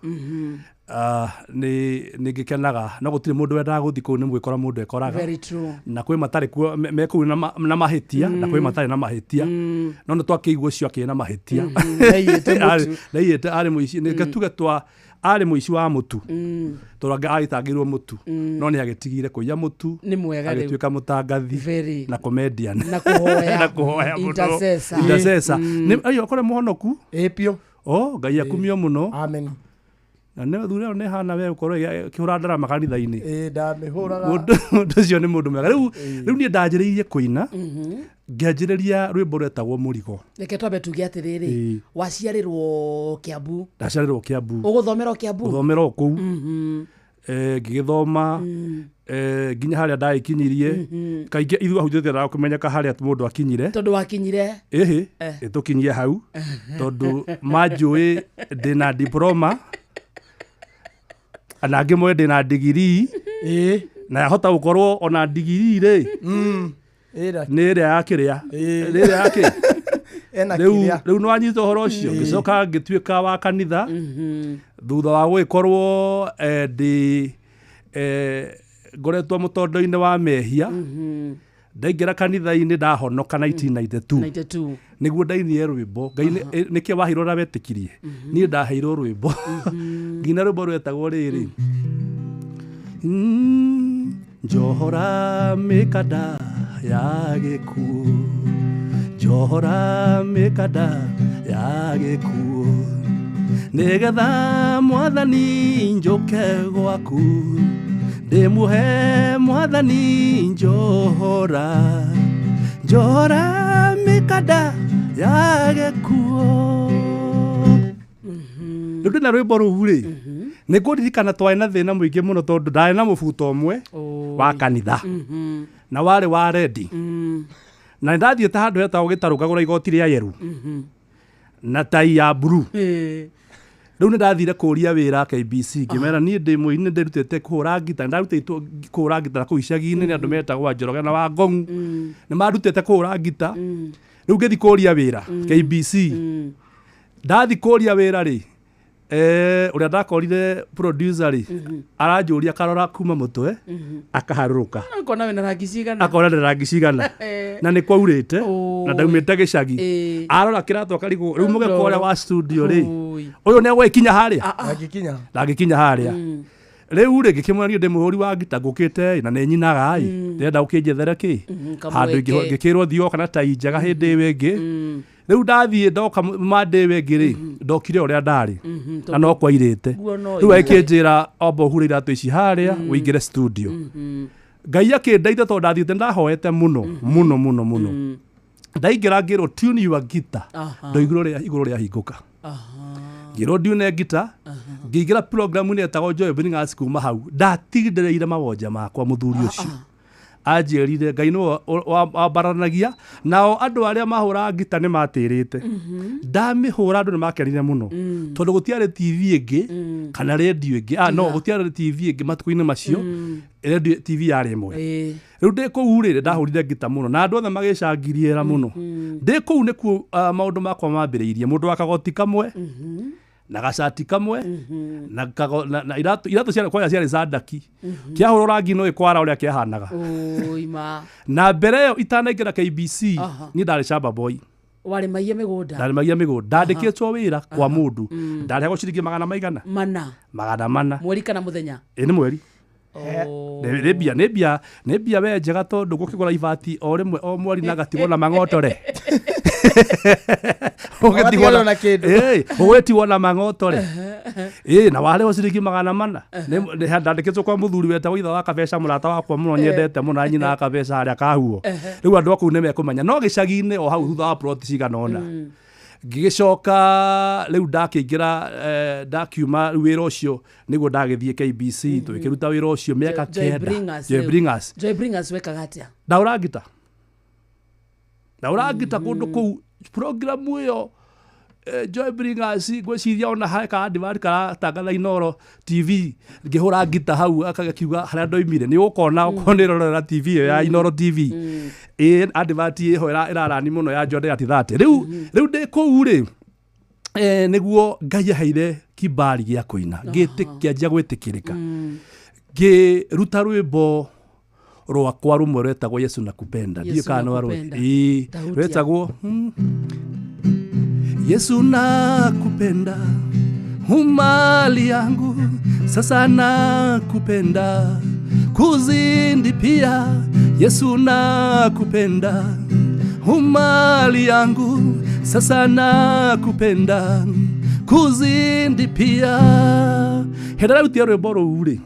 Nĩ ngĩkenaga no gũtirĩ mũndũ wendaga gũthiĩ kũu nĩ gwĩkora mũndũ ekoraga. Very true. Na kwĩ matarĩ kuo me kũu na mahĩtia na kwĩ matarĩ na mahĩtia, no nĩ twakĩigua ũcio akĩrĩ na mahĩtia. Nĩaiyĩte mũtu. Nĩaiyĩte, arĩ mũici, nĩ tuge twa arĩ mũici wa mũtu, tondũ anga agĩtangĩirwo mũtu, no nĩ agĩtigire kũiya mũtu. Nĩ mwega rĩu. Agĩtuĩka mũtangathi. Very. Na comedian. Na kũhoya. Na kũhoya mũno. Intercessor. Intercessor. Nĩ ayo akore mũhonoku. Ĩ biũ. O Ngai akumio mũno. Amen. Na nĩ thura ĩyo nĩ hana we ũkorwo ĩkĩhũra ndarama kanitha-inĩ. Ĩ ndamĩhũraga. Mũndũ ũcio nĩ mũndũ mwega. Rĩu niĩ ndanjĩrĩirie kũina, ngĩanjĩrĩria rwĩmbo rwetagwo Mũrigo. Reke twambe tuge atĩrĩrĩ, waciarĩrwo Kiambu? Ndaciarĩrwo Kiambu. Ũgũthomera o Kiambu? Gũthomera o kũu. Ngĩgĩthoma nginya harĩa ndagĩkinyirie. Kaingĩ ithuĩ ahunjia tũtiendaga kũmenyeka harĩa mũndũ akinyire. Tondũ wakinyire? Ĩhĩ, ĩtũkinyie hau tondũ manjũĩ ndĩna diploma na angĩ moĩ ndĩna digirii, na yahota gũkorwo ona digirii rĩ nĩ ĩrĩa ya kĩrĩa, nĩ ĩrĩa ya kĩ Ena rĩu kĩrĩa. Rĩu nĩ wanyita ũhoro ũcio, ngĩcoka ngĩtuĩka wa kanitha thutha wa gũgĩkorwo ndĩ ngoretwo mũtondo-inĩ wa mehia. Ndaingĩra kanitha-inĩ ndahonoka 1992. 92. Nĩguo ndainire rwĩmbo Ngai nĩkĩ waheirwo na wetĩkirie. Niĩ ndaheirwo rwĩmbo nginya rwĩmbo rwetagwo rĩrĩ, njohora mĩkanda ya gĩkuũ, njohora mĩkanda ya gĩkuũ, nĩgetha mwathani njũke gwaku, ndĩmuhe mwathani, njohora, njohora mĩkanda ya gĩkuũ. Rĩu ndĩna rwĩmbo rũu rĩ, nĩ ngũririkana twarĩ na thĩna mũingĩ mũno tondũ ndarĩ na mũbuto ũmwe wa kanitha na warĩ wa rendi, na nĩ ndathiĩte handũ hetagwo gĩtarũ ngagũra igoti rĩa yeru na tai ya blue. Rĩu nĩ ndathire kũria wĩra KBC, ngĩmera niĩ ndĩ mũini, nĩ ndĩrutĩte kũhũra ngita, ndarutĩtwo kũhũra ngita na kũu icagi-inĩ nĩ andũ metagwo Njoroge na Wangong'u, nĩ mandutĩte kũhũra ngita. Rĩu ngĩthi kũria wĩra KBC. Ndathi kũria wĩra rĩ, ũrĩa ndakorire producer rĩ, aranjũria karora kuma mũtwe akaharũrũka. Akona wĩna rangi cigana. Akona ndĩ rangi cigana na nĩ kwaurĩte na ndaumĩte gĩcagi. Arora kĩratũ akarigwo rĩu mũgeka ũrĩa wa studio rĩ, ũyũ nĩ egũgĩkinya harĩa? Ndangĩkinya. Ndangĩkinya harĩa. Rĩu rĩ, ngĩkĩmwĩra niĩ ndĩ mũhũri wa ngita ngũkĩte ĩ, na nĩ nyinaga ĩ, ndĩrenda ũkĩnjethere kĩ handũ. Kamweke. Ngĩkĩrwo thiĩ oka na tai njega hĩndĩ ĩyo ĩngĩ. Rĩu ndathiĩ ndoka mandĩ ĩyo ĩngĩ rĩ, ndokire ũrĩa ndarĩ na no kwairĩte. Nguo no Rĩu imwe. agĩkĩnjĩra amba ũhure iratũ ici harĩa ũingĩre studio. Ngai akĩndeithia tondũ ndathiĩte ndahoete mũno mũno mũno mũno. Ndaingĩra ngĩrwo tune your guitar. Ndoigire ũrĩa igũrũ rĩahingũka, ngĩrwo ndiune ngita, ngĩingĩra programu-inĩ yetagwo Joy Bringers. Kuma hau ndatindereire mawonja makwa. Mũthuri ũcio anjĩrire Ngai nĩwe wambaranagia nao andũ arĩa mahũraga ngita nĩ matĩrĩte. Ndamĩhũra andũ nĩ makenire mũno tondũ gũtiarĩ TV ĩngĩ kana redio ĩngĩ, no gũtiarĩ TV ĩngĩ matukũ-inĩ macio, redio TV yarĩ ĩmwe. Rĩu ndĩ kũu rĩ, ndahũrire ngita mũno na andũ othe magĩcangiriĩra mũno. Ndĩ kũu nĩkuo maũndũ makwa mambĩrĩirie, mũndũ wa kagoti kamwe na gacati kamwe na, na iratũ ciarĩ kwanja ciarĩ candaki, kĩahũrwo rangi no ĩkwara ũrĩa kĩahanaga. Oi ma. Na mbere ĩyo itanaingĩra KBC, niĩ ndarĩ shamba boy. Warĩmagia mĩgũnda? Ndarĩmagia mĩgũnda, ndandĩkĩtwo wĩra kwa mũndũ, ndarĩhagwo ciringi magana maigana? Mana. 400. Mweri kana mũthenya? Ĩ nĩ mweri. Nĩ mbia we njega tondũ gũkĩgũra ibati o rĩmwe o mweri na gatigwo na mang'otore. Ũgatigwo na kĩndũ. Ũgĩtigwo na mang'otore ĩ na warĩhwo ciringi 400. Ndandĩkĩtwo kwa mũthuri wetagwo ithe wa Kabeca, mũrata wakwa mũno nyendete mũno, na nyina wa Kabeca harĩa Kahuo. Rĩu andũ a kũu nĩ mekũmenya no gĩcagi-inĩ o hau thutha wa plot cigana ũna. Ngĩgĩcoka rĩu ndakĩingĩra, ndakiuma rĩu wĩra ũcio nĩguo ndagĩthiĩ KBC, tũgĩkĩruta wĩra ũcio mĩaka Joy 9. Bringers Joy rĩu. Bringers. Joy Bringers wekaga atĩa? Ndahũra ngita, ndahũra ngita kũndũ kũu programu ĩyo, Joy Bringers, ngwĩciria ona he ka advert karatangatha Inoro TV ngĩhũra ngita hau, akakiuga harĩa ndoimire nĩ ũkona okorwo nĩ ĩrorera TV ĩyo ya Inoro TV, ĩ advert ĩho ĩrarani mũno ya Jordan at 30. Rĩu ndĩ kũu rĩ, Nĩguo Ngai aheire kibali gĩa kũina, kĩanjia gwĩtĩkĩrĩka, ngĩruta rwĩmbo rwakwa rũmwe rwetagwo Yesu Nakupenda. Ndiũ Yesu kana nĩ warũ- Nakupenda. Ĩĩ, Tahutia. rwetagwo Yesu nakupenda, umali yangu sasa nakupenda kuzindi pia. Yesu nakupenda, umali yangu sasa nakupenda kuzindi pia. Hĩndĩ ĩrĩa rutire rwĩmbo rũu rĩ,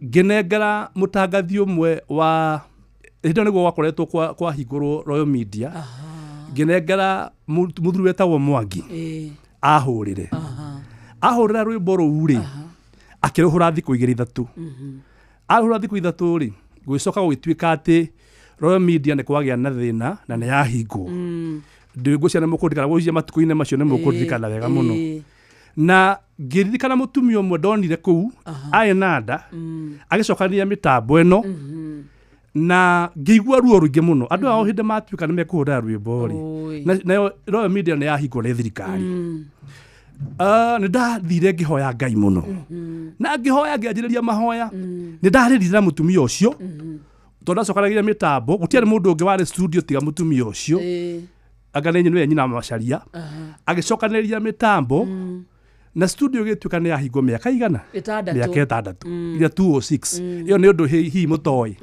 ngĩnengera mũtangathi ũmwe wa hĩndĩ ĩyo nĩguo gwakoretwo kwahingũrwo Royal Media, ngĩnengera mũthuri wetagwo Mwangi ahũrĩre. Ahũrĩra rwĩmbo rũu rĩ, akĩrũhũra thikũ igĩrĩ ithatũ. Ahũra thikũ ithatũ rĩ, gũgĩcoka gũgĩtuĩka atĩ Royal Media nĩ kwagĩa na thĩna na nĩ yahingwo. Ngwĩciria nĩ mũkũririkana, gwĩciria matukũ-inĩ macio nĩ mũkũririkana wega mũno. Na ngĩririkana mũtumia ũmwe ndonire kũu arĩ na nda, agĩcokanĩria mĩtambo ĩno, na ngĩigua ruo rũingĩ mũno. Andũ ao hĩndĩ matuĩka nĩ mekũhũrĩra rwĩmbo rĩ, nayo Royal Media nĩ yahingwo nĩ thirikari. Nĩ ndathire ngĩhoya Ngai mũno, na ngĩhoya ngĩanjĩrĩria mahoya. Nĩ ndarĩrire na mũtumia ũcio tondũ ndacokanagĩria mĩtambo, gũtiarĩ mũndũ ũngĩ warĩ studio tiga mũtumia ũcio. Anga nĩ nĩwe nyina Macharia agĩcokanĩrĩria mĩtambo, na studio ĩgĩtuĩka nĩ yahingwo mĩaka igana. Ĩtandatũ. Mĩaka 6 iria 206 ĩyo nĩ ũndũ hihi mũtoĩ.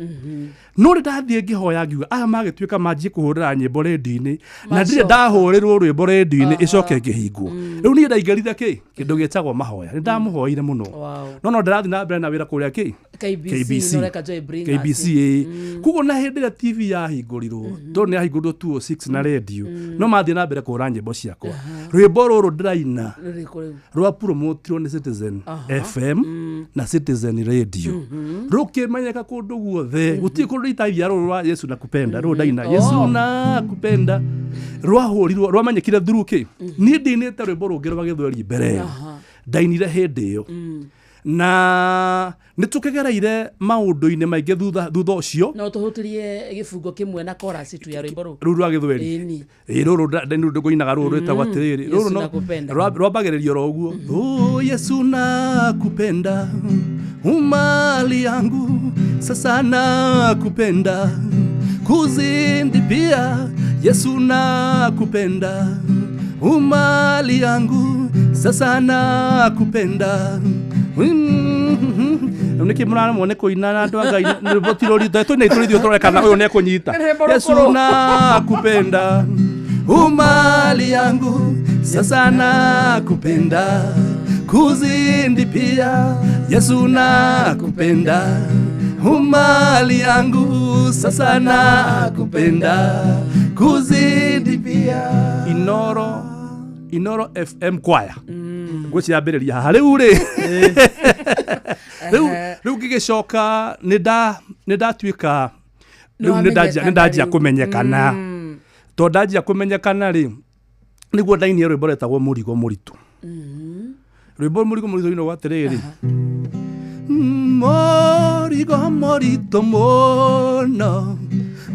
No nĩ ndathiĩ ngĩhoya ngiuga aya magĩtuĩka manjie kũhũrĩra nyĩmbo redio-inĩ, na ndirĩ Macoka. ndahũrĩrwo rwĩmbo redio-inĩ ĩcoke ĩkĩhingwo. Rĩu niĩ ndaingĩrire kĩ kĩndũ gĩtagwo mahoya, nĩ ndamũhoire mũno. No ndĩrathiĩ na mbere na wĩra kũrĩa kĩ KBC, noreka Joy Bringers. KBC ĩĩ. Koguo na hĩndĩ ĩrĩa TV yahingũrirwo, tondũ nĩ yahingũrirwo 206 na redio, no mathiĩ na mbere kũhũra nyĩmbo ciakwa. Rwĩmbo rũrũ ndĩraina Rũrĩkũ rĩu? rwa promotirwo nĩ Citizen FM na Citizen Radio, rũkĩmenyeka kũndũ guothe. Gũtirĩ kũndũ itathia rũrũ rwa Yesu Nakupenda, rũrũ ndaina Yesu Nakupenda rwahũrirwo, rwamenyekire through kĩ. Niĩ ndinĩte rwĩmbo rũngĩ rwa gĩthweri mbere ĩyo, ndainire hĩndĩ ĩyo, na nĩ tũkĩgereire maũndũ-inĩ maingĩ thutha ũcio. No tũhutirie gĩbungo kĩmwe na chorus tu ya rwĩmbo rũu. Rũu rwa gĩthweri? Ĩni. Ĩ, rũrũ ndũkũinaga rũrũ rwĩtagwo atĩrĩrĩ, rũrũ Yesu no Nakupenda. Rwambagĩrĩrio oro ũguo: Oh, Yesu nakupenda, umali yangu sasa nakupenda kuzindi pia. Yesu nakupenda, umali yangu sasa nakupenda. Rĩu nĩkĩ mũraremwo nĩ kũina na andũ a Ngai? Rwĩmbo ti rũritũ, tũinei tũrĩthiĩ tũrore kana ũyũ nĩekũnyita. Rwĩmbo Yesu rũkũrũ. nakupenda, umali yangu sasa nakupenda kuzindi pia. Yesu nakupenda, umali yangu sasa nakupenda kuzindi pia. Inoro FM choir ngwĩciria yambĩrĩria haha rĩu rĩ. Rĩu ngĩgĩcoka nĩ ndatuĩka rĩu nĩ ndanjia Nĩwamenyekana rĩu. kũmenyekana. Tondũ ndanjia kũmenyekana rĩ, nĩguo ndainire rwĩmbo rwetagwo Mũrigo Mũritũ. Rwĩmbo Mũrigo Mũritũ rũinagwo atĩrĩrĩ: Mũrigo mũritũ mũno,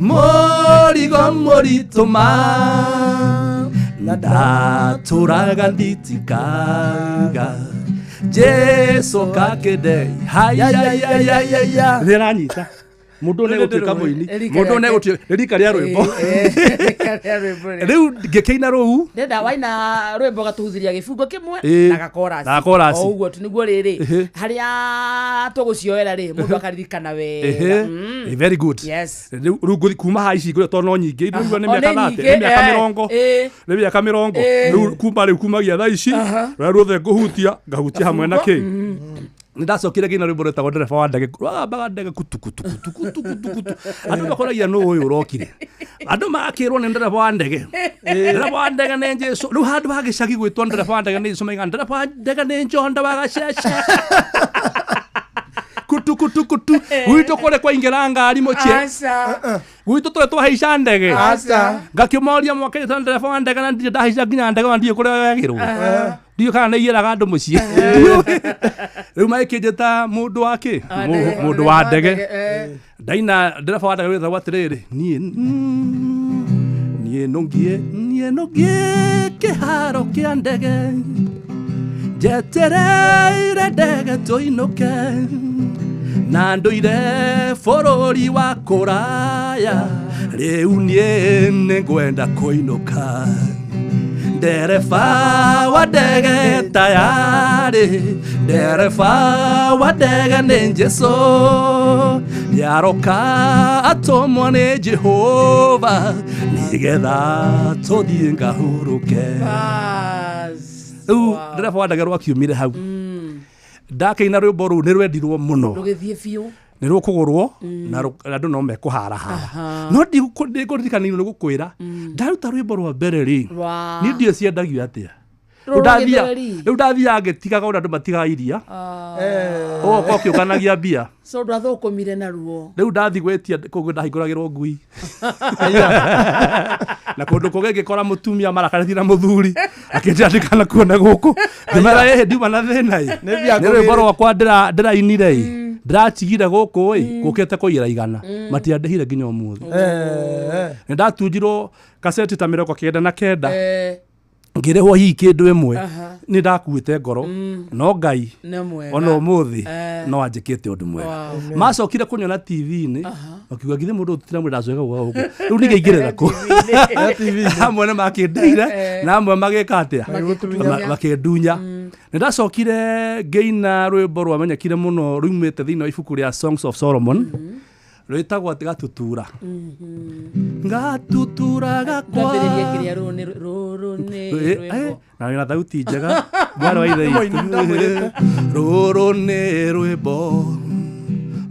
mũrigo mũritũ ma, na ndatũraga nditikaga, Jesu kakĩndei hayayayaya. Nĩ aranyita mũndũ nĩ gũtuĩka mũini, mũndũ nĩ gũtuĩka rĩrika rĩa rwĩmbo. Rĩu ngĩkĩina rũu. Ndenda waina rwĩmbo gatũhuthiria gĩbungo kĩmwe na gakorasi. Na gakorasi. O ũguo tu nĩguo rĩrĩ harĩa tũgũcioera rĩ, mũndũ akaririkana wega. Very good. Yes. Rĩu ngũthi kuma haha ici ngũrĩa tondũ no nyingĩ ndĩraigua nĩ O, nĩ mĩaka 30, nyingĩ, nĩ mĩaka 40, nĩ mĩaka 40. Rĩu kuma rĩu kumagia thaa ici rũrĩa ruothe ngũhutia ngahutia hamwe na kĩ. Nĩ ndacokire ngĩina rwĩmbo rwetagwo Ndereba wa Ndege, rwagambaga ndege kutu kutu kutu kutu kutu kutu. Andũ makoragia nũ ũyũ ũrokire, andũ magakĩrwo nĩ ndereba wa ndege, ndereba wa ndege nĩ Jesu. Rĩu handũ ha gĩcagi gwĩtwo ndereba wa ndege nĩ Jesu, maiga ndereba wa ndege nĩ Njonda wa Gacece, kutu kutu kutu. Gwitũ kũrĩa kwaingĩra ngari mũciĩ Aca. gwitũ tũrĩa twahaica ndege. Aca. Ngakĩmoria mwakĩte ndereba wa ndege, na ndirĩ ndahaica nginya ndege, ona ndiũĩ kũrĩa yoyagĩrwo, ndiũĩ kana nĩ iyĩraga andũ mũciĩ. Rĩu magĩkĩnjĩta mũndũ wa kĩ. Mũndũ wa ndege. Ndaina ndereba wa ndege wĩtagwo atĩrĩrĩ: niĩ Niĩ nũngiĩ niĩ nũngiĩ kĩharo kĩa ndege njetereire ndege tũinũke na ndũire bũrũri wa kũraya rĩu niĩ nĩngwenda kũinũka ndereba wa ndege tayarĩ ndereba wa ndege nĩ Jesũ nĩaroka atũmwo nĩ Jehova nĩgetha tũthiĩ ngahurũke. Rĩu ndereba wa ndege rwakiumire hau ndakĩina rwĩmbo rũu nĩ rwendirwo mũno rũgĩthiĩ biũ nĩ rũkũgũrwo na andũ no mekũharahara no ndikũririkana nĩ gũkwĩra ndaruta rwĩmbo rwa mbere rĩ niĩ ndiũ ciendagio atĩa. Rũrũ gĩthweri. Rĩu ndathiaga ngĩtigaga ũrĩa andũ matigaga iria ũgoka ũkĩũnganagia mbia. So ndwathũkũmire naruo. Rĩu ndathi gwĩtia kũngĩ ndahingũragĩrwo ngui na kũndũ kũngĩ ngĩkora mũtumia marakarĩtie na mũthuri akĩnjĩra ndikana kuona gũkũ ngĩmera ĩhĩ ndiuma na thĩna ĩ Nĩ mbia nĩ rwĩmbo ngũgĩre. rwakwa ndĩrainire ĩ ndĩratigire gũkũ ĩ gũkĩte kũiyĩra igana matiandĩhire nginya ũmũthĩ. Nĩ ndatunjirwo kaseti ta 99 ngĩrĩhwo hihi kĩndũ ĩmwe nĩ ndakuĩte ngoro no Ngai Nĩ mwega. ona ũmũthĩ Eh. no anjĩkĩte ũndũ mwega. Wow. Macokire kũnyona TV-inĩ makiuga githĩ mũndũ ũyũ tũtiramwenda acoke gũka gũkũ rĩu ningĩingĩrĩra kũ amwe nĩ makĩndeire na amwe magĩka atĩa makĩndunya. Nĩ ndacokire ngĩina rwĩmbo rwamenyekire mũno rumĩte thĩinĩ wa ibuku rĩa Songs of Solomon rwĩtagwo atĩ gatutura gatutura gakwa. Twambĩrĩrie kĩrĩa rũrũ nĩ rũrũ nĩ rwĩmbo. Na wĩna thauti njega mwarĩ wa ithe witũ. Rũrũ nĩ rwĩmbo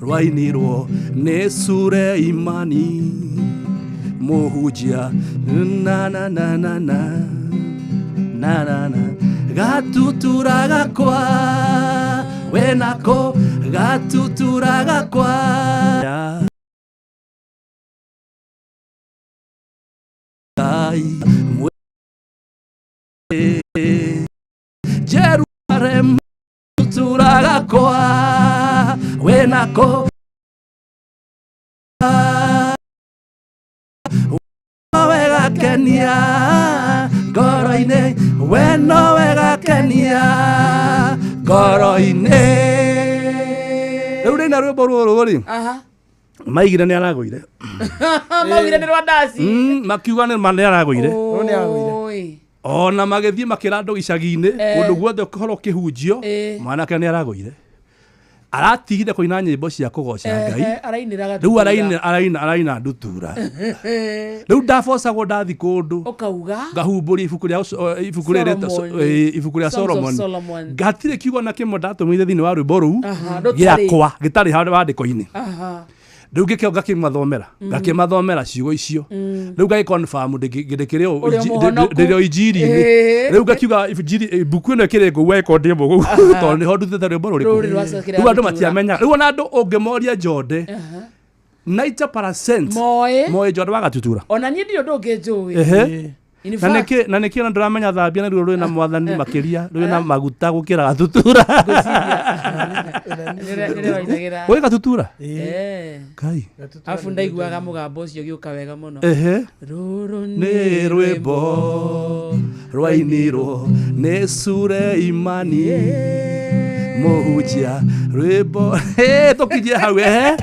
rwainirwo nĩ Suleimani mũhunjia na na na na na na na na gatutura gakwa wenako gatutura gakwa Ngai Jerusalem gatutura gakwa wenako wegakenia ngoro-inĩ we no wegakenia ngoro-inĩ. Rĩu ndĩna rwĩmbo rũrũ rĩ Aha. maigire nĩ aragũire. Maugire nĩ rwa ndaci. Makiuga nĩ ma nĩ aragũire. Oi. Ona magĩthiĩ makĩra andũ icagi-inĩ kũndũ guothe ũhoro ũkĩhunjio mwanake nĩ aragũire aratigire kũina nyĩmbo cia kũgoca Ngai Arainĩra rĩu gatutura. araina araina araina ndutura rĩu ndabocagwo ndathi kũndũ Ũkauga ngahumbũria ibuku rĩa ibuku rĩrĩ Solomon. ibuku rĩa Songs of Solomon Solomon. gatirĩ kiugo na kĩmwe ndatũmĩire thĩinĩ wa rwĩmbo rũu Aha, ndũtarĩ. gĩakwa gĩtarĩ handũ wandĩko-inĩ Aha. rĩu ngĩkĩo ngakĩmathomera ngakĩmathomera ciugo icio rĩu ngagĩ confirm ndĩkĩrĩ o Ũrĩ o mũhonoku. ndĩrĩ o injiri-inĩ Ĩĩ. rĩu ngakiuga mbuku ĩno ĩkĩrĩ ngũu angĩkorwo ndĩ mũgũu tondũ nĩho ndutĩte rwĩmbo rũrĩkũ Rũrĩ rwacokire rĩu andũ gatutura. matiamenyaga rĩu ona andũ ũngĩmoria Njonde 90% Moĩ. moĩ Njonde wa gatutura. Ona niĩ ndirĩ ũndũ ũngĩ njũĩ. Ehe. In Na fact, nĩkĩ na nĩkĩ ona ndĩramenya thambia nĩruo rwĩna mwathani makĩria rwĩna maguta gũkĩra gatutura. Nĩwe wainagĩra. Ũĩ gatutura Eh. Kai. Arabu ndaiguaga mũgambo ũcio ũgĩũka wega mũno. Ehe. Rũrũ nĩ rwĩmbo rwainirwo nĩ Suleimani mũhunjia rwĩmbo tũkinyie hau ehe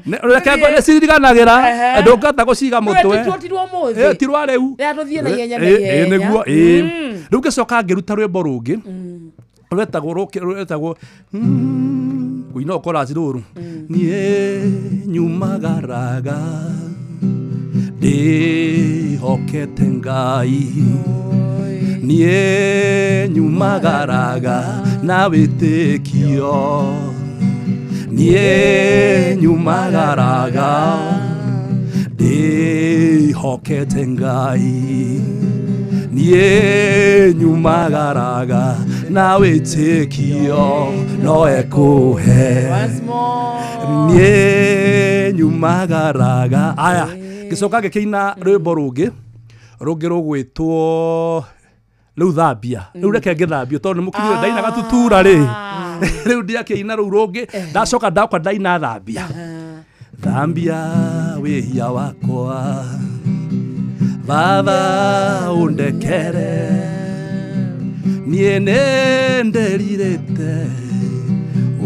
reke nĩ ciririkanagĩra ndũngĩhota gũciga mũtwe. Ti rwa ũmũthĩ. Ti rwa rĩu. Rĩrĩa tũthiĩ na ihenya na Ĩ, ihenya. nĩguo ĩ. Rĩu ngĩcoka ngĩruta rwĩmbo rũngĩ rwetagwo rwetagwo kũina ũkoraci rũrũ niĩ nyumagaraga ndĩhokete Ngai niĩ nyumagaraga na wĩtĩkio niĩ nyumagaraga ndĩhokete Ngai niĩ nyumagaraga na wĩtĩkio no ekũhe niĩ nyumagaraga. Aya ngĩcoka ngĩkĩina rwĩmbo rũngĩ rũngĩ rũgwĩtwo rĩu thambia rĩu reke ngĩthambio tondũ nĩ mũkinyire ndaina gatutura rĩ rĩu ndiakĩina rũu rũngĩ ndacoka ndakwa ndaina thambia thambia wĩhia wakwa Baba ũndekere niĩ nĩ ndĩrirĩte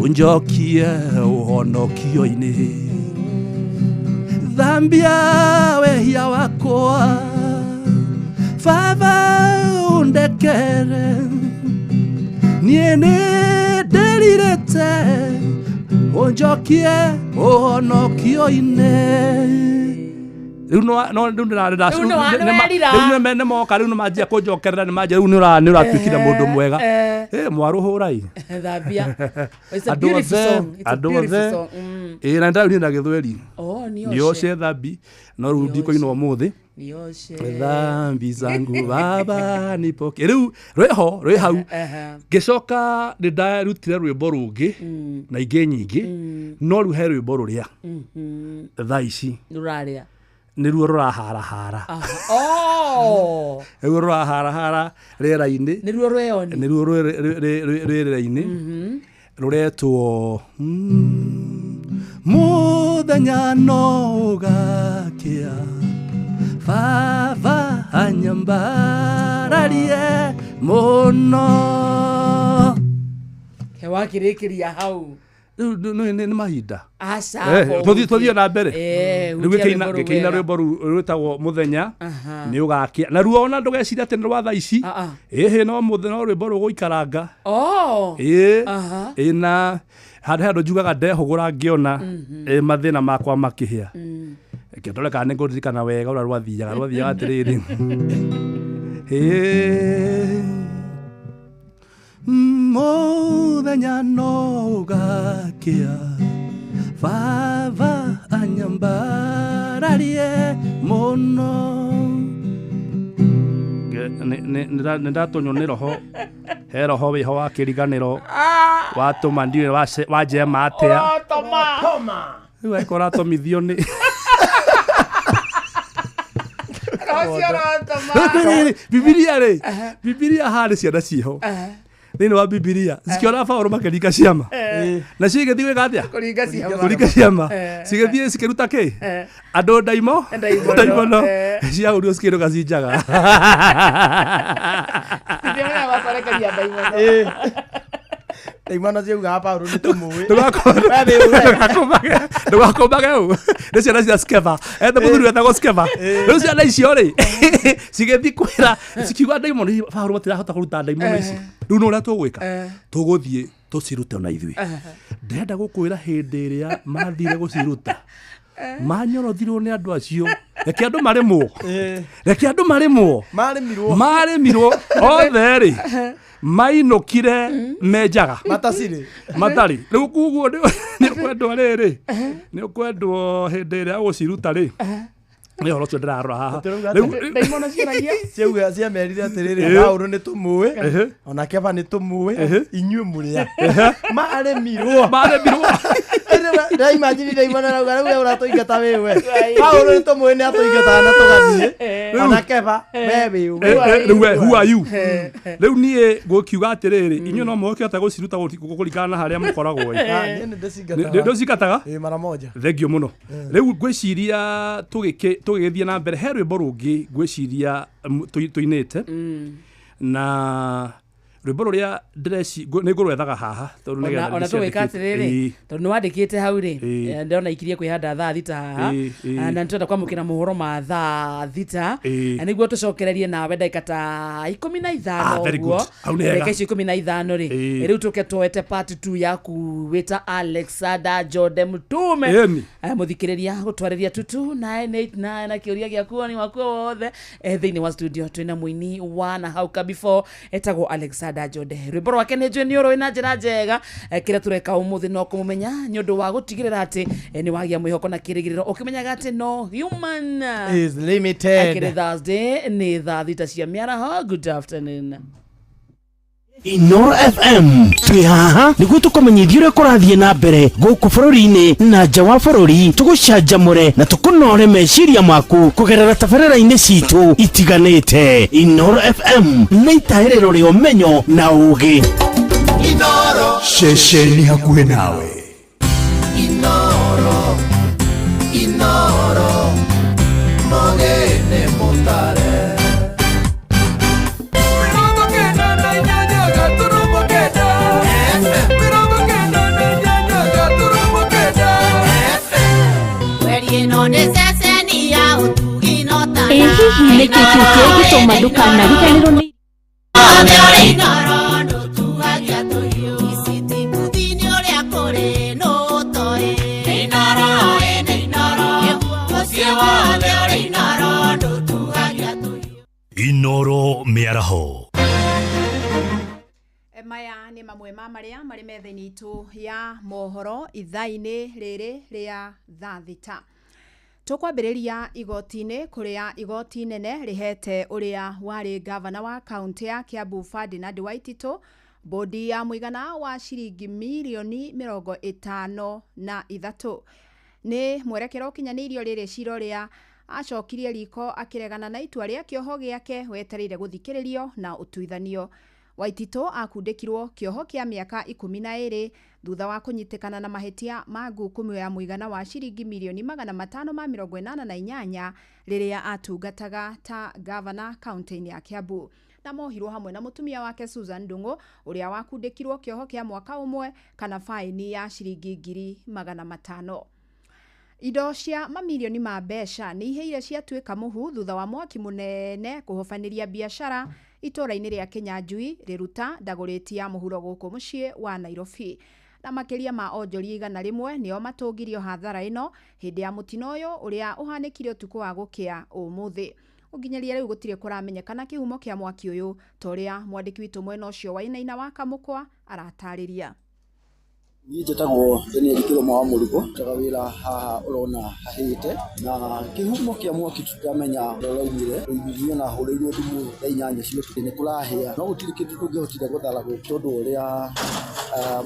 ũnjokie ũhonokio-inĩ thambia wehia wakwa Baba ũndekere niĩ nĩ ndĩrirĩte ũnjokie ũhonokio-inĩ rĩu no no rĩu ndĩra- ndĩra- Rĩu nĩ wa- nĩ- nĩ werira. rĩu nĩ- nĩ moka rĩu nĩ manjia kũnjokerera nĩ manjia rĩu nĩ ũra- nĩ ũratuĩkire mũndũ mwega eh. Eh, mwarũhũrai Thambia. It's a Andũ beautiful othe- song. It's a andũ beautiful othe song. Mm. ĩ na ndĩraunire na gĩthweri Oh, nioshe. nioshe dhambi no rĩu ndikũina ũmũthĩ Nioshe. dhambi zangu baba nipoke rĩu rwĩho rwĩ hau Aha. ngĩcoka nĩ ndarutire rwĩmbo rũngĩ na ingĩ nyingĩ no rĩu he rwĩmbo rũrĩa thaa ici Rũrarĩa. nĩruo rũraharahara Aha. Oh. nĩruo rũraharahara rĩera-inĩ Nĩruo rweyoni. nĩruo rwĩ rĩera-inĩ rũretwo mũthenya no ũgakĩa baba anyambararie mũno He wakĩrĩkĩria hau. rĩu nĩ mahinda Aca. Eh, tũthiĩ na mbere Eh, rĩu hutia ngĩkĩina rwĩmbo rũu ngĩkĩina wega. rwĩmbo rũu rwĩtagwo mũthenya Aha. nĩ ũgakĩa naruo ona ndũgeciria atĩ nĩ rwa thaa ici Ah, ah. ĩhĩ no mũthenya no rwĩmbo rũgũikaranga Oh. ĩĩ Aha. ĩ na handũ he handũ njugaga ndehũgũra ngĩona ĩ mathĩna makwa makĩhĩa reke ndore kana nĩ ngũririkana wega ũrĩa rwathiaga rwathiaga atĩrĩrĩ Ĩ, mũthenya no ũgakĩa baba anyambararie mũno nĩ ndatonywo nĩ roho he roho wĩho wa kĩriganĩro watũma ndiũĩ wanjema atĩa Ũrotoma. rĩu angĩkorwo ũratomithio nĩ Roho ũcio ũrotoma. Rĩu bibilia rĩ bibilia harĩ ciana ciĩho thĩinĩ wa bibilia cikĩona baũrũ makĩringa ciama Eh. nacio igĩthiĩ gwĩka atĩa Kũringa ciama. kũringa ciama Eh. cigĩthiĩ cikĩruta kĩ Eh. andũ ndaimo Ndaimono. ndaimono Eh. ciahũrirwo cikĩrũga ci njaga Ndĩrona makorekeria ndaimono. Ndaimono ciaugaga Paũlũ nĩ tũmũĩ. ndũgakũmbage ũ nĩ ciana cia skeva ete mũthuri wetagwo skeva rĩu ciana icio rĩ cigĩthiĩ kwĩra cikiuga ndaimono ici, Paũlũ matirahota kũruta ndaimono ici rĩu no ũrĩa tũgwĩka tũgũthiĩ tũcirute ona ithuĩ ndĩrenda gũkwĩra hĩndĩ ĩrĩa mathire gũciruta manyorothirwo nĩ andũ acio reke andũ marĩmwo reke andũ marĩmwo Marĩmirwo. marĩmirwo othe rĩ mainũkire menjaga Matacirĩ. matarĩ rĩu koguo nĩ ũkwendwo rĩrĩ nĩ ũkwendwo hĩndĩ ĩrĩa ũgũciruta rĩ nĩ ũhoro ũcio ndĩrarora haha Rĩu- Ndaimono ciaragia. Ciauga ciamerire atĩrĩrĩ Eh. Paũlũ nĩ tũmũĩ ona Keba nĩ tũmũĩ inyuĩ mũrĩa marĩmirwo marĩmirwo ndaimagine ndaimono rauga rĩu we ũratũingata wĩwe Paũlũ nĩ tũmũĩ nĩ atũingataga na tũgathiĩ ona Keba we wĩũ Eh, eh, rĩu we who are you rĩu niĩ ngũkiuga atĩrĩrĩ inyuĩ no mũkĩhota gũciruta kũringana na harĩa mũkoragwo ĩ. Ah, niĩ nĩ ndĩcingataga. Ndũcingataga Ĩ, mara moja thengio mũno rĩu ngwĩciria tũgĩgĩthiĩ na mbere he rwĩmbo rũngĩ ngwĩciria tũinĩte na rwĩmbo rũrĩa ndĩreci nĩ ngũrwethaga haha tondũ nĩgetha ona tũgwĩka ndĩciandĩkĩte. atĩrĩrĩ Ĩĩ. tondũ nĩ wandĩkĩte hau rĩ Ĩĩ. eh, ndĩrona ikirie kwĩhanda thaa thita haha Ĩĩ, ĩĩ. Ah, na nĩtũrenda kwamũkĩra mohoro ma thaa thita Ĩĩ. Na nĩguo tũcokererie nawe ndagĩka ta ikũmi na ithano Ah, very ũguo good. Hau nĩ hega. ndagĩka icio ikũmi na ithano rĩ Ĩĩ. rĩu tũke twoete part 2 yaku wĩta Alexander Jode Mtume Ĩni. Eh, mũthikĩrĩria gũtwarĩria tutu 989 na kĩũria gĩaku woni waku wothe eh, thĩinĩ wa studio twĩna mũini wa na hau kabefore etagwo Alexander Jode rwĩmbo rwake nĩ njũĩ nĩ ũrũĩ na njĩra njega Eh, kĩrĩa tũreka ũmũthĩ no kũmũmenya nĩ ũndũ wa gũtigĩrĩra atĩ eh, nĩ wagĩa mwĩhoko na kĩrĩgĩrĩro ũkĩmenyaga atĩ no human Is limited. Akĩrĩ Thursday nĩ thaa thita cia mĩaraho good afternoon Inoro FM twĩ haha nĩguo tũkũmenyithia ũrĩa kũrathiĩ na mbere gũkũ bũrũri-inĩ na nja wa bũrũri tũgũcanjamũre na tũkũnore meciria maku kũgerera tabarĩra-inĩ citũ itiganĩte Inoro FM nĩ itaĩrĩro rĩa ũmenyo na ũũgĩ Inoro ceceni hakuhĩ nawe Inoro Inoro Mogene mutare Nĩkĩ kĩu kĩngĩtũma ndũkanariganĩrwo nĩ Inoro mĩaraho. Maya nĩ mamwe ma marĩa marĩ metha-inĩ itũ ya mohoro ithaa-inĩ rĩrĩ rĩa thaa thita. Tũkwambĩrĩria igoti-inĩ kũrĩa igoti nene rĩhete ũrĩa warĩ gavana wa kaũntĩ ya Kiambu Ferdinand Waititu bodi ya mũigana wa ciringi mirioni 53. Nĩ mwerekera ũkinyanĩirio rĩrĩ cira ũrĩa acokirie riko akĩregana na itua rĩa kĩoho gĩake wetereire gũthikĩrĩrio na ũtuithanio. Waititu akundĩkirwo kĩoho kĩa mĩaka 12 thutha wa kũnyitĩkana na mahĩtia ma ngukumio ya mũigana wa ciringi mirioni 588 rĩrĩa atungataga ta gavana kaũntĩ-inĩ ya Kiambu. Na mohirwo hamwe na mũtumia wake Susan Ndung'u ũrĩa wakundĩkirwo kĩoho kĩa mwaka ũmwe kana faini ya ciringi 500,000. Indo cia mamirioni ma mbeca nĩ ihĩire ciatuĩka mũhu thutha wa mwaki mũnene kũhobanĩria biacara itũũra-inĩ rĩa Kinyanjui rĩruta ndagũrĩti ya mũhuro gũkũ mũciĩ wa Nairobi. Na makĩria ma onjoria 100 nĩo matũngirio hathara ĩno hĩndĩ ya mũtino ũyũ ũrĩa ũhanĩkire ũtukũ wa gũkĩa ũmũthĩ. Ũnginyagia rĩu gũtirĩ kũramenyekana kĩhumo kĩa mwaki ũyũ ta ũrĩa mwandĩki witũ mwena ũcio Wainaina wa Kamũkwa aratarĩria. Niĩ njĩtagwo Daniel Kĩroma wa Mũrigo, ndutaga wĩra haha ũrona hahĩte, na kĩhumo kĩa mwaki tũtiramenya ũrĩa ũraumire. Niĩ ona hũrĩirwo thimũ thaa 8 cia ũtukũ nĩ kũrahĩa, no gũtirĩ kĩndũ tũngĩhotire gũthara gũkũ tondũ ũrĩa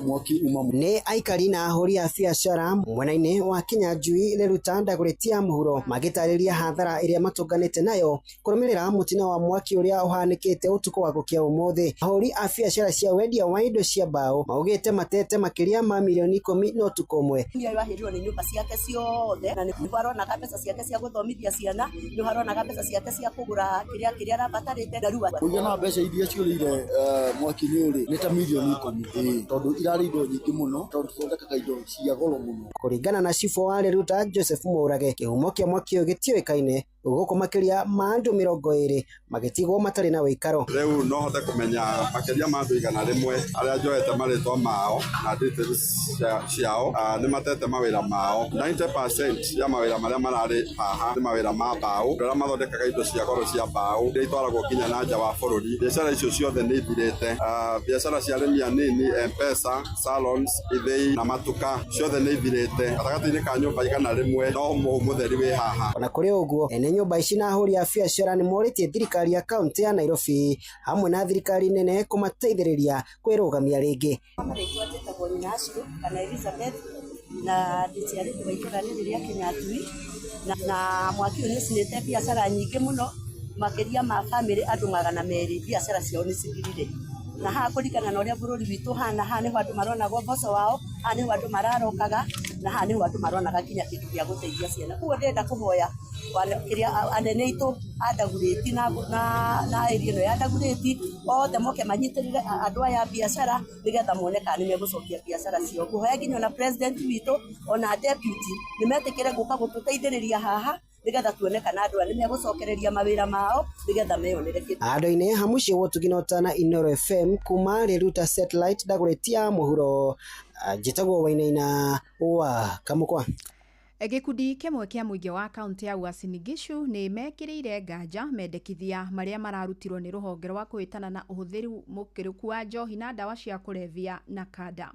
mwaki uma. Nĩ aikari na ahũri a biacara mwena-inĩ wa Kinyanjui Riruta Ndagũrĩti ya mũhuro magĩtarĩria hathara ĩrĩa matũnganĩte nayo kũrũmĩrĩra mũtino wa mwaki ũrĩa ũhanĩkĩte ũtukũ wa gũkĩa ũmũthĩ. Ahũri a biacara cia wendia wa indo cia mbaũ maugĩte matete makĩria ma milioni 10 na ũtukũ ũmwe. Mũtumia ũyũ ahĩrirwo nĩ nyũmba ciake ciothe na nĩho aronaga mbeca ciake cia gũthomithia ciana, nĩho aronaga mbeca ciake cia kũgũra kĩrĩa kĩrĩa arabatarĩte na rĩu Mũigana wa mbeca iria ciũrĩire mwaki-inĩ ũyũ rĩ nĩ ta mirioni 10, tondũ irarĩ indo nyingĩ mũno, tondũ tũthondekaga indo cia goro mũno. Kũringana na cibũ wa Riruta Joseph Mũrage, kĩhumo kĩa mwaki ũyũ gĩtiũĩkaine gũkũ makĩria ma andũ 20 magĩtigwo matarĩ na wĩikaro. Rĩu no hote kũmenya makĩria ma andũ 100 arĩa njoete marĩtwa mao na details ciao, nĩ matete mawĩra mao. 90% ya mawĩra marĩa mararĩ haha nĩ mawĩra ma mbaũ, andũ arĩa mathondekaga indo cia goro cia mbaũ iria itwaragwo nginya na nja wa bũrũri. Biacara icio ciothe nĩ ithirĩte. Biacara cia arĩmi anini, M-Pesa, salons, ithĩi na matuka ciothe nĩ ithirĩte. Gatagatĩ-inĩ ka nyũmba 100 no mũhu mũtheri wĩ haha. Ona kũrĩ ũguo, ene nyũmba ici na ahũri a biacara nĩ morĩtie thirikari ya kaũntĩ ya Nairobi hamwe na thirikari nene kũmateithĩrĩria kwĩrũgamia rĩngĩ. Marĩtwa njĩtagwo Nyina Ashru kana Elizabeth na ndĩciarĩtwo itũũra rĩrĩ rĩa Kinyanjui na mwaki ũyũ nĩ ũcinĩte biacara nyingĩ mũno makĩria ma bamĩrĩ andũ 200 biacara ciao nĩ cithirire. Na haha kũringana na ũrĩa bũrũri witũ ũhana, haha nĩho andũ maronaga ũboco wao, haha nĩho andũ mararokaga na haha nĩho andũ maronaga nginya kĩndũ gĩa gũteithia ciana. Koguo ndĩrenda kũhoya kĩrĩa anene aitũ a Ndagurĩti na area ĩno ya Ndagurĩti othe moke manyitĩrĩre andũ aya a biacara nĩgetha mone kana nĩ megũcokia biacara ciao. Ngũhoya nginya ona president witũ ona deputy nĩ metĩkĩre gũka gũtũteithĩrĩria haha nĩgetha tuone kana andũ aya nĩ megũcokereria mawĩra mao nĩgetha meyonere kĩndũ. Andũ-inĩ ha mũciĩ wa Ũtugi na Ũtana Inooro FM kuma Riruta Satellite Ndagũrĩti ya mũhuro, njĩtagwo Wainaina wa Kamũkwa. Gĩkundi kĩmwe kĩa mũingĩ wa kaũntĩ ya Uasin Gishu nĩ mekĩrĩire nganja mendekithia marĩa mararutirwo nĩ rũhonge rwa kũhĩtana na ũhũthĩri mũkĩrũku wa njohi na ndawa cia kũrebia na kanda.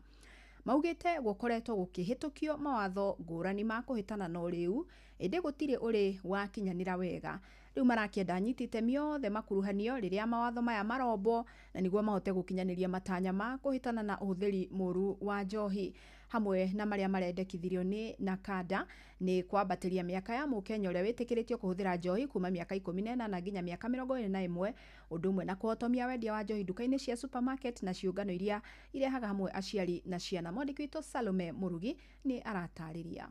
Maugĩte gũkoretwo gũkĩhĩtũkio mawatho ngũrani ma kũhĩtana na ũrĩu ĩndĩ gũtirĩ ũrĩ wakinyanĩra wega. Rĩu marakĩenda anyiti itemi othe makuruhanio rĩrĩa mawatho maya marombwo na nĩguo mahote gũkinyanĩria matanya ma kũhĩtana na ũhũthĩri mũru wa njohi. Hamwe na marĩa marendekithirio nĩ Nakanda nĩ kwambatĩria mĩaka ya mũkenya ũrĩa wĩtĩkĩrĩtio kũhũthĩra njohi kuma mĩaka 18 nginya mĩaka 21, ũndũ ũmwe na kũhotomia wendia wa njohi nduka-inĩ cia supermarket na ciũngano iria irehaga hamwe aciari na ciana. Mwandĩki witũ Salome Mũrugi nĩ aratarĩria.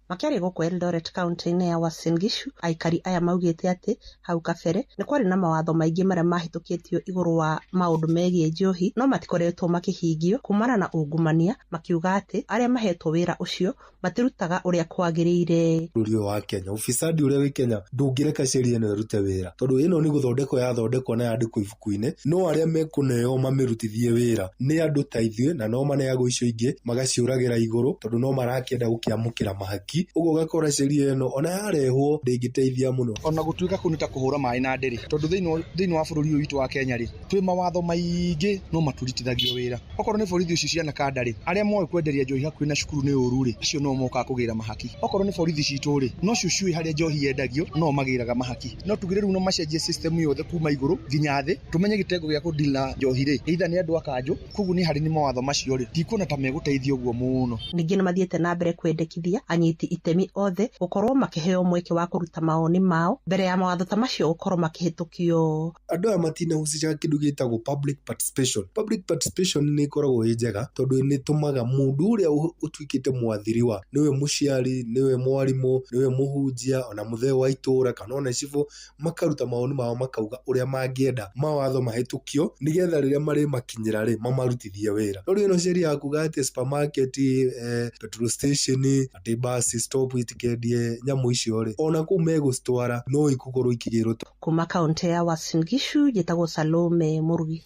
Makĩaria gũkũ Eldoret kaunti-inĩ ya Uasin Gishu, aikari aya maugĩte atĩ hau kabere nĩ kwarĩ na mawatho maingĩ marĩa mahĩtũkĩtio igũrũ wa maũndũ megiĩ njohi no matikoretwo makĩhingio kumana na ungumania, makiuga atĩ arĩa mahetwo wĩra ũcio matirutaga ũrĩa kwagĩrĩire. Bũrũri ũyũ wa Kenya ufisadi ũrĩa wĩ Kenya ndũngĩreka sheria ĩno ĩrute wĩra tondũ ĩno nĩ gũthondekwo yathondekwo na yandĩkwo ibuku-inĩ no arĩa mekũneo mamĩrutithie wĩra nĩ andũ ta ithuĩ na no maneagwo icio ingĩ magaciũragĩra igũrũ tondũ no marakĩenda gũkĩamũkĩra mahaki ũguo ũgakora sheria ĩno ona yarehwo ndĩngĩteithia mũno. Ona gũtuĩka kũu nĩ ta kũhũra maĩ na ndĩrĩ tondũ thĩinĩ wa bũrũri ũyũ witũ wa Kenya rĩ twĩ mawatho maingĩ no maturutithagio wĩra. Okorwo nĩ borithi ici cia Nakanda rĩ arĩa moĩ kwenderia njohi hakuhĩ na cukuru nĩ ũru rĩ acio no mokaga kũgĩra mahaki. Okorwo nĩ borithi citũ rĩ nocio ciũĩ harĩa njohi yendagio no magĩraga mahaki. No tugire rĩu no macenjie system yothe kuma igũrũ nginya thĩ tumenye gĩtengo gĩa kũdeal na njohi rĩ either nĩ andũ a kanjũ koguo nĩ harĩ nĩ mawatho macio rĩ ndikuona ta megũteithia ũguo mũno. Ningĩ nĩ mathiĩte na mbere kwendekithia anyiti itemi othe gũkorwo makĩheo mweke wa kũruta mawoni mao mbere ya mawatho ta macio gũkorwo makĩhĩtũkio. Andũ aya matinahusisha kĩndũ gĩtagwo public participation. Public participation nĩ ĩkoragwo ĩ njega tondũ nĩ ĩtũmaga mũndũ ũrĩa ũtuĩkĩte mwathiriwa nĩwe mũciari nĩwe mwarimũ nĩwe mũhunjia ona mũthee wa itũra kana ona cibũ makaruta mawoni mao makauga ũrĩa mangĩenda mawatho mahĩtũkio nĩgetha rĩrĩa marĩmakinyĩra rĩ mamarutithie wĩra. No rĩu ĩno sheria ya kuga atĩ supermarket, petrol station, atĩ bus stop itikendie nyamũ icio rĩ ona kũu megũcitwara no ikũkorwo ikĩgĩrwo. Kuma kaunti ya Uasin Gishu njĩtagwo Salome Mũrugi.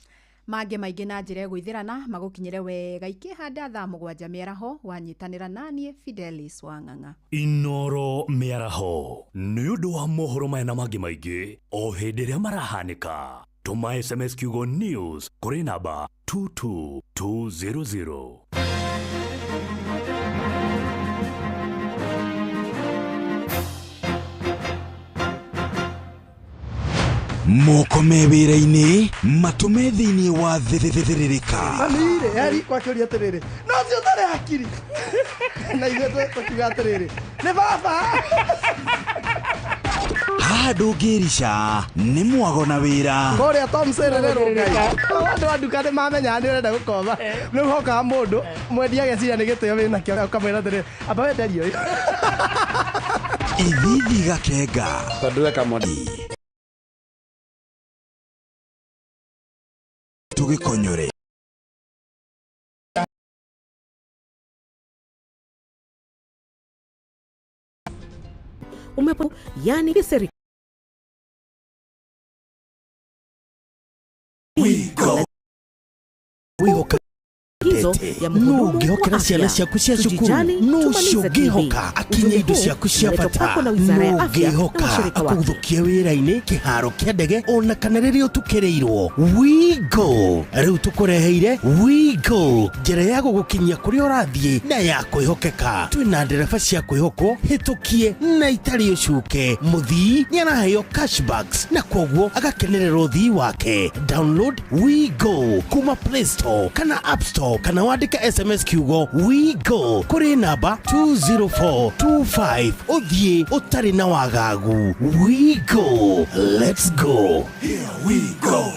Mangĩ maingĩ na njĩra ĩgũithĩrana magũkinyĩre wega ikĩhanda thaa 7 mĩaraho wanyitanĩra naniĩ Fidelis Wang'ang'a. Inoro mĩaraho nĩ ũndũ wa mohoro maya na mangĩ maingĩ o hĩndĩ ĩrĩa marahanĩka. Tũma SMS kiugo news kũrĩ namba 22200. Moko me wĩra-inĩ matũme thĩinĩ wa thĩthĩrĩrĩka. Mami-rĩ, heri kwakĩũria atĩrĩrĩ no ũcio ũtarĩ hakiri na ithuĩ tũkiuga atĩrĩrĩ nĩ baba. Haha ndũngĩrica nĩ mwago na wĩra. Kũrĩa Tom Serere Ngai andũ a nduka nĩ mamenyaga nĩ ũrenda gũkomba rĩu hokaga mũndũ mwendia ageciria nĩ gĩtĩo wĩnakĩo ũkamwĩra atĩrĩrĩ amba wenderie ũyũ. Ithithi gakenga tondũ we kamoni tũgĩkonyore. Umepo yani serikali hizo ya mhudumu Nũngĩhokera ciana ciaku cia cukuru nũcio ũngĩhoka akinye indo ciaku cia bata nũngĩhoka akũgũthũkie wĩra-inĩ kĩharo kĩa ndege ona kana rĩrĩa ũtukĩrĩirwo. WeGo rĩu tũkũreheire WeGo njĩra ya gũgũkinyia kũrĩa ũrathiĩ na ya kwĩhokeka. Twĩna ndereba cia kwĩhokwo hĩtũkie na itarĩ ũcuke. Mũthii nĩ araheo cashbacks na kwoguo agakenerera ũthii wake. Download WeGo kuma Play Store kana App Store kana wandĩke SMS kiugo WeGo kũrĩ namba 20425 ũthiĩ ũtarĩ na wagagu. WeGo, let's go. Here we go.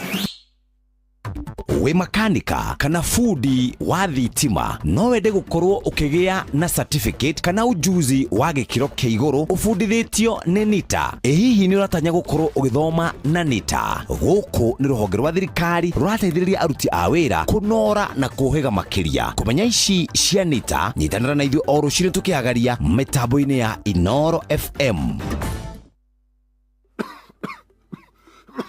Wĩ makanika kana fundi wa thitima no wende gũkorwo ũkĩgĩa na certificate kana ujuzi wa gĩkĩro kĩa igũrũ ũbundithĩtio nĩ NITA. Ĩ hihi nĩ ũratanya gũkorwo ũgĩthoma na NITA? Gũkũ nĩ rũhonge rwa thirikari rũrateithĩrĩria aruti a wĩra kũnora na kũhĩga makĩria. Kũmenya ici cia NITA, nyitanĩra na ithuĩ o rũcinĩ tũkĩhagaria mĩtambo-inĩ ya Inoro FM.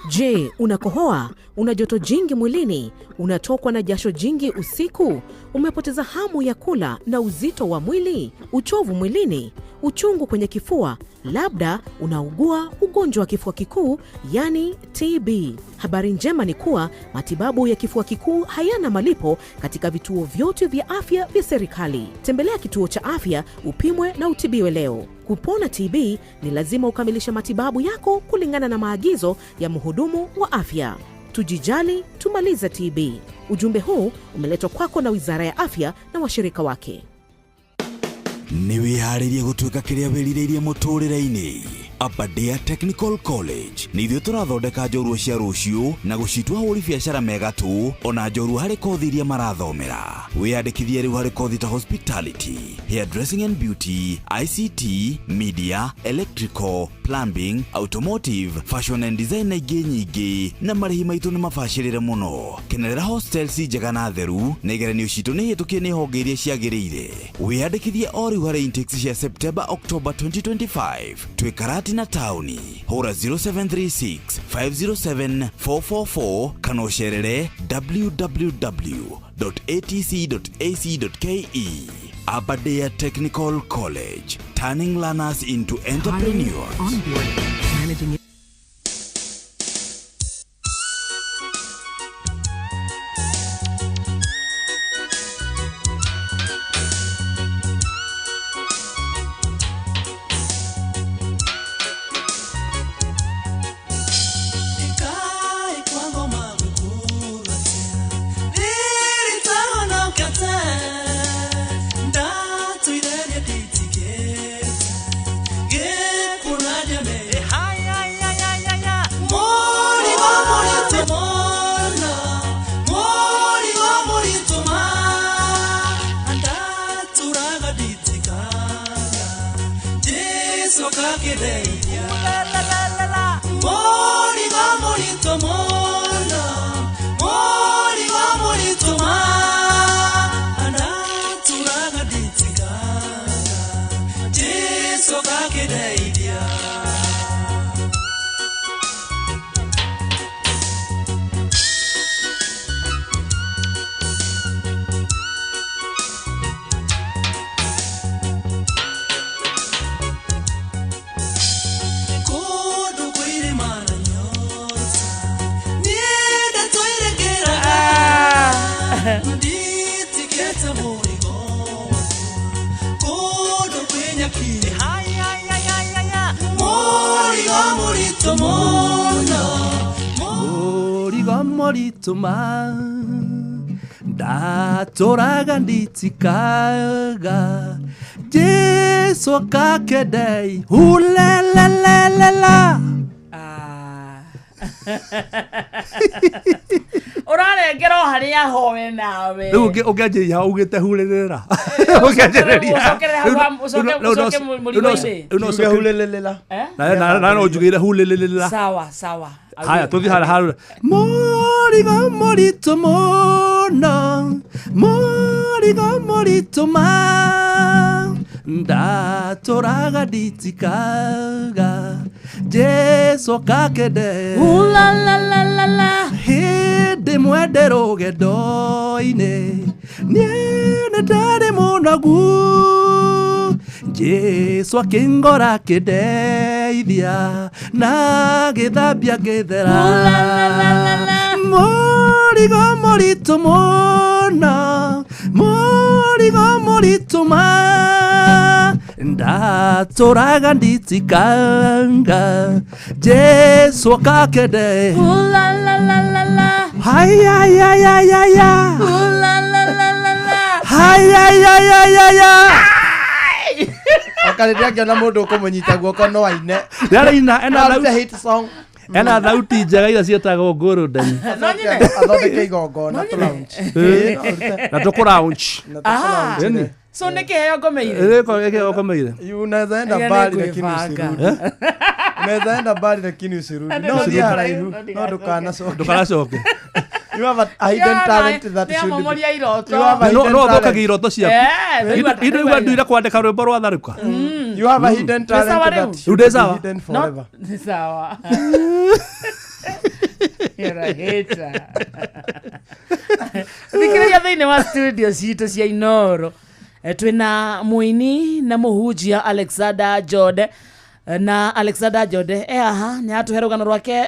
Je, unakohoa? Una joto jingi mwilini? Unatokwa na jasho jingi usiku? Umepoteza hamu ya kula na uzito wa mwili? Uchovu mwilini? Uchungu kwenye kifua? Labda unaugua ugonjwa wa kifua kikuu, yani TB. Habari njema ni kuwa matibabu ya kifua kikuu hayana malipo katika vituo vyote vya afya vya serikali. Tembelea kituo cha afya upimwe na utibiwe leo. Kupona TB ni lazima ukamilishe matibabu yako kulingana na maagizo ya mhudumu wa afya. Tujijali, tumalize TB. Ujumbe huu umeletwa kwako na Wizara ya Afya na washirika wake. Nĩ wĩharĩirie gũtuĩka kĩrĩa wĩrirĩirie mũtũrĩre-inĩ? Aberdare Technical College nĩ ithuĩ tũrathondeka njorua cia rũciũ na gũcitua ahũri biacara mega tu ona njorua harĩ kothi iria marathomera. Wĩyandĩkithie rĩu harĩ kothi ta hospitality, hairdressing and beauty, ICT, media, electrical, plumbing, automotive, fashion and design na ingĩ nyingĩ, na marĩhi maitũ nĩ mabacĩrĩre mũno. Kenerera hostels njega na theru, na igeranio citũ nĩ hĩtũkie nĩ honge iria ciagĩrĩire. Wĩyandĩkithie o rĩu harĩ intakes cia September October 2025. Twĩ Karatina taũni. Hũra 0736 507 444 kana ũcerere www.atc.ac.ke. Aberdare Technical College, turning learners into entrepreneurs. Managing Ikai kwa ngoma gwĩkũratia, rĩrĩ twahonokete, ndatũire nĩnditigĩte, gĩkuũ na ndiame. Mũrigo mũritũ mũno, mũrigo mũritũ ma, ndatũraga nditikaga, Jesũ akakĩndeithia. Mũrigo mũritũ mũno, mũrigo mũritũ ma, ndatũraga nditikaga, Jesũ akakĩndeithia. Kũndũ kwĩ irĩma na nyota, niĩ ndatũire ngĩraga, nditigĩte mũrigo kũndũ kwĩ nyaki. Mũrigo mũritũ mũno, Mũrigo mũritũ ma, ndatũraga nditikaga, Jesũ akakendei hulelelelela. Ũrarengera o harĩa hoe nawe. Rĩu ũngĩanjĩrĩria hau ugĩte hurĩrĩra, ũngĩanjĩrĩria Ũcokerere hau ũcoke mũrigo-inĩ. Uge hulelelele. Eh? Na no njugĩire hulelelera. Sawa sawa. Haya, tũthiĩ harĩa harĩa. Mũrigo mũritũ mũno, mũrigo mũritũ ma, ndatũraga nditikaga, Jesũ akakende. Hĩndĩ mwende rũgendo-inĩ, niĩ nĩ ndarĩ mũnogu, Jesũ akĩngora akĩndeithia, na agĩthambia ngĩthera. Mũrigo mũritũ mũno, mũrigo mũritũ ma, ndatũraga nditikanga, Jesũ akakende. Hayayayayaya. Hayayayayaya. Okarĩria ngĩona mũndũ ũkũmũnyita guoko no aine. Nĩaraina, ena No arute thauti- hit song. Ena thauti njega iria ciĩtagwo golden. Athondeke igongona tũ lounge. Na tũkũ lounge. Ah. Ĩni. So nĩ kĩheo ngomeire. Ĩrĩko ĩkomeire. You unaweza enda Ĩrĩa mbali nĩ lakini kwĩbanga. usirudi. Unaweza enda mbali lakini usirudi. No Usirudi. thiĩ haraihu, no ndũkanacoke. Ndũkanacoke. You have a hidden talent that Nĩ should be. amomoria iroto. You have a No hidden no talent. ũthũkagia iroto ciaku. Eh, rĩu Indo igua nduire kwandĩka rwĩmbo rwa tharũka. You have a hidden Nĩ sawa talent rĩu? that Rĩu should ndĩ be sawa? hidden No, forever. nĩ sawa. You're a hater. Thikĩrĩria thĩinĩ wa studio citũ cia Inoro. Twĩna mũini na mũhunjia Alexander Jode. Na Alexander Jode e haha nĩ atũhe rũgano rwake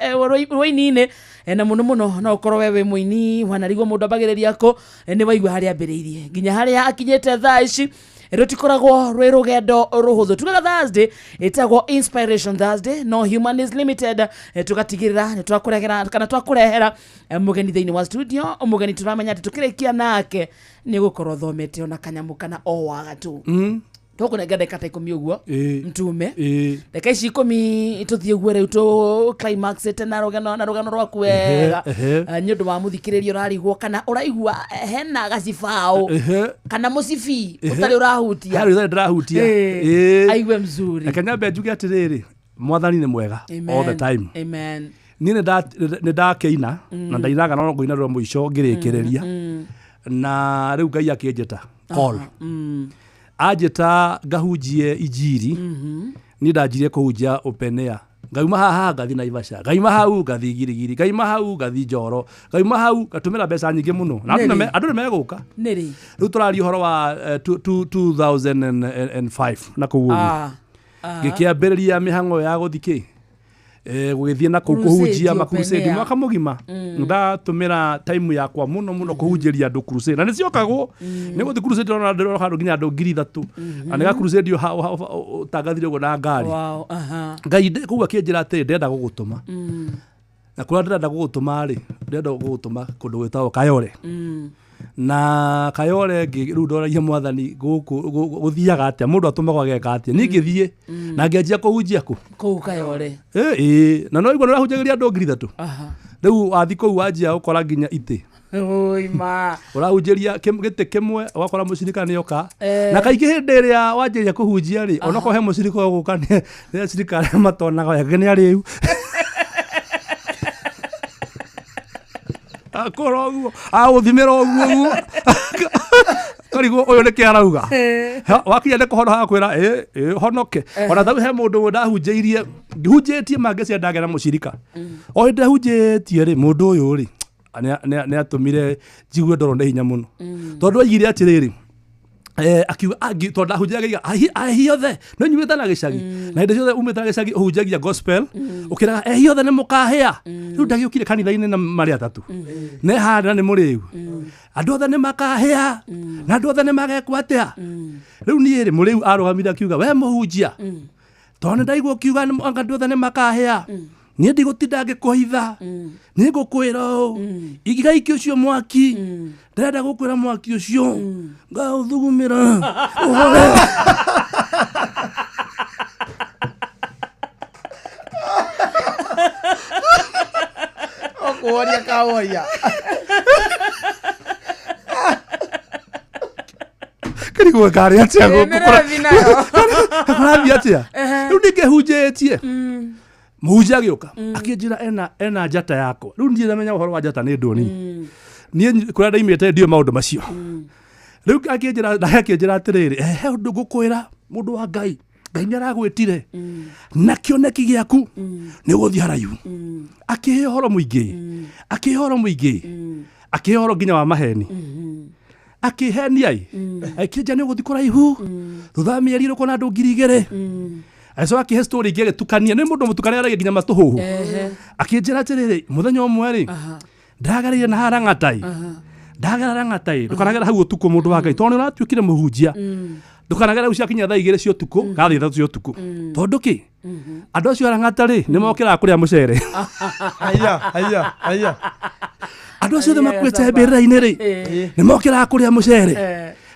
rwa ini-inĩ. Na mũno mũno no ũkorwo we wĩ mũini wanarigwo mũndũ ambagĩrĩria kũ, nĩ waigua harĩa ambĩrĩirie nginya harĩa akinyĩte thaa ici. Rũtikoragwo rwĩ rũgendo rũhũthũ. Tugaga Thursday ĩtagwo Inspiration Thursday, no Human is Limited. Tũgatigĩrĩra nĩ twakũrehera kana twakũrehera mũgeni thĩinĩ wa studio, mũgeni tũramenya atĩ tũkĩrĩkia nake nĩ gũkorwo thomete ona kanyamũ kana o wagatũ. Tũkũnenga ndagĩka ta 10 ũguo. Ĩĩ. Mtume. Ĩĩ. Ndagĩka ici 10 tũthiĩ ũguo rĩu tũ climax na rũgano na rũgano rwaku wega. Nĩ ũndũ wa mũthikĩrĩria ũrarigwo kana ũraigua hena gacibaũ kana mũcibi ũtarĩ ũrahutia. Harĩ ũtarĩ ndĩrahutia. Ĩĩ. Ĩĩ. Aigue mzuri. Reke nyambe njuge atĩrĩrĩ, mwathani nĩ mwega all the time. Amen. Niĩ nĩ ndakĩina na ndainaga no ngũina rwa mũico ngĩrĩkĩrĩria na rĩu Ngai akĩnjĩta call. Anjĩta ngahunjie injiri. Niĩ ndanjirie kũhunjia open air, ngauma haha ngathi Naivasha, ngaima hau ngathi Girigiri, ngaima hau ngathi Njoro, ngauma hau ngatũmĩra mbeca nyingĩ mũno na andũ Nĩrĩ? andũ nĩ megũka. Nĩrĩ? Rĩu tũraria ũhoro wa 2005 na kũu ũguo. Ngĩkĩambĩrĩria mĩhang'o ya gũthi kĩ gũgĩthiĩ na kũu Crusade, kũhunjia open makrusade air. mwaka mũgima. Ndatũmĩra time yakwa mũno mũno kũhunjĩria andũ crusade na nĩ ciokagwo nĩ gũthiĩ crusade ndĩrona ndĩrona handũ nginya andũ 3,000 na nĩ ga crusade ũtangathire ũguo na ngari. Wow, aha. Ngai kũu akĩnjĩra atĩrĩ, ndĩrenda gũgũtũma na kũrĩa ndĩrenda gũgũtũma rĩ, ndĩrenda gũgũtũma kũndũ gwĩtagwo Kayole. Na Kayole rĩu ndoragia mwathani gũkũ gũthiaga atĩa, mũndũ atũmagwo ageka atĩa? Niĩ ngĩthiĩ na ngĩanjia kũhunjia kũ Kũu Kayole. Ĩĩ, na no igua nĩ ũrahunjagĩria andũ 3,000. Rĩu wathi kũu wanjia gũkora nginya itĩ. Oi ma. Ũrahunjĩria gĩtĩ kĩmwe ũgakora mũcirika nĩoka. Eh. Na kaingĩ hĩndĩ ĩrĩa wanjĩrĩria kũhunjia rĩ, onokorwo he mũcirika ũgũka nĩ acirika arĩa matonaga wega nĩ arĩu akora ũguo agũthimĩra ũguo ũguo karigwo ũyũ nĩkĩ arauga. Wakinya nĩ kũhonoka akwĩra ĩ ĩ honoke. Ona tau he mũndũ ũmwe ndahunjĩirie ngĩhunjĩtie mangĩ cia ndagera mũcirika o hĩndĩ ahunjĩtie rĩ, mũndũ ũyũ rĩ nĩ atũmire njigue ndorwo nĩ hinya mũno tondũ aigire atĩrĩrĩ, akiuga tondũ ndahunjagia ahi othe no nyumĩte na gĩcagi na hĩndĩ ciothe umĩte na gĩcagi ũhunjagia gospel ũkĩraga ehi othe nĩ mũkahĩa. Rĩu ndagĩũkire kanitha-inĩ na marĩ atatũ ne harĩa na nĩ mũrĩu, andũ othe nĩ makahĩa na andũ othe nĩ magekwo atĩa. Rĩu niĩ rĩ, mũrĩu arũgamire akiuga, we mũhunjia, tondũ nĩ ndaigua ũkiuga anga andũ othe nĩ makahĩa, niĩ ndigũtinda ngĩkũhitha, nĩ ngũkwĩra ũũ, ingĩgaikia ũcio mwaki ndĩrenda gũkwĩra mwaki ũcio ngaũthugumĩra ũhore. Okuoria kaworia. Kĩrigwo ngarĩ atĩa gũkũ? Nĩrathi nayo. Kũrathiĩ atĩa rĩu ningĩhunjĩtie mũhunjia agĩũka akĩnjĩra ena njata yakwa. Rĩu niĩ ndamenya ũhoro wa njata nĩ ndũni niĩ kũrĩa ndaimĩte ndiũĩ maũndũ macio. Rĩu akĩnjĩra nawe akĩnjĩra atĩrĩrĩ, he ũndũ ngũkwĩra mũndũ wa Ngai, Ngai nĩ aragwĩtire na kĩoneki gĩaku nĩ ũgũthiĩ haraihu. Akĩhe ũhoro mũingĩ, akĩhe ũhoro mũingĩ, akĩhe ũhoro nginya wa maheni, akĩhenia ĩ akĩnja nĩ ũgũthiĩ kũraihu thutha wa mĩeri ũkona andũ 2,000. Agĩcoka akĩhe story ĩngĩ agĩtukania nĩ mũndũ mũtukania aragia nginya matũhũhũ. Akĩnjĩra atĩrĩrĩ, mũthenya ũmwe rĩ ndagereire na haha Rang'atai, ndagera Rang'atai, ndũkanagera hau ũtukũ mũndũ wa Ngai tondũ nĩ ũratuĩkire mũhunjia, ndũkanagera hau ciakinya thaa 2 cia ũtukũ kana thaa 3 cia ũtukũ tondũ kĩ andũ acio a Rang'ata rĩ nĩ mokĩraga kũrĩa mũcere. Aya, aya, aya. Andũ acio othe makuĩte mbĩrĩra-inĩ rĩ nĩ mokĩraga kũrĩa mũcere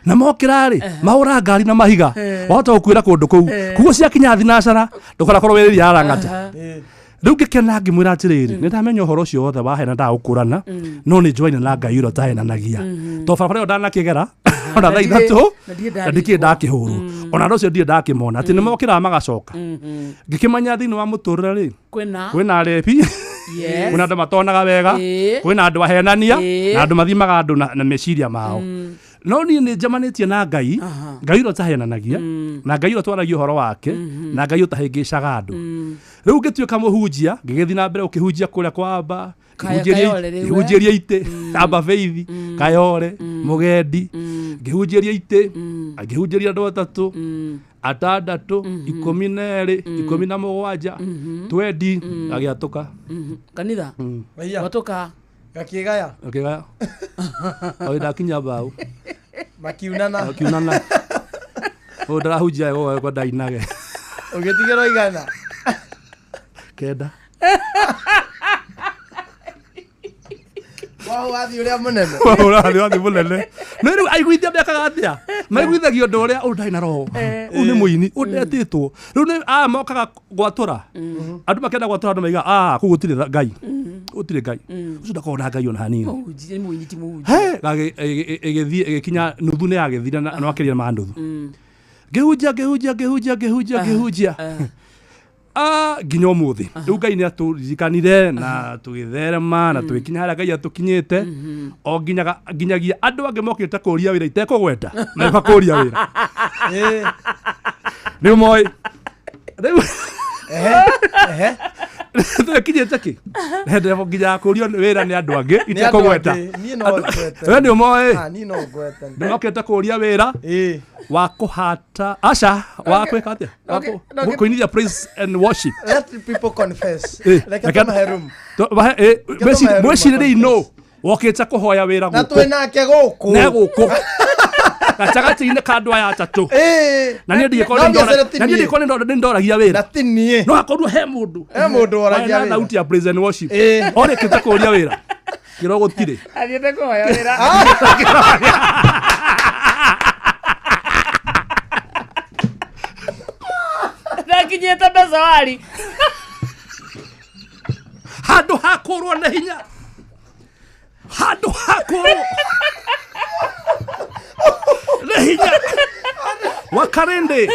na mokĩra rĩ mahũra ngari na mahiga wahota gũkuĩra kũndũ kũu koguo ciakinya thinacara ndũkanakorwo wĩrĩria ya Rang'ata. Rĩu ngĩkena ngĩmwĩra atĩrĩrĩ, nĩ ndamenya ũhoro ũcio wothe wahena ndagũkũrana no nĩ njoaine na Ngai ũrĩa ũtahenanagia to barabara ĩyo ndanakĩgera ona thaa 3 Na ndirĩ na ndikĩrĩ ndakĩhũrwo ona andũ acio ndirĩ ndakĩmona atĩ nĩ mokĩraga magacoka. Ngĩkĩmenya thĩinĩ wa mũtũrĩre rĩ Kwĩna kwĩna arebi, Yes. kwĩna andũ matonaga wega, kwĩna andũ ahenania na andũ mathimaga andũ na meciria mao. No niĩ nĩ njemanĩtie na Ngai, Ngai ũrĩa ũtahenanagia na Ngai ũrĩa twaragia ũhoro wake na Ngai ũtahĩngĩcaga andũ. Rĩu ngĩtuĩka mũhunjia ngĩgĩthiĩ na mbere gũkĩhunjia kũrĩa kwa Amba, Kayole rĩu, eh? ngĩhunjĩria itĩ Amba Faith, Kayole, Mũgendi, ngĩhunjĩria itĩ, ngĩhunjĩria andũ atatũ, atandatũ, 12, 17, 20, agĩatũka. Kanitha Aya. Gwatũka. Gakĩgaya. Akĩgaya o ndakinya mbaũ. Makiunana. Makiunana. Ũyũ ndarahunjia wega kwa ndainage. Ũgĩtigĩrwo igana. 9. Wao wathiĩ ũrĩa mũnene. Ũrathiĩ wathiĩ mũnene no rĩu aiguithia mekaga atĩa Maiguithagio ũndũ ũrĩa ũyũ ndarĩ na roho. Ũyũ nĩ mũini, ũyũ ndetĩtwo. Rĩu nĩ aya mokaga gwatũra. Andũ makĩenda gwatũra andũ maiga, ah, kũu gũtirĩ Ngai. Gũtirĩ Ngai. Ũcio ndakoragwo na Ngai ona hanini. Mũhunjia nĩ mũini ti mũhunjia. He, ĩgĩthiĩ ĩgĩkinya nuthu nĩ yagĩthira na makĩria ma nuthu. Ngĩhunjia ngĩhunjia ngĩhunjia ngĩhunjia ngĩhunjia. Ah, nginya ũmũthĩ rĩu Ngai nĩ atũririkanire na tũgĩtherema na tũgĩkinya harĩa Ngai atũkinyĩte o nginyaga nginyagia andũ angĩ mokĩte kũria wĩra itekũgweta magĩũka kũria wĩra rĩu moĩ rĩu tũgĩkinyĩte kĩ ndendevo nginya kũrio wĩra nĩ andũ angĩ Nĩ andũ itekũgweta angĩ. Niĩ no ngwete. We nĩ ũmoĩ Ah, niĩ no ngwete. nĩ mokĩte kũria wĩra wa kũhata aca wa kwĩka atĩa Wa kũinithia praise and worship. Let the people confess. Reke tũmahe room. Reke tũmahe room Mwĩcirĩrĩi no wokĩte kũhoya wĩra Na gũkũ twĩ nake gũkũ. ne gũkũ gatagatĩ-inĩ ka andũ aya atatũ na niĩ ndigĩkorwo No nĩ ndora- biacara ti na niĩ niĩ. ndigĩkorwo nĩ ndoragia wĩra Na ti niĩ. No hakorwo he mũndũ He mũndũ woragia Warĩ na wĩra. thauti ya praise and worship orĩkĩte kũria wĩra kĩro gũtirĩ. Athiĩte kũhoya wĩra. Ndakinyĩte mbeca wari. Handũ ha kũrwo na hinya, handũ ha kũrwo na hinya wakarĩndĩ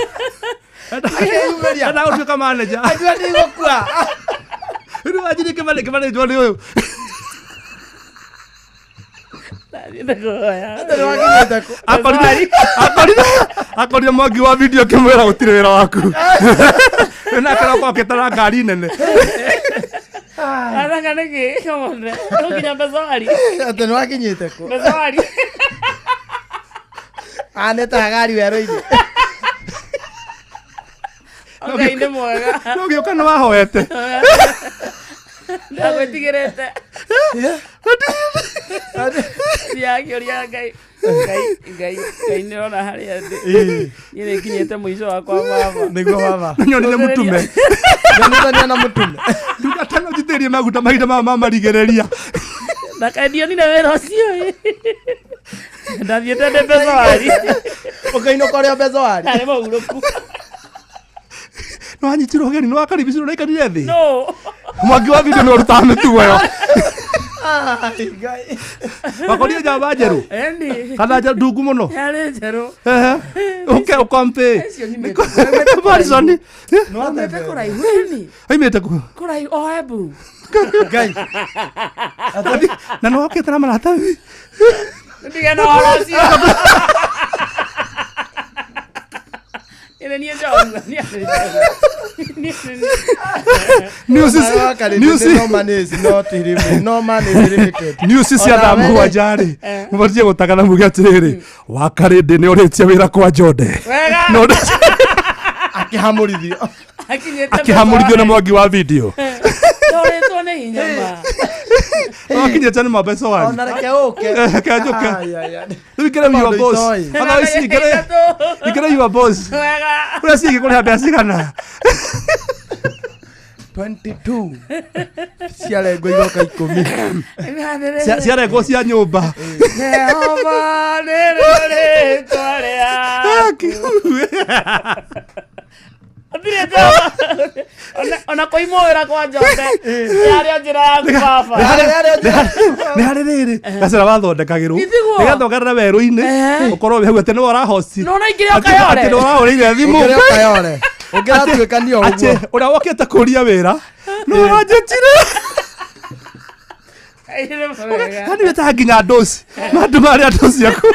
Akeyumĩria. enda gũtuĩka manager. Ajua ndigũkua. Rĩu wanjirie kĩmanĩjwo nĩ ũyũ. Ndathiĩte kũhoya. Akorire mwangi wa video akĩmwĩra gũtirĩ wĩra waku nake roka okĩte na ngari nene. Athaka nĩkĩ? Come on. Nginya mbeca wari. Atĩ nĩ wakinyĩte kũ? Mbeca wari. Anĩte hagari werũ-inĩ. Ngai nĩ mwega. No gĩũka nĩ wahoete. Ndagwĩtigĩrĩte. Ndiakĩũria Ngai. Ngai Ngai Ngai nĩrona harĩa ndĩ. Niĩ nĩnginyĩte mũico wakwa baba. Nĩguo baba. Nyonire mũtume. Nyonithania na mũtume. Ndungata no njitĩrĩrie maguta mahinda maya ma marigĩrĩria. Ndakandionire wĩra ũcio ĩ. Ndathiĩte ndĩ mbeca wari. Ũkainũka ũrĩ o mbeca wari. Ndarĩ mũhurũku. Nĩ wanyitirwo ũgeni nĩ wakaribicirwo naikarire thĩ. No. Mwangi wa video nĩ ũrutaga mĩtugo ĩyo. Ai, Ngai. Wakorire njamba njerũ Endi. kana ndungu mũno. Yarĩ njerũ. Ehe. Ũke ũkompe. Icio nyumĩte. Morrison. Nyumĩte kũraihu ĩni. Oimĩte kũ? Kũraihu o Embu. Ngai. Na nĩ wokĩte na maratathi. Ndige na ũhoro ũcio. Ĩrĩ niĩ njorua. Niĩ nĩ njorua. Niĩ nĩ No man is not limited. No man is limited. News cia thaa Ona we- mũgwanja rĩ mũbatiĩ gũtangana muge atĩrĩrĩ wakarĩndĩ nĩ ũrĩtie wĩra kwa Njode. Wega. No Akĩhamũrithio. Akinyĩte akĩhamũrithio na mwangi wa video. Ndorĩtwo nĩ hinya ma. Wakinyĩte nĩ mabeca wari. Ona reke ũke. Reke njũke. Ai, ai, ai. Rĩu ingĩre your Maũndũ boss. itoĩ. Ona ici ingĩre ingĩre your boss. Wega. Ũrĩa cingĩkũrĩha mbeca cigana? 22 ciarengwo igoka 10. Ciarengwo cia nyũmba. Jehova nĩrĩo rĩtwa rĩaku. Gũtirĩ Jehova. Ona kũimwo wĩra kwa Njode yarĩ o njĩra yaku baba. Nĩ harĩ rĩrĩ gacĩra wathondekagĩrwo Ithiguo. nĩgetha ũgerere werũ-inĩ ũkorwo wĩ hau atĩ nĩwe ũrahosti. No na ingĩrĩ o Kayole. Atĩ nĩwe ũrahũrĩire thimũ. Ũngĩrĩ o Kayole. Ũngĩratuĩkanio ũguo. Atĩ ũrĩa wokĩte kũria wĩra nĩwe wanjĩtire. Yani wĩtaga nginya ndoci mandũ marĩa ndoci aku.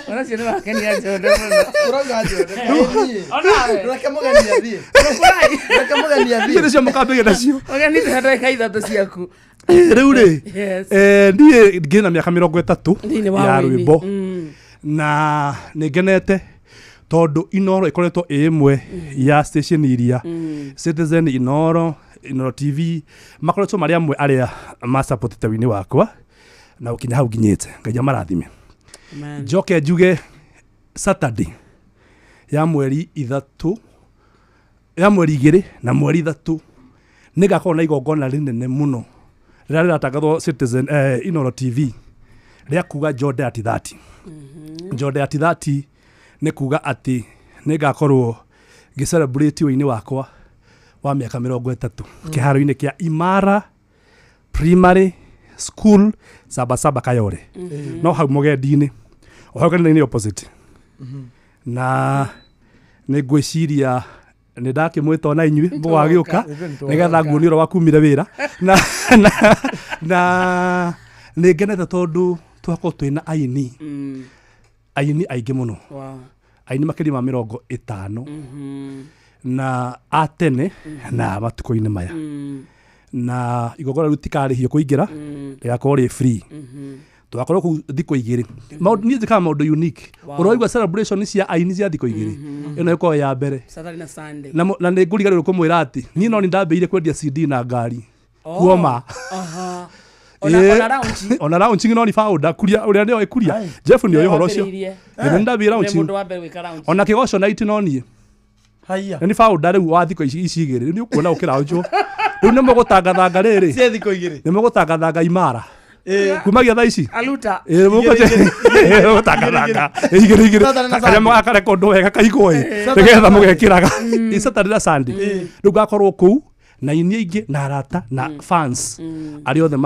Ona ũcio nĩ wakenia Njode mũno. Ũrauga Njode. Ĩ, niĩ. Onawe. Reke mũgeni athiĩ. Reke mũgeni athiĩ. Icio nĩcio mũkambĩgia nacio. Mũgeni tũhe ndagĩka ithatũ ciaku. Rĩu rĩ Yes. niĩ ngĩ na mĩaka 30 Thĩinĩ wa ya ũini. rwĩmbo na nĩ ngenete tondũ Inoro ĩkoretwo ĩ ĩmwe ya station iria Citizen, Inoro, Inoro TV makoretwo marĩ amwe arĩa masapotete wini wakwa na gũkinya hau nginyĩte. Ngai amarathime. Amen. Njoke njuge Saturday ya mweri 3 ya mweri 2 na mweri 3 nĩngakorwo na igongona rĩnene mũno rĩrĩa rĩratangathwo Citizen Inoro TV rĩa kuga Njode at 30. Njode at 30 nĩ kuga atĩ nĩ ngakorwo ngĩ celebrate ũini wakwa wa mĩaka 30 kĩharo-inĩ kĩa Imara Primary School Sabasaba Kayore. No hau mũgendi-inĩ, o hau kanitha-inĩ opposite. Na nĩ ngwĩciria nĩ ndakĩmwĩta ona inyuĩ mũgagĩũka nĩgetha nguonie ũrĩa wakumire wĩra na na na nĩ ngenete tondũ twakorwo twĩna aini aini aingĩ mũno. Wow. Aini makĩria ma 50 na a tene na matukũ-inĩ maya, na igongona rĩu tikarĩhio kũingĩra, rĩgakorwo rĩ free. Tũgakorwo kũu thikũ 2. Maũndũ niĩ njĩkaga maũndũ unique. Wow. Ũraigua celebration cia aini cia thikũ 2, ĩno ĩkorwo ya mbere. Saturday na Sunday. Na na nĩ ngũriganĩrwo kũmwĩra atĩ niĩ no nĩ ndambĩrĩirie kwendia CD na ngari Oh. kuoma. Aha. Ona ona launch. Ona launching no ni founder kuria ũrĩa nĩoĩ kuria Jeff nĩoĩ ũhoro ũcio. Wambĩrĩirie. Nĩ ndambĩrĩirie Nĩ launching. mũndũ wa mbere gwĩka launch. Ona kĩgoco night no niĩ. Haiya. Na nĩ founder rĩu wa thikũ ici ici 2 rĩu nĩ ũkuona ũkĩraunjwo rĩu nĩ mũgũtangathanga rĩrĩ. Cia thikũ 2. Nĩ mũgũtangathanga Imara Ĩĩ. kumagia thaa ici. Aluta. Ĩĩ, mũgũtangathanga 2 2 Saturday na karĩa Sunday. mũgakarekondwo wega kaigwo ĩ Saturday nĩgetha na mũgekĩraga. Ĩ, Saturday na Sunday rĩu ngakorwo kũu na aini aingĩ na arata na fans arĩa othe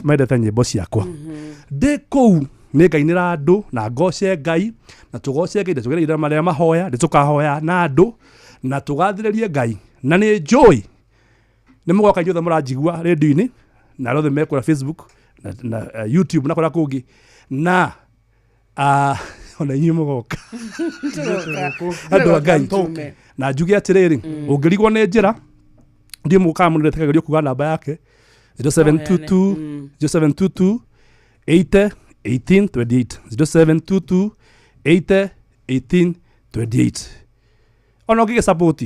mendete nyĩmbo ciakwa. Ndĩ kũu nĩ ngainĩra andũ na ngoce Ngai na tũgoce Ngai na tũgereire marĩa mahoya nĩ tũkahoya na andũ na tũgathĩrĩrie Ngai na nĩ njũĩ nĩ mũgoka inyuothe mũranjigua rĩndiũ-inĩ na arĩa othe mekũrĩa Facebook na YouTube na kũrĩa kũngĩ na ona inyuĩ mũgoka andũ a Ngai na njuge atĩrĩrĩ ũngĩrigwo nĩ njĩra ndiĩ mũkaga mũndũ ndetĩkagĩrio kuga namba yake 0722 0722 80 18 28 0722 80 18 28 ona ũngĩgĩ support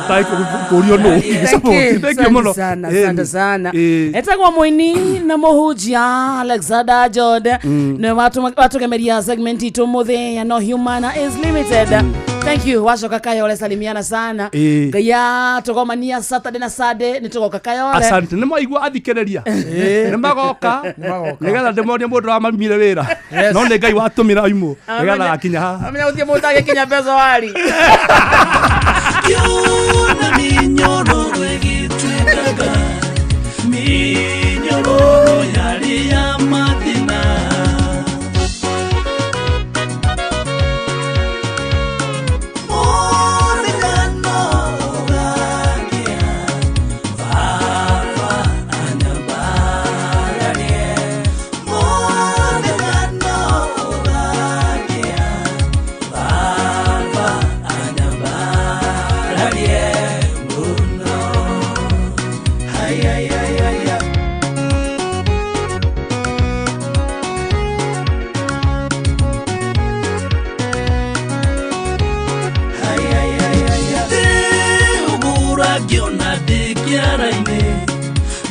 tai kũrio nũ ũngĩgĩ support. Thank you mũno. Sana, Ĩni. asante sana. Ĩĩ. Etagwo mũini na mũhunjia Alexander Jode nĩwe watũgemeria segment itũ mũthĩ ya No Human is Limited. Thank you. Wacoka Kayole, salimiana sana. Ĩĩ. Ngai atũgomania Saturday na Sunday nĩ tũgoka Kayole. Asante nĩ mwaigua athikĩrĩria nĩ magoka nĩgetha ndĩmonie mũndũ wamamire wĩra no nĩ Ngai watũmire oimwo nĩgetha gakinya haha. Amenya gũthiĩ mũndũ agĩkinya mbeca wari. Kiona minyororo ĩgĩtuĩkaga minyororo yarĩ ya mathĩna. Mũthenya no ũgakĩa, baba anyambararie. Mũthenya no ũgakĩa, baba anyambararie mũno. Haya, haya, haya. Ndĩhũgũra ngĩona ndĩ kĩara-inĩ,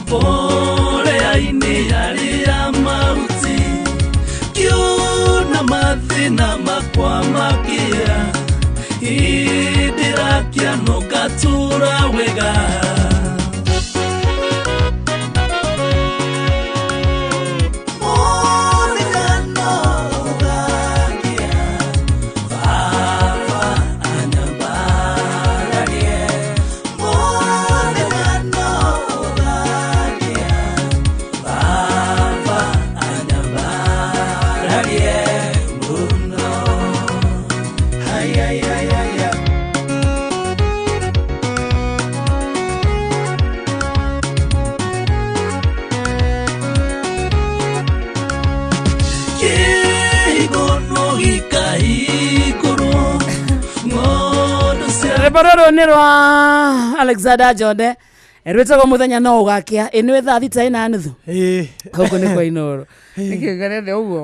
mbolea-inĩ yarĩ ya mahuti, ngĩona mathĩna makwa makĩa, ĩndĩrakĩano ngatũra wega. Mũthenya no ũgakĩa, baba anyambararie. Mũthenya no ũgakĩa, baba anyambararie mũno. Haya, haya, haya. Kĩhigo no gĩkahingũrwo, ng'ondu cia Rwĩmbo rũrũ nĩ rwa Alexander Jode rwĩtagwo mũthenya no ũgakĩa. Ĩ nĩ thaa 6:30 gũkũ nĩ kwa Inooro. Nĩkĩ ngenete ũguo?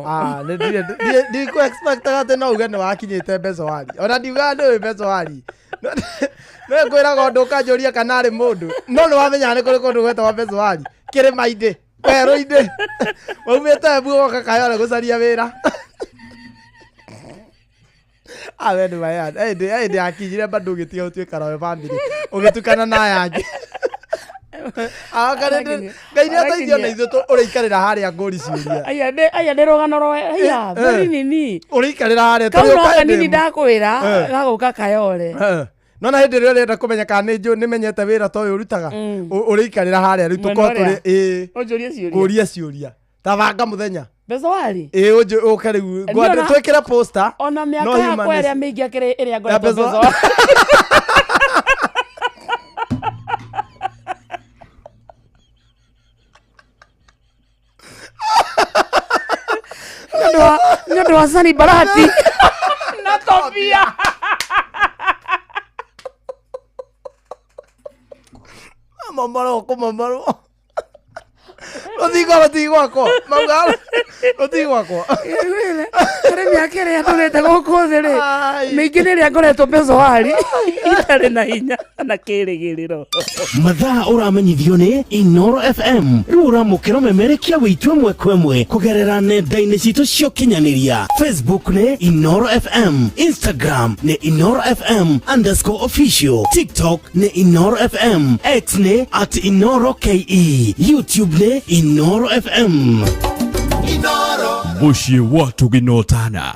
Ndikũ expectaga atĩ no uge nĩ wakinyĩte Mbecowari, ona ndiugaga nĩ ũĩ Mbecowari, no ngwĩraga ũndũ ũkanjũria kana arĩ mũndũ, no nĩ wamenyaga nĩ kũrĩ kũndũ gwetagwo Mbecowari kĩrĩma-inĩ werũ-inĩ waumĩte Embu ũgoka Kayole gũcaria wĩra. We nĩ mayana ĩndĩ akinyire bado ũgĩtiga gũtuĩka royal family ũgĩtukana na aya angĩ. Ngai nĩ ateithio na ithuĩ ũrĩikarĩra harĩa ngũri ciũria. Aya nĩ aya nĩ rũgano rwa aya very nini. Ũrĩikarĩra harĩa Kau no tũrĩũka hĩndĩ kanini ĩmwe. ndakwĩra Eh. gagũka kayore. Eh. No na hĩndĩ ĩrĩa ũrenda kũmenya kana nĩ njũ nĩ menyete wĩra ta ũyũ ũrutaga ũrĩikarĩra harĩa rĩu Mwena tũkorwo ũrĩa? tũrĩ ĩĩ Ũnjũrie ciũria. kũria ciũria tabanga mũthenya Mbeca wari. ĩĩ ũnjũ ũke rĩu Niĩ ngwande ona- twĩkĩre poster Ona no mĩaka yakwa human ĩrĩa mĩingĩ akĩrĩ ĩrĩa Ya ngoretwo mbeca- mbeca. Nĩ ũndũ wa Sani Barati na Tobia. Momorwo kũmomorwo rũthingo rũtigwakwo mauga rũtigwakwo Harĩ mĩaka ĩrĩa ndũrĩte gũkũ thĩ rĩ mĩingĩ nĩ ĩrĩa ngoretwo mbeca wari itarĩ na hinya na kĩrĩgĩrĩro. Mathaa ũramenyithio nĩ Inoro FM rĩu ũramũkĩra ũmemerekia witũ ĩmwe kwa ĩmwe kũgerera nenda-inĩ citũ cia ũkinyanĩria. Facebook nĩ Inoro FM, Instagram nĩ Inoro FM underscore official, TikTok nĩ Inoro FM, X nĩ at Inoro KE, YouTube nĩ Inoro FM. Mũciĩ wa Tũginotana.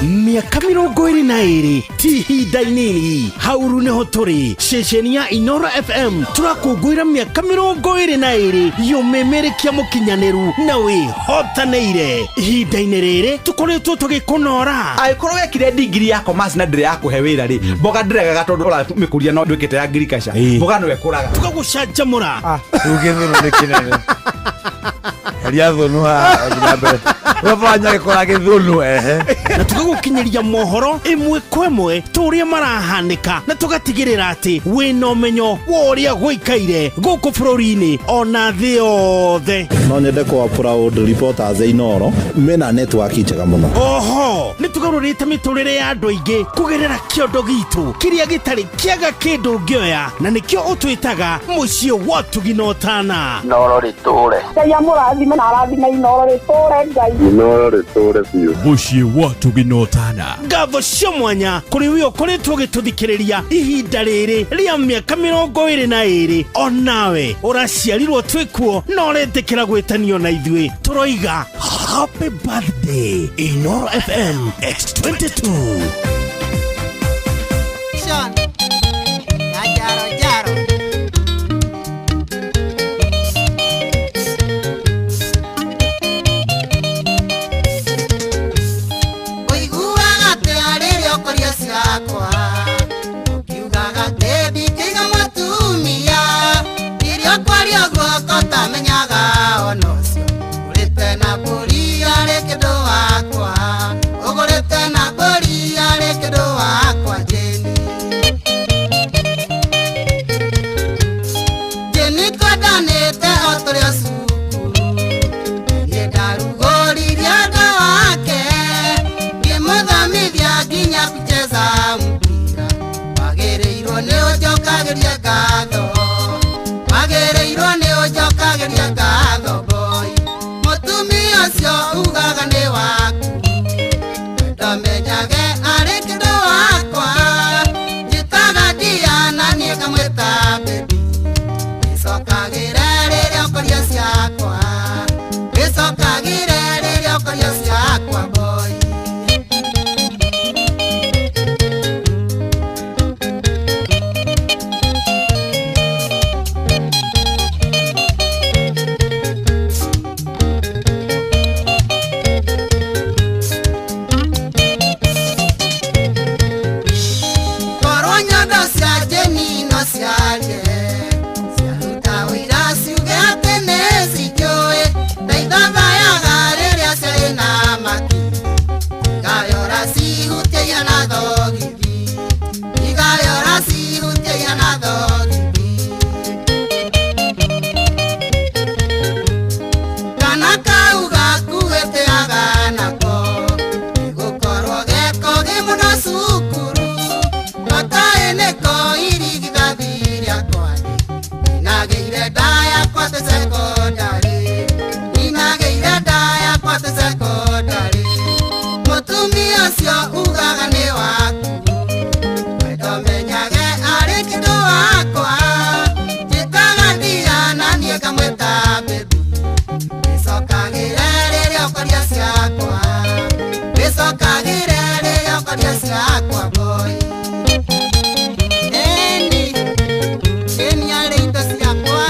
Mĩaka 22 ti ihinda inini hauru nĩho tũrĩ ceceni ya Inoro FM tũrakũngũĩra mĩaka 22 yũmĩmĩrĩkia mũkinyanĩru na wĩhotanĩire ihinda-inĩ rĩrĩ tũkoretwo tũgĩkũnora. Angĩkorwo wekire ndigiri ya commerce na ndĩrĩ yakũhe wĩra rĩ, mboga ndĩregaga tondũ ũramĩkũria no ndwĩkĩte ya ngirigaca, mboga no ĩkũraga. Tũgagũcanjamũra. Rĩu gĩthũnũ nĩ kĩnene heria thũnũ haha ũthiĩ na mbere webanya gĩkora gĩthũnũ ehe. Na tũgagũkinyĩria mohoro ĩmwe kwa ĩmwe tũrĩa marahanĩka na tũgatigĩrĩra atĩ wĩna ũmenyo wa ũrĩa gũikaire gũkũ bũrũri-inĩ ona thĩ yothe. No nyende kwa proud reporters a Inoro mena network njega mũno. Oho nĩ tũgarũrĩte mĩtũrĩre ya andũ aingĩ kũgerera kĩondo gitũ kĩrĩa gĩtarĩ kĩaga kĩndũ ũngĩoya na nĩkĩo ũtwĩtaga mũciĩ wa Tũginotana. Inoro rĩtũre. Ngai amũrathime na arathime Inoro rĩtũre Ngai. Inoro rĩtũre biũ. Mũciĩ wa Tũginotana. Ngatho cia mwanya kũrĩ we ũkoretwo ũgĩtũthikĩrĩria ihinda rĩrĩ rĩa mĩaka 22 onawe ũraciarirwo twĩkuo na ũretĩkĩra gwĩtanio na ithuĩ tũroiga happy birthday Inoro FM X22. Sean, ya jaro jaro. Ũiguaga atĩa rĩrĩa ũkũria ciakwa ũkiugaga atĩ ndingĩiga mũtumia rĩrĩa ũkwaria ũguo tamenyaga ona ũcio ũgũrĩte na mbũri arĩ kĩndũ wakwa ũgũrĩte na mbũri arĩ kĩndũ wakwa Jane. Jane twendanĩte o tũrĩ o cukuru niĩ ndarugũririe ũndũ wake ngĩmũthomithia nginya kucheza mpira wagĩrĩirwo nĩ ũnjokagĩrie ngatho wagĩrĩirwo nĩ ũnjokagĩrie ngatho boy mũtumia ũcio ugaga nĩ waku ndomenyage arĩ kĩndũ wakwa njĩtaga Diana niĩ ngamwĩta baby gĩcokagĩre rĩrĩa ũkũria ciakwa gĩcokagĩre rĩrĩa ũkũria ciakwa boy. Korwo nyondo cia Jane no ciarie ciaruta ũira ciuge atĩ nĩ cinjũĩ ndaithathayaga rĩrĩa ciarĩ na ciakwa boy. Eni, eni arĩ indo ciakwa.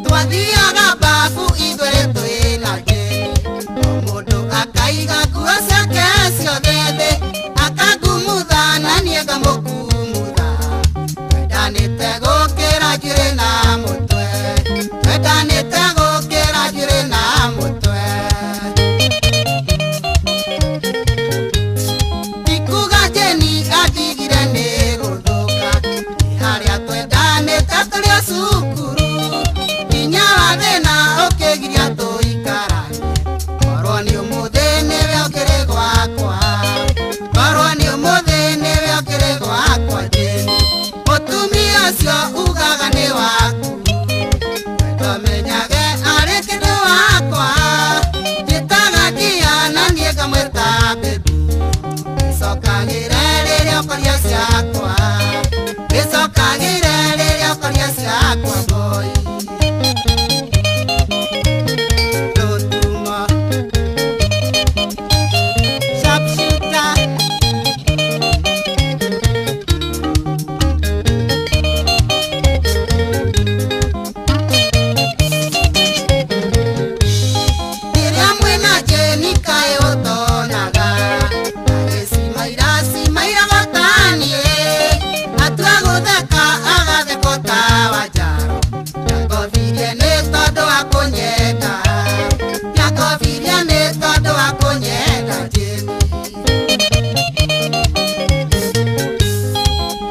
Twathiaga babu ithuerĩ twĩ na Jane. O mũndũ akaiga nguo ciake ciothe thĩ, akangumutha na niĩ ngamũkumutha. Twendanĩte gũkĩra njuĩrĩ na mũtwe, twendanĩte gũkĩra njuĩrĩ na mũtwe. Ti kuga Jane andigire nĩ gũthũka, nĩ harĩa twendanĩte tũrĩ o cukuru. Hinya wa thĩna ũkĩgiria tũikaranie, korwo nĩ ũmũthĩ nĩwe ũkĩrĩ gwakwa, korwo nĩ ũmũthĩ nĩwe ũkĩrĩ gwakwa Jane. Mũtumia ũcio ugaga nĩ waku, wendo menyage arĩ kĩndũ wakwa. Njĩtaga ndia na niĩ ngamwĩta baby, icokagĩre rĩrĩa ũkoria ciakwa, icokagĩre rĩrĩa ũkoria ciakwa boy. Lotuma sharpshooter. Rĩrĩa mwĩna Jane kaĩ ũtonaga, agĩcimaira cimaira gotaniĩ, atua gũtheka agatheka ta wa Njaro. Nĩangothirie nĩ tondũ wa kũnyenda, nĩangothirie nĩ tondũ wa kũnyenda Jane.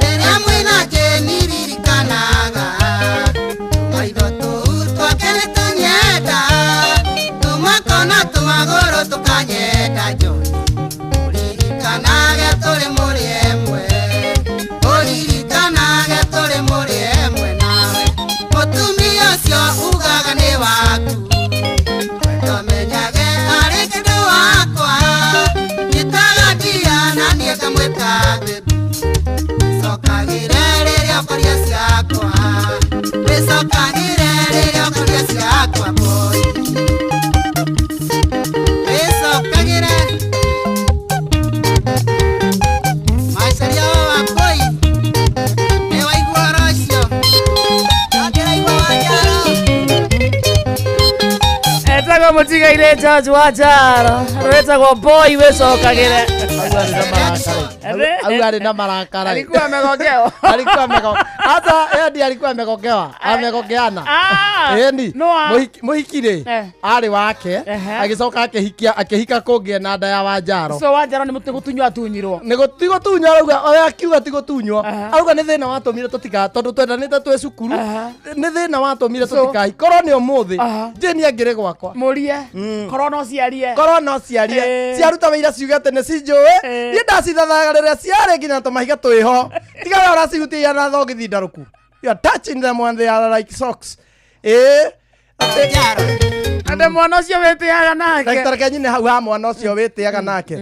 Rĩrĩa mwĩna Jane ririkanaga, tũmaitho tũu twake nĩtũnyenda, tũmoko na tũmagũrũ tũkanyenda John. Ũririkanage tũrĩ mũrĩ ĩmwe, ũririkanage tũrĩ mũrĩ ĩmwe nawe. Mũtumia ũcio ugaga nĩ waku, wendo menyage arĩ kĩndũ wakwa. Njĩtaga ndia na niĩ ngamwĩta baby, icokagĩre rĩrĩa ũkoria ciakwa, icokagĩre rĩrĩa ũkoria ciakwa boy. Icokagĩre macaria wa boy, nĩ waigua ũhoro ũcio, ndangĩraigua wa Njaro. Etagwo mũtigaire George wa Njaro, rwĩtagwo boy wĩcokagĩre. Auga arĩ na marakara. Alikuwa amegongewa. Alikuwa amegongewa. Hata Eddie alikuwa amegongewa. Amegongeana. Ah, Ĩni. no a- Mũhiki rĩ arĩ wake agĩcoka akĩhikia akĩhika kũngĩ na nda ya Wanjaro. So wa Njaro nĩ mũtĩ gũtunywo atunyirwo. Nĩ ti gũtunywo arauga oya akiuga ti gũtunywo arauga nĩ thĩna watũmire tũtika tondũ twendanĩte twĩ cukuru nĩ thĩna watũmire tũtikahi korwo nĩ ũmũthĩ Jane angĩrĩ gwakwa Mũrie. Korwo no ciarie. Korwo no ciarie ciaruta wĩira ciuge atĩ nĩ cinjũĩ niĩ ndacithathaga rĩrĩa ciarĩ nginya tũmahiga twĩho tiga we ũracihutia na thogithi ndarũku. You are touching them when they are like socks. Ĩĩ. Ande mwana ũcio wĩtĩaga nake. Reke nyine hau ha mwana ũcio wĩtĩaga nake.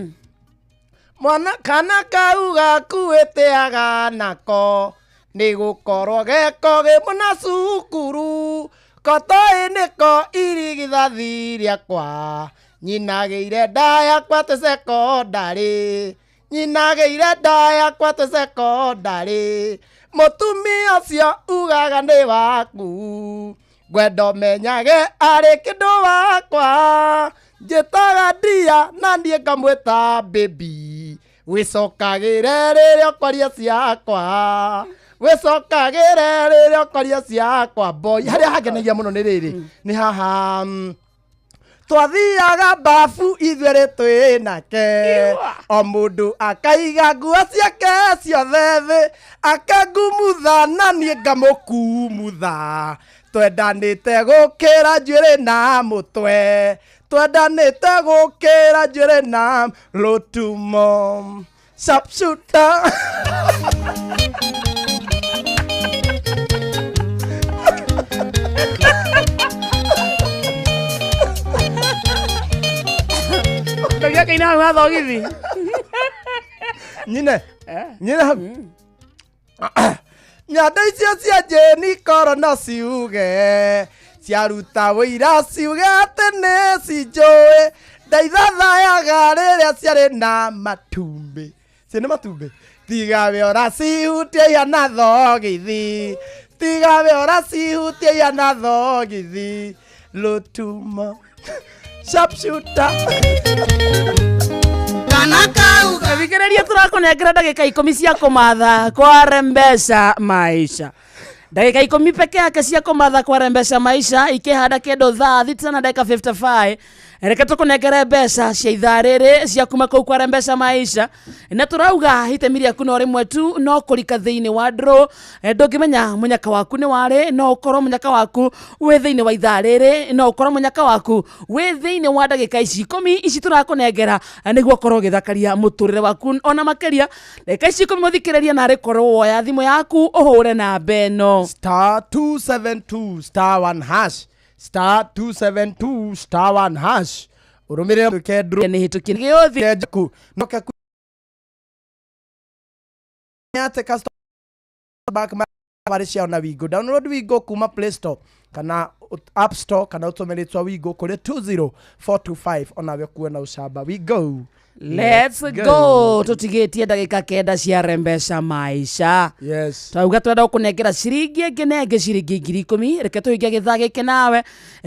Mwana kana kau gaku wĩtĩaga nako nĩ gũkorwo geko gĩ mũna cukuru kotoĩ nĩko irigithathi rĩakwa nyinagĩire nda yakwa twĩ cekondarĩ nyinagĩire nda yakwa twĩ cekondarĩ mũtumia ũcio ugaga nĩ waku ngwenda ũmenyage arĩ kĩndũ wakwa njĩtaga ndia na niĩ ngamwĩta baby wĩcokagĩre rĩrĩa ũkwaria ciakwa wĩcokagĩre rĩrĩa ũkwaria ciakwa boy. Harĩa hangenagia mũno nĩ rĩrĩ nĩ haha twathiaga babu ithuerĩ twĩ nake o mũndũ akaiga nguo ciake ciothe thĩ akangumutha na niĩ ngamũkumutha twendanĩte gũkĩra njuĩrĩ na mũtwe twendanĩte gũkĩra njuĩrĩ na rũtumo. Sharpshooter. Ndũgĩakaina hau ha thogithi. Nyine nyine hau. Nyondo icio cia Jane korwo no ciuge ciaruta wĩira ciuge atĩ nĩ cinjũĩ ndaithathayaga rĩrĩa ciarĩ na matumbĩ cio nĩ matumbĩ tiga we ũracihutia ihana thogithi tiga we ũracihutia ihana thogithi lũtumo sharpshooter. Kana kauga Thikĩrĩria tũrakũnengera ndagĩka 10 cia kũmatha kwa mbeca maisha. Ndagĩka 10 peke yake cia kũmatha kwa mbeca maisha ikĩhanda kĩndũ thaa 6 na ndagĩka 55. Reke tũkũnengere mbeca cia ithaa rĩrĩ cia kuma kũu kwa mbeca maisha na tũrauga itemi rĩaku no rĩmwe tu no kũrika thĩinĩ wa draw. Ndũngĩmenya mũnyaka waku nĩ warĩ no ũkorwo mũnyaka waku wĩ thĩinĩ wa ithaa rĩrĩ no ũkorwo mũnyaka waku wĩ thĩinĩ wa ndagĩka ici 10 ici tũrakũnengera nĩguo ũkorwo ũgĩthakaria mũtũrĩre waku ona makĩria ndagĩka ici 10 mũthikĩrĩria narĩ korwo woya thimũ yaku ũhũre namba ĩno star 272 star 1 hash star 272 star 1 hash ũrũmĩrĩre twĩke draw nĩ hĩtũkie gĩũthi njaku no ke atĩ customer back marĩ ciao na Wingo. Download Wingo kuma Play Store kana App Store kana ũtũme rĩtwa Wingo kũrĩ 20425 onawe kuona na ũcamba. Wingo. Let's go tũtigĩtie ndagĩka 9 cia rembeca maisha. Yes. Twauga twenda gũkũnengera ciringi ĩngĩ na ĩngĩ ciringi 10,000 reke tũhingie gĩthaa gĩkĩ nawe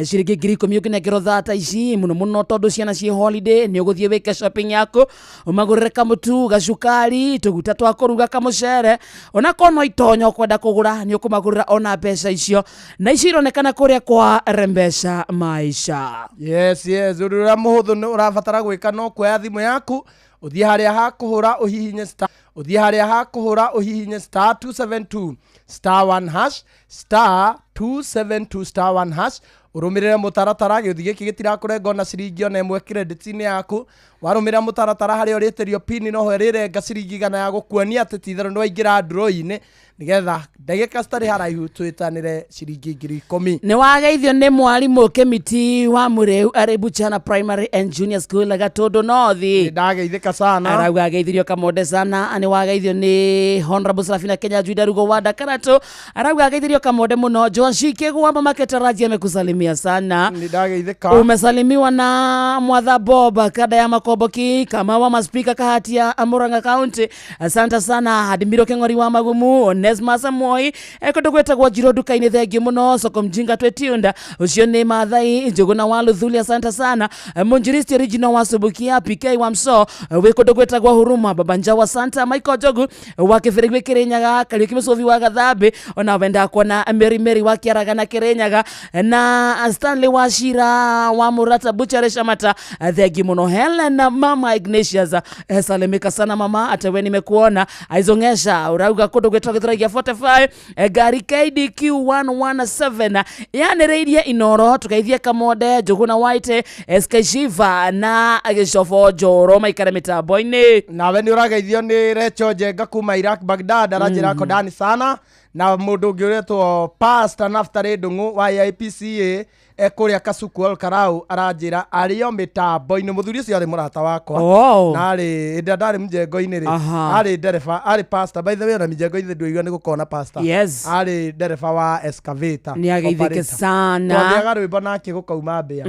ciringi 10,000 ũngĩnengerwo thaa ta ici mũno mũno tondũ ciana ciĩ holiday nĩ ũgũthiĩ wĩke shopping yaku ũmagũrĩre kamũtu gacukari tũguta twa kũruga kamũcere ona korwo no itonyo ũkwenda kũgũra nĩ ũkũmagũrĩra ona mbeca icio na icio ironekana kũrĩa kwa rembeca maisha. Yes, yes, ũndũ ũrĩa mũhũthũ nĩ ũrabatara gwĩka no kuoya thimũ yaku ũthiĩ harĩa ha kũhũra ũhihinye star ũthiĩ harĩa ha kũhũra ũhihinye star 272 star 1 hash star 272 star 1 hash ũrũmĩrĩre mũtaratara gĩũthi gĩkĩ gĩtirakũrenga ona ciringi ona ĩmwe credit-inĩ yaku warũmĩrĩra mũtaratara harĩa ũrĩtĩrio pin noho ĩrĩrenga ciringi 100 ya gũkuonia atĩ ti-itherũ nĩ waingĩra draw-inĩ nĩgetha ndagĩka citarĩ haraihu twĩtanĩre ciringi 10,000. Nĩ wageithio nĩ mwarimũ Kĩmiti wa Mũrĩu arĩ Buchana Primary and Junior School Gatũndũ North. Nĩ ndageithĩka sana. Arauga ageithirio Kamonde sana. Nĩ wageithio nĩ Honorable Serafina Kenya Juida Rugo wa Ndakaratũ. Arauga ageithirio Kamonde mũno. Joashi Kĩgwa mama Ketaraji amekusalimia sana. Nĩ ndageithĩka. Umesalimiwa na Mwatha Bob kada ya Makomboki kama wa maspika kahati ya Murang'a County. Asante sana Hadimiro Keng'ori wa Magumu Onesmus Moi kũndũ gwĩtagwo Njirũ nduka-inĩ thengiũ mũno soko mjinga twetiunda ũcio nĩ Mathai Njũgũna wa Luthuli asante sana Munjiristi original wa Subukia PK wa Mso wĩ kũndũ gwĩtagwo Huruma Baba Njawa Santa Michael Njogu wa Kĩbĩrĩ gwĩ Kĩrĩnyaga Kariũki Mũcũthi wa Gathambĩ ona wenda kuona Mary Mary wa Kĩaragana Kĩrĩnyaga na Stanley wa Shira wa Murata Butchery Shamata thengiũ mũno Helen Mama Ignatius salimika sana mama atewe nimekuona aizongesha urauga kũndũ gwĩtagwo Gĩthũrai 45 ngari KDQ 117 yanĩrĩirie Inoro tũgeithie Kamonde Njũgũna White SK Shiva na Gĩcobo Njoro maikare mĩtambo-inĩ. Nawe nĩ ũrageithio nĩ Recho Njenga kuma Iraq Baghdad aranjĩra kondani sana na mũndũ ũngĩ ũretwo Pastor Naftali Ndung'u wa AIPCA ekũrĩa Kasuku Ol Karau aranjĩra arĩ o mĩtambo-inĩ mũthuri ũcio arĩ mũrata wakwa Oh. na arĩ hĩndĩ ĩrĩa ndarĩ mjengo-inĩ rĩ Aha. arĩ ndereba arĩ pastor by the way ona mjengo-inĩ ndũigua nĩ gũkorwo na pastor Yes. arĩ ndereba wa excavator Nĩ ageithĩke operator. sana. Twathiaga rwĩmbo nake gũkauma mbĩa.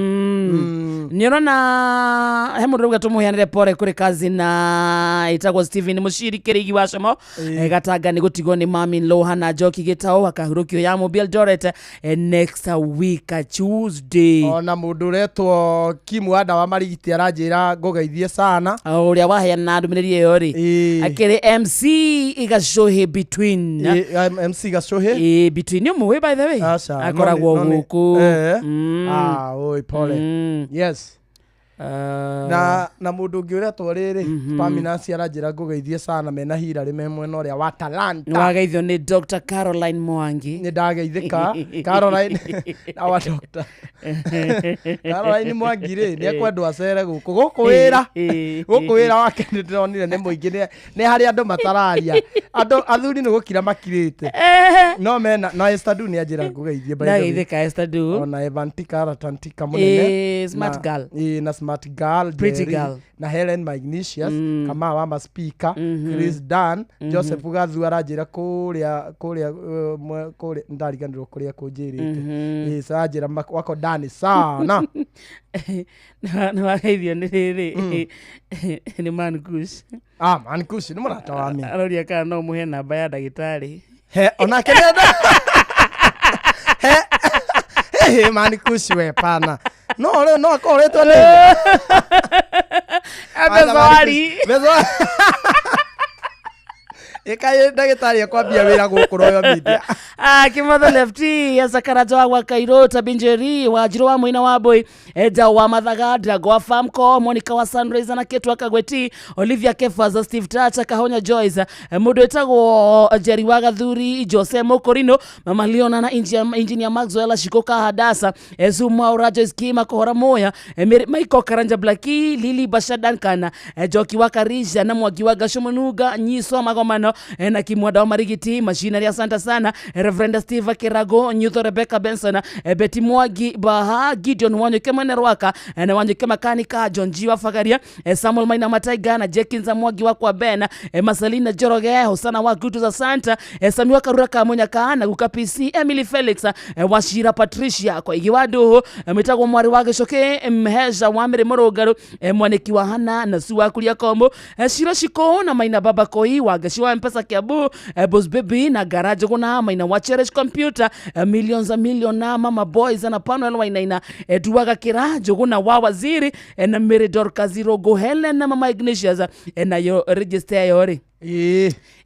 Nĩ ũrona he mũndũ rauga tũmũheanĩre pore kũrĩ kazi na ĩtagwo Stephen Mũciri Kĩrĩigi wa Como Gatanga nĩ gũtigwo nĩ mami Loha na Njoki Gĩtaũ akahurũkio ya Mũmbi Eldoret next week Tuesday. Ona mũndũ ũretwo Kim wa ndawa Marigiti aranjĩra ngũgeithie sana ũrĩa waheana ndũmĩrĩri ĩyo rĩ akĩrĩ MC Gacũhĩ between MC Gacũhĩ between nĩ ũmũĩ by the way Aca, no akoragwo nĩ- no nĩ- gũkũ Ah, oi pole. Yes. Na mũndũ ũngĩ ũretwo rĩrĩ Paminasi aranjĩra ngũgeithie sana mena Hilary me mwena ũrĩa wa Talanta. Nĩ wageithio nĩ Dr. Caroline Mwangi. Nĩ ndageithĩka Caroline our doctor Caroline Mwangi rĩ nĩ ekwendwo acere gũkũ gũkũ wĩra gũkũ wĩra wake nĩ ndĩronire nĩ mũingĩ nĩ harĩ andũ matararia andũ athuri nĩ gũkira makirĩte no mena na Esther Du nĩ anjĩra ngũgeithie by the way. Ndageithĩka Esther Du. Ona Evantika Ratantika mũnene Smart Na- girl. na smart Smart Girl Pretty Jerry, girl. na Helen Magnesius Kamau wa maspika Mhm. Chris Dan Mhm. Joseph Gathu aranjĩra kũrĩa kũrĩa kũrĩa ndariganĩrwo kũrĩa kũnjĩrĩte. Mhm. Ĩĩ, so anjĩra wako ndani sana. Nĩ wageithio nĩ rĩrĩ nĩ Mankush. Ah, Mankush nĩ mũrata wa mi. Aroria kana no mũhe namba ya ndagĩtarĩ. He onake nĩ he he Mankush we pana no rĩu no akoretwo nĩ Bezoari. Bezoari. Ĩkaĩ ndagĩtarĩ ekwambia wĩra gũkũ Royal Media. Ah, Kimotho Lefty, Sakaraja wa Gwa Kairo, Tabinjeri, Wajiro wa Mwina wa Boy, Eda wa Mathaga, Drago wa Famco, Monica wa Sunrise na Ketu wa Kagweti, Olivia Kefaza, Steve Tacha, Kahonya Joyce, mũndũ wĩtagwo Jerry wa Gathuri, Jose Mokorino, Mama Leona na Engineer Maxwell Shikoka Hadasa, Zuma Ura Joyce Kima Kohora Moya, Mary Michael Karanja Blaki, Lily Basha Duncan, Joki wa Karisha na Mwagi wa Gashomunuga, Nyiso Magomano, na Kimwada wa Marigiti, Machinery asante sana, Reverend Steve Kirago, Nyutho Rebecca Benson, Betty Mwagi Baha, Gideon Wanyuke Mwene Rwaka, na Wanyuke Makanika, John G wa Fagaria, Samuel Maina Mataiga na Jenkins Mwagi wa kwa Ben, Masalina Joroge, Hosana wa Gutu za Santa, Samiwa Karura Kamunyaka na Guka PC, Emily Felix, Washira Patricia, kwa Igi wa Nduhu, Mitagwo Mwari wa Gicoke, Mheja wa Mĩrĩ Mũrũngarũ, Mwanĩki wa Hana na Su wa Kuria Kombo, Shiro Shiko na Maina Baba Koi wa Gashi wa Mpesa Kiambu, Boss Baby na Garage Guna Maina wa Cherish Computer, Millions a Million na Mama Boys na Panuel Wainaina, Duaga Kira Njuguna wa Waziri, na Mary Dorcas Rogo Helen na Mama Ignatius, nayo register yo rĩ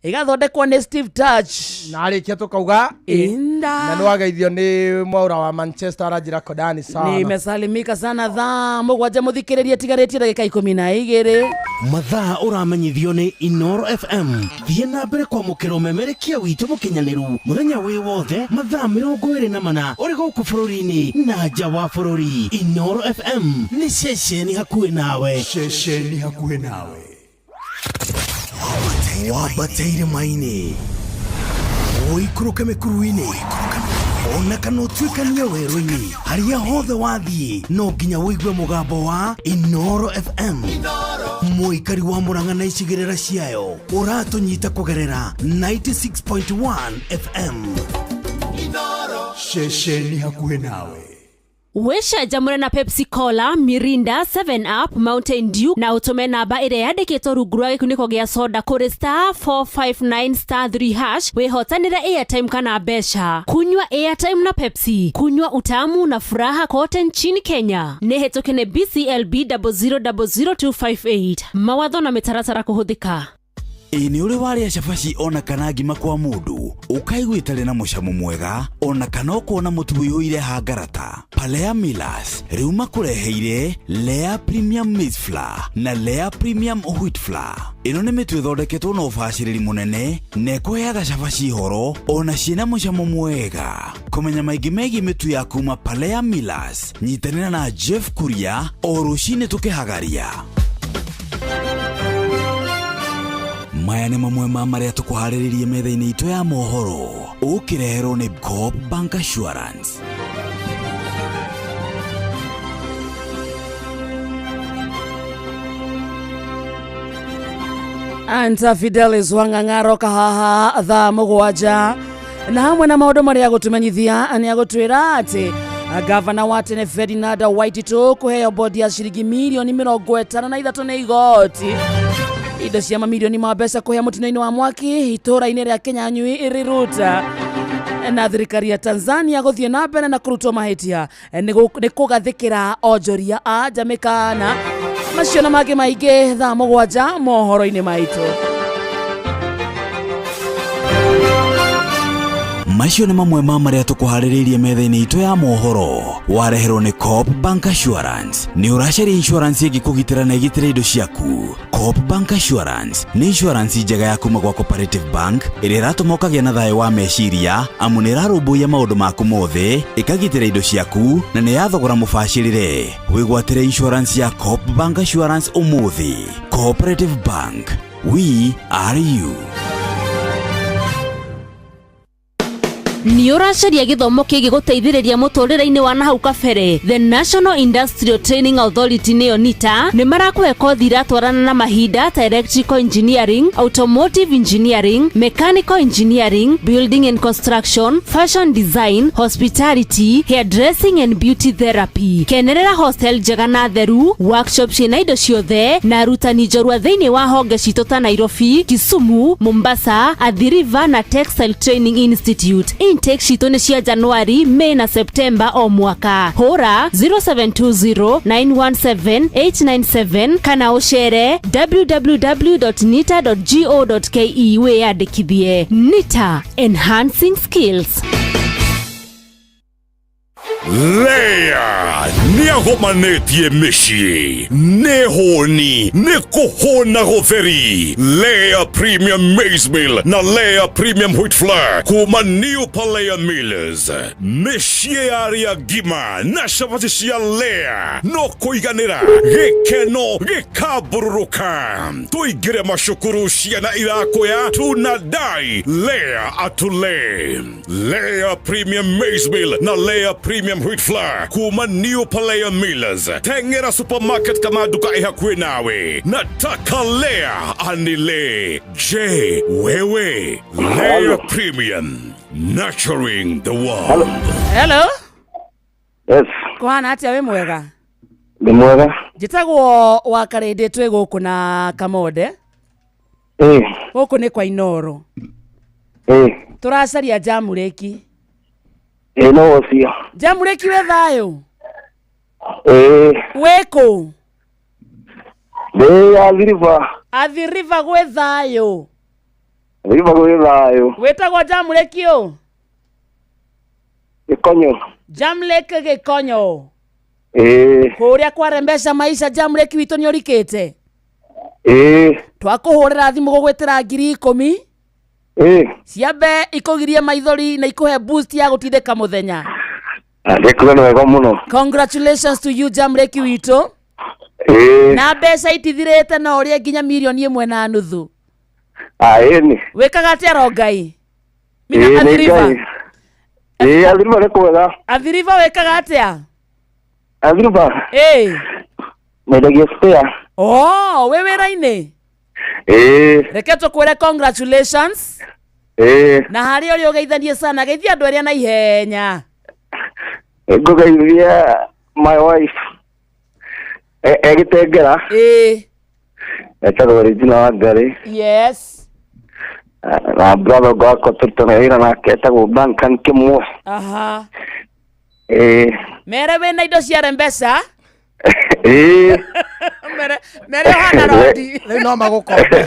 ĩgathondekwo nĩ Steve Touch na arĩkia tũkauga Inda. Na nĩ wageithio nĩ mwaura wa Manchester aranjĩra kodani sana. Nimesalimika sana thaa mũgwanja mũthikĩrĩria tigarĩtie ndagĩka 12. Mathaa ũramenyithio nĩ Inoro FM. Thiĩ na mbere kwamũkĩra ũmemerekia witũ mũkinyanĩru mũthenya wĩ wothe mathaa 24 ũrĩ gũkũ bũrũri-inĩ na nja wa bũrũri. Inoro FM nĩ ceceni hakuhĩ nawe. Ceceni hakuhĩ nawe. Wambate irĩma-inĩ, ũikũrũke mĩkuru-inĩ, ona kana ũtuĩkanie werũ-inĩ, harĩa hothe wathiĩ no nginya ũigue mũgambo wa Inoro FM. Mũikari wa Murang'a na icigĩrĩra ciayo ũratũnyita kũgerera 96.1 FM. Ceceni hakuhĩ nawe. Wĩcanjamũre na Pepsi Cola, Mirinda, 7 Up, Mountain Dew na ũtũme namba ĩrĩa yandĩkĩtwo rungu rwa gĩkunĩko gĩa soda kũrĩ star 459 star 3 hash wĩhotanĩre airtime kana mbeca. Kunywa airtime na Pepsi, kunywa utamu na furaha kote nchini Kenya. Nĩ hĩtũke nĩ BCLB 0000258. Mawatho na mĩtaratara kũhũthĩka. Ĩ nĩ ũrĩ warĩa cabaci ona kana ngima kwa mũndũ ũkaigua ĩtarĩ na mũcamo mwega ona kana ũkona mũtu ũihũire hangarata? Palea Millers rĩu makũreheire Lea Premium Maize Flour na Lea Premium Wheat Flour. Ĩno nĩ mĩtu ĩthondeketwo na ũbacĩrĩri mũnene na ĩkũheaga cabaci horo ona ciĩna mũcamo mwega. Kũmenya maingĩ megiĩ mĩtu ya kuma Palea Millers, nyitanĩra na Jeff Kuria o rũcinĩ tũkĩhagaria. Maya nĩ mamwe ma marĩa tũkũharĩrĩrie metha-inĩ itũ ya mohoro ũkĩreherwo nĩ Coop Bank Assurance. Anta Fidelis Wang'ang'aro kahaha thaa 7 na hamwe na maũndũ marĩa agũtũmenyithia nĩ agũtwĩra atĩ gavana wa tene Ferdinand Waititu kũheo bodi ya ciringi mirioni 53 nĩ igoti indo cia mamirioni ma mbeca kũhĩa mũtino-inĩ wa mwaki itũũra-inĩ rĩa Kinyanyui Riruta na thirikari ya Tanzania gũthiĩ na mbere na kũrutwo mahĩtia nĩ kũgathĩkĩra onjoria a nja mĩkana macio na mangĩ maingĩ thaa 7 mohoro-inĩ maitũ. Macio nĩ mamwe ma marĩa tũkũharĩrĩirie metha-inĩ itũ ya mohoro wareherwo nĩ Coop Bank Assurance. Nĩ ũracaria insurance ĩngĩkũgitĩra na ĩgitĩre indo ciaku? Coop Bank Assurance nĩ insurance njega ya kuma gwa Cooperative Bank ĩrĩa ĩratũma ũkagĩa na thayũ wa meciria amu nĩ ĩrarũmbũiya maũndũ maku mothe, ĩkagitĩra indo ciaku na nĩ ya thogora mũbacĩrĩre. Wĩgwatĩre insurance ya Coop Bank Assurance ũmũthĩ. Cooperative Bank, we are you. Nĩ ũracaria gĩthomo kĩngĩgũteithĩrĩria mũtũrĩre-inĩ wa nahau kabere? The National Industrial Training Authority nĩyo NITA nĩ marakũhe kothi iratwarana na mahinda ta electrical engineering, automotive engineering, mechanical engineering, building and construction, fashion design, hospitality, hairdressing and beauty therapy. Kenerera hostel njega na theru, workshop ciĩna indo ciothe na arutani njorua thĩinĩ wa honge citũ ta Nairobi, Kisumu, Mombasa, Athi River na Textile Training Institute. Intake citũ nĩ cia Januari, May na September o mwaka. Hũra 0720917897 kana ũcere www.nita.go.ke wĩyandĩkithie. NITA, enhancing skills. Leia nĩagomanĩtie mĩciĩ nĩ hũni nĩ kũhũna gũtheri Leia Premium Maize Meal na Leia Premium Wheat Flour kuma New Palea Millers mĩciĩ ya arĩa ngima na cabaci cia Leia no kũiganĩra gĩkeno gĩkambũrũrũka tũingĩre macukuru ciana irakwĩa tunadai Leia atule Leia Premium Maize Meal na Leia Premium Wheat Flour kuma New Palea Millers teng'era supermarket kama duka ĩ hakuhĩ nawe nataka Lea anile je wewe Leia Premium nurturing the world. Hello. Yes, Kũhana atĩa wĩ mwega? ndĩ mwega. Njĩtagwo wa Karĩndĩ twĩ gũkũ na Kamonde. Ĩĩ, Gũkũ nĩ kwa Inoro. ĩĩ, Tũracaria Jamũrĩki. ĩĩ no ũcio. Jamũrĩki wĩ thayũ? Ĩĩ, Wĩ kũ? ndĩ Athi River. Athi River gwĩ thayũ. Athi River gwĩ thayũ. Wĩtagwo Jamũrĩki ũ? Gĩkonyo. Jamlek Gĩkonyo. Ĩĩ, Kũrĩa kwarembesha maisha Jamlek witũ nĩ ũrikĩte. ĩĩ, Twakũhũrĩra thimũ gũgwĩtĩra 10,000. ĩĩ. Ciambe ikũgirie maithori na ikũhe boost ya gũtindĩka mũthenya. Ndĩkuga nĩ wega mũno. Congratulations to you Jamlek witũ. Ĩĩ, Na mbeca itithirĩte no ũrĩe nginya 1.5 million. ĩni. Wĩkaga atĩa Rongai? Mina Ĩĩ, Athi nĩ River. Ngai. Ĩĩ, Athi River nĩ kwega. Athi River wĩkaga atĩa? Athi River, Ĩĩ. mendagia spare. Oh, wĩ wĩra-inĩ? Ĩĩ, Reke tũkwĩre congratulations. ĩĩ. Na harĩa ũrĩ ũgeithanie sana geithia andũ arĩa na ihenya. Ngũgeithia my wife. Egĩtengera. Ĩĩ. Etagwo Regina Wangari. Yes. Na brother ũngĩ wakwa tũrutanaga wĩra nake etagwo Duncan Kĩmwe. Aha. Ĩĩ. Mere wĩna indo cia Rembesa. Ĩĩ. Mere mere ũhana rodi. Rĩu no magũkombe.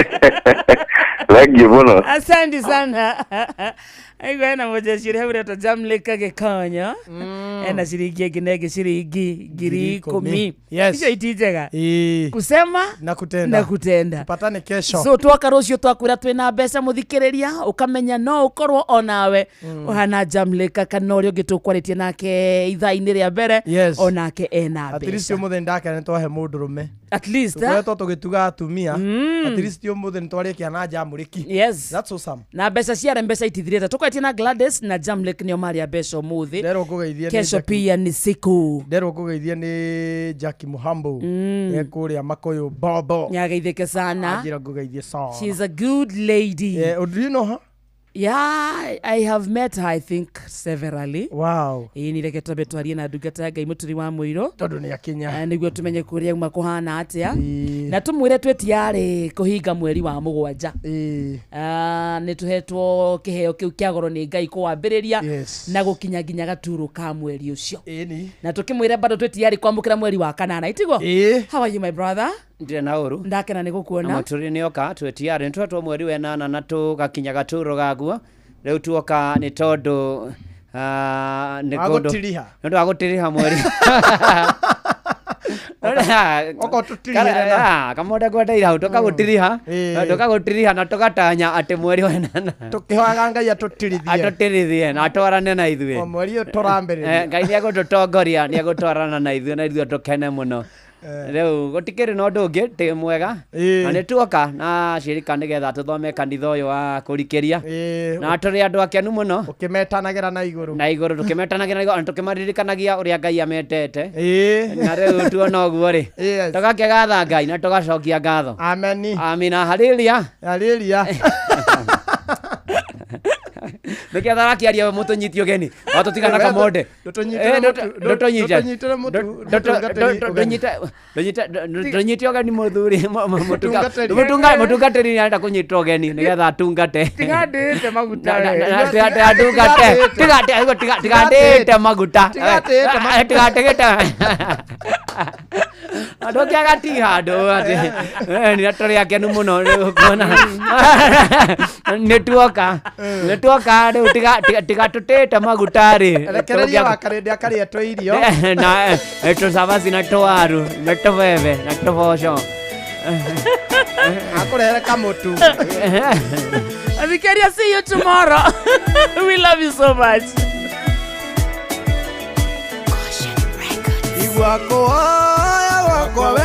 Thank you mũno. Asante sana. Aigua ena mũjeshi ũrĩa ũretwo Jamleka Gĩkonyo. Ena ciringi ĩngĩ na ĩngĩ ciringi 10,000. Yes. Icio iti njega. Ĩĩ. Kusema Na kutenda. na kutenda. Tupatane kesho. So twoka rũciũ twakwĩra twĩna mbeca mũthikĩrĩria ũkamenya no ũkorwo onawe ũhana Jamleka kana ũrĩa ũngĩ tũkwarĩtie nake ithaa-inĩ rĩa mbere Yes. onake ena At least mbeca. ũmũthĩ nĩndakena nĩtwahe mũndũrũme. At least, eh? Tũkoretwo tũgĩtuga atumia. At least ũmũthĩ nĩtwarĩkia na Jamũrĩki. Yes. That's awesome. Na mbeca cia mbeca itithirĩte tũkwetie na Gladys na Jamlek nĩo marĩa mbeca ũmũthĩ. Nderwo ngũgeithie nĩ Kesho Jackie- pia ni siku. Nderwo ngũgeithie nĩ Jackie Muhambo. E kũrĩa Makoyo Bobo. Nĩageithĩke sana. Anjĩra ngũgeithie sana. She's a good lady. Yeah, do you know her? Yeah, I have met her I think severally. Wow. Ĩĩ nĩ reke twambe twarie na ndungata ya Ngai mũturi wa mũirũ. Tondũ nĩ akinya. Nĩguo tũmenye kũrĩa auma kũhana atĩa. Na tũmwĩre twĩ tiarĩ kũhinga mweri wa mũgwanja. Nĩ tũhetwo kĩheo kĩu kĩa goro nĩ Ngai kũwambĩrĩria Yes. na gũkinya nginya gaturu ka mweri ũcio. Ĩni. Na tũkĩmwĩre bado twĩ tiarĩ kwamũkĩra mweri wa kanana itiguo? How are you my brother? Ndirĩ na ũru. Ndakena nĩ Na gũkuona. mũturi nĩ oka twĩtiarĩ nĩtwetwo mweri wenana na tũgakinya gaturo gaguo rĩu tuoka nĩ tondũ nĩ Wa kũndũ gũtiriha. nĩ ũndũ wa gũtiriha mweri Okorwo tũtirihire na- kamonde ngwendeire hau tũkagũtiriha tũkagũtiriha na tũgatanya atĩ mweri wenana Tũkĩhoyaga Ngai atũtirithie. atũtirithie na atwarane na ithuĩ O mweri ũyũ tũrambĩrĩria. Ngai nĩ egũtũtongoria nĩ egũtwarana na ithuĩ na ithuĩ tũkene mũno. Rĩu gũtikĩrĩ na ũndũ ũngĩ tĩ mwega na nĩ tuoka na cirika nĩgetha tũthome kanitha ũyũ wa kũrikĩria na tũrĩ andũ akenu mũno ũkĩmetanagĩra na igũrũ na igũrũ tũkĩmetanagĩra na igũrũ na tũkĩmaririkanagia ũrĩa Ngai ametete na rĩu tuona ũguo rĩ tũgakĩgatha Ngai na tũgacokia ngatho. Ameni. Amina. Haleluya. Haleluya. Nĩkĩo arakĩaria mũtũnyiti ũgeni watũtigana kamonde. Ndũtũnyitĩre Ndũtũnyite. ndũtũnyitĩre mũtungatĩri ũgeni. Ndũnyite ũgeni mũthuri Mũtungatĩri. mũtungatĩri nĩ arenda kũnyita ũgeni nĩgetha atungate. Tigandĩte maguta. Atungate. Tigandĩte maguta. Tigatĩte maguta. Tigatĩgĩte. Andũ kĩaga ti handũ atĩ nĩ tũrĩ akenu mũno rĩu kuona nĩ tuoka nĩ tuoka rĩu tigatũtĩte maguta rĩ. Rekereria wakarĩndĩ akarĩa tũ irio. Na tũcabaci na tũwaru na tũbebe na tũboco. Akũrehere kamũtu. Athikeria, see you tomorrow. We love you so much. Igua kũhoya gwakwa we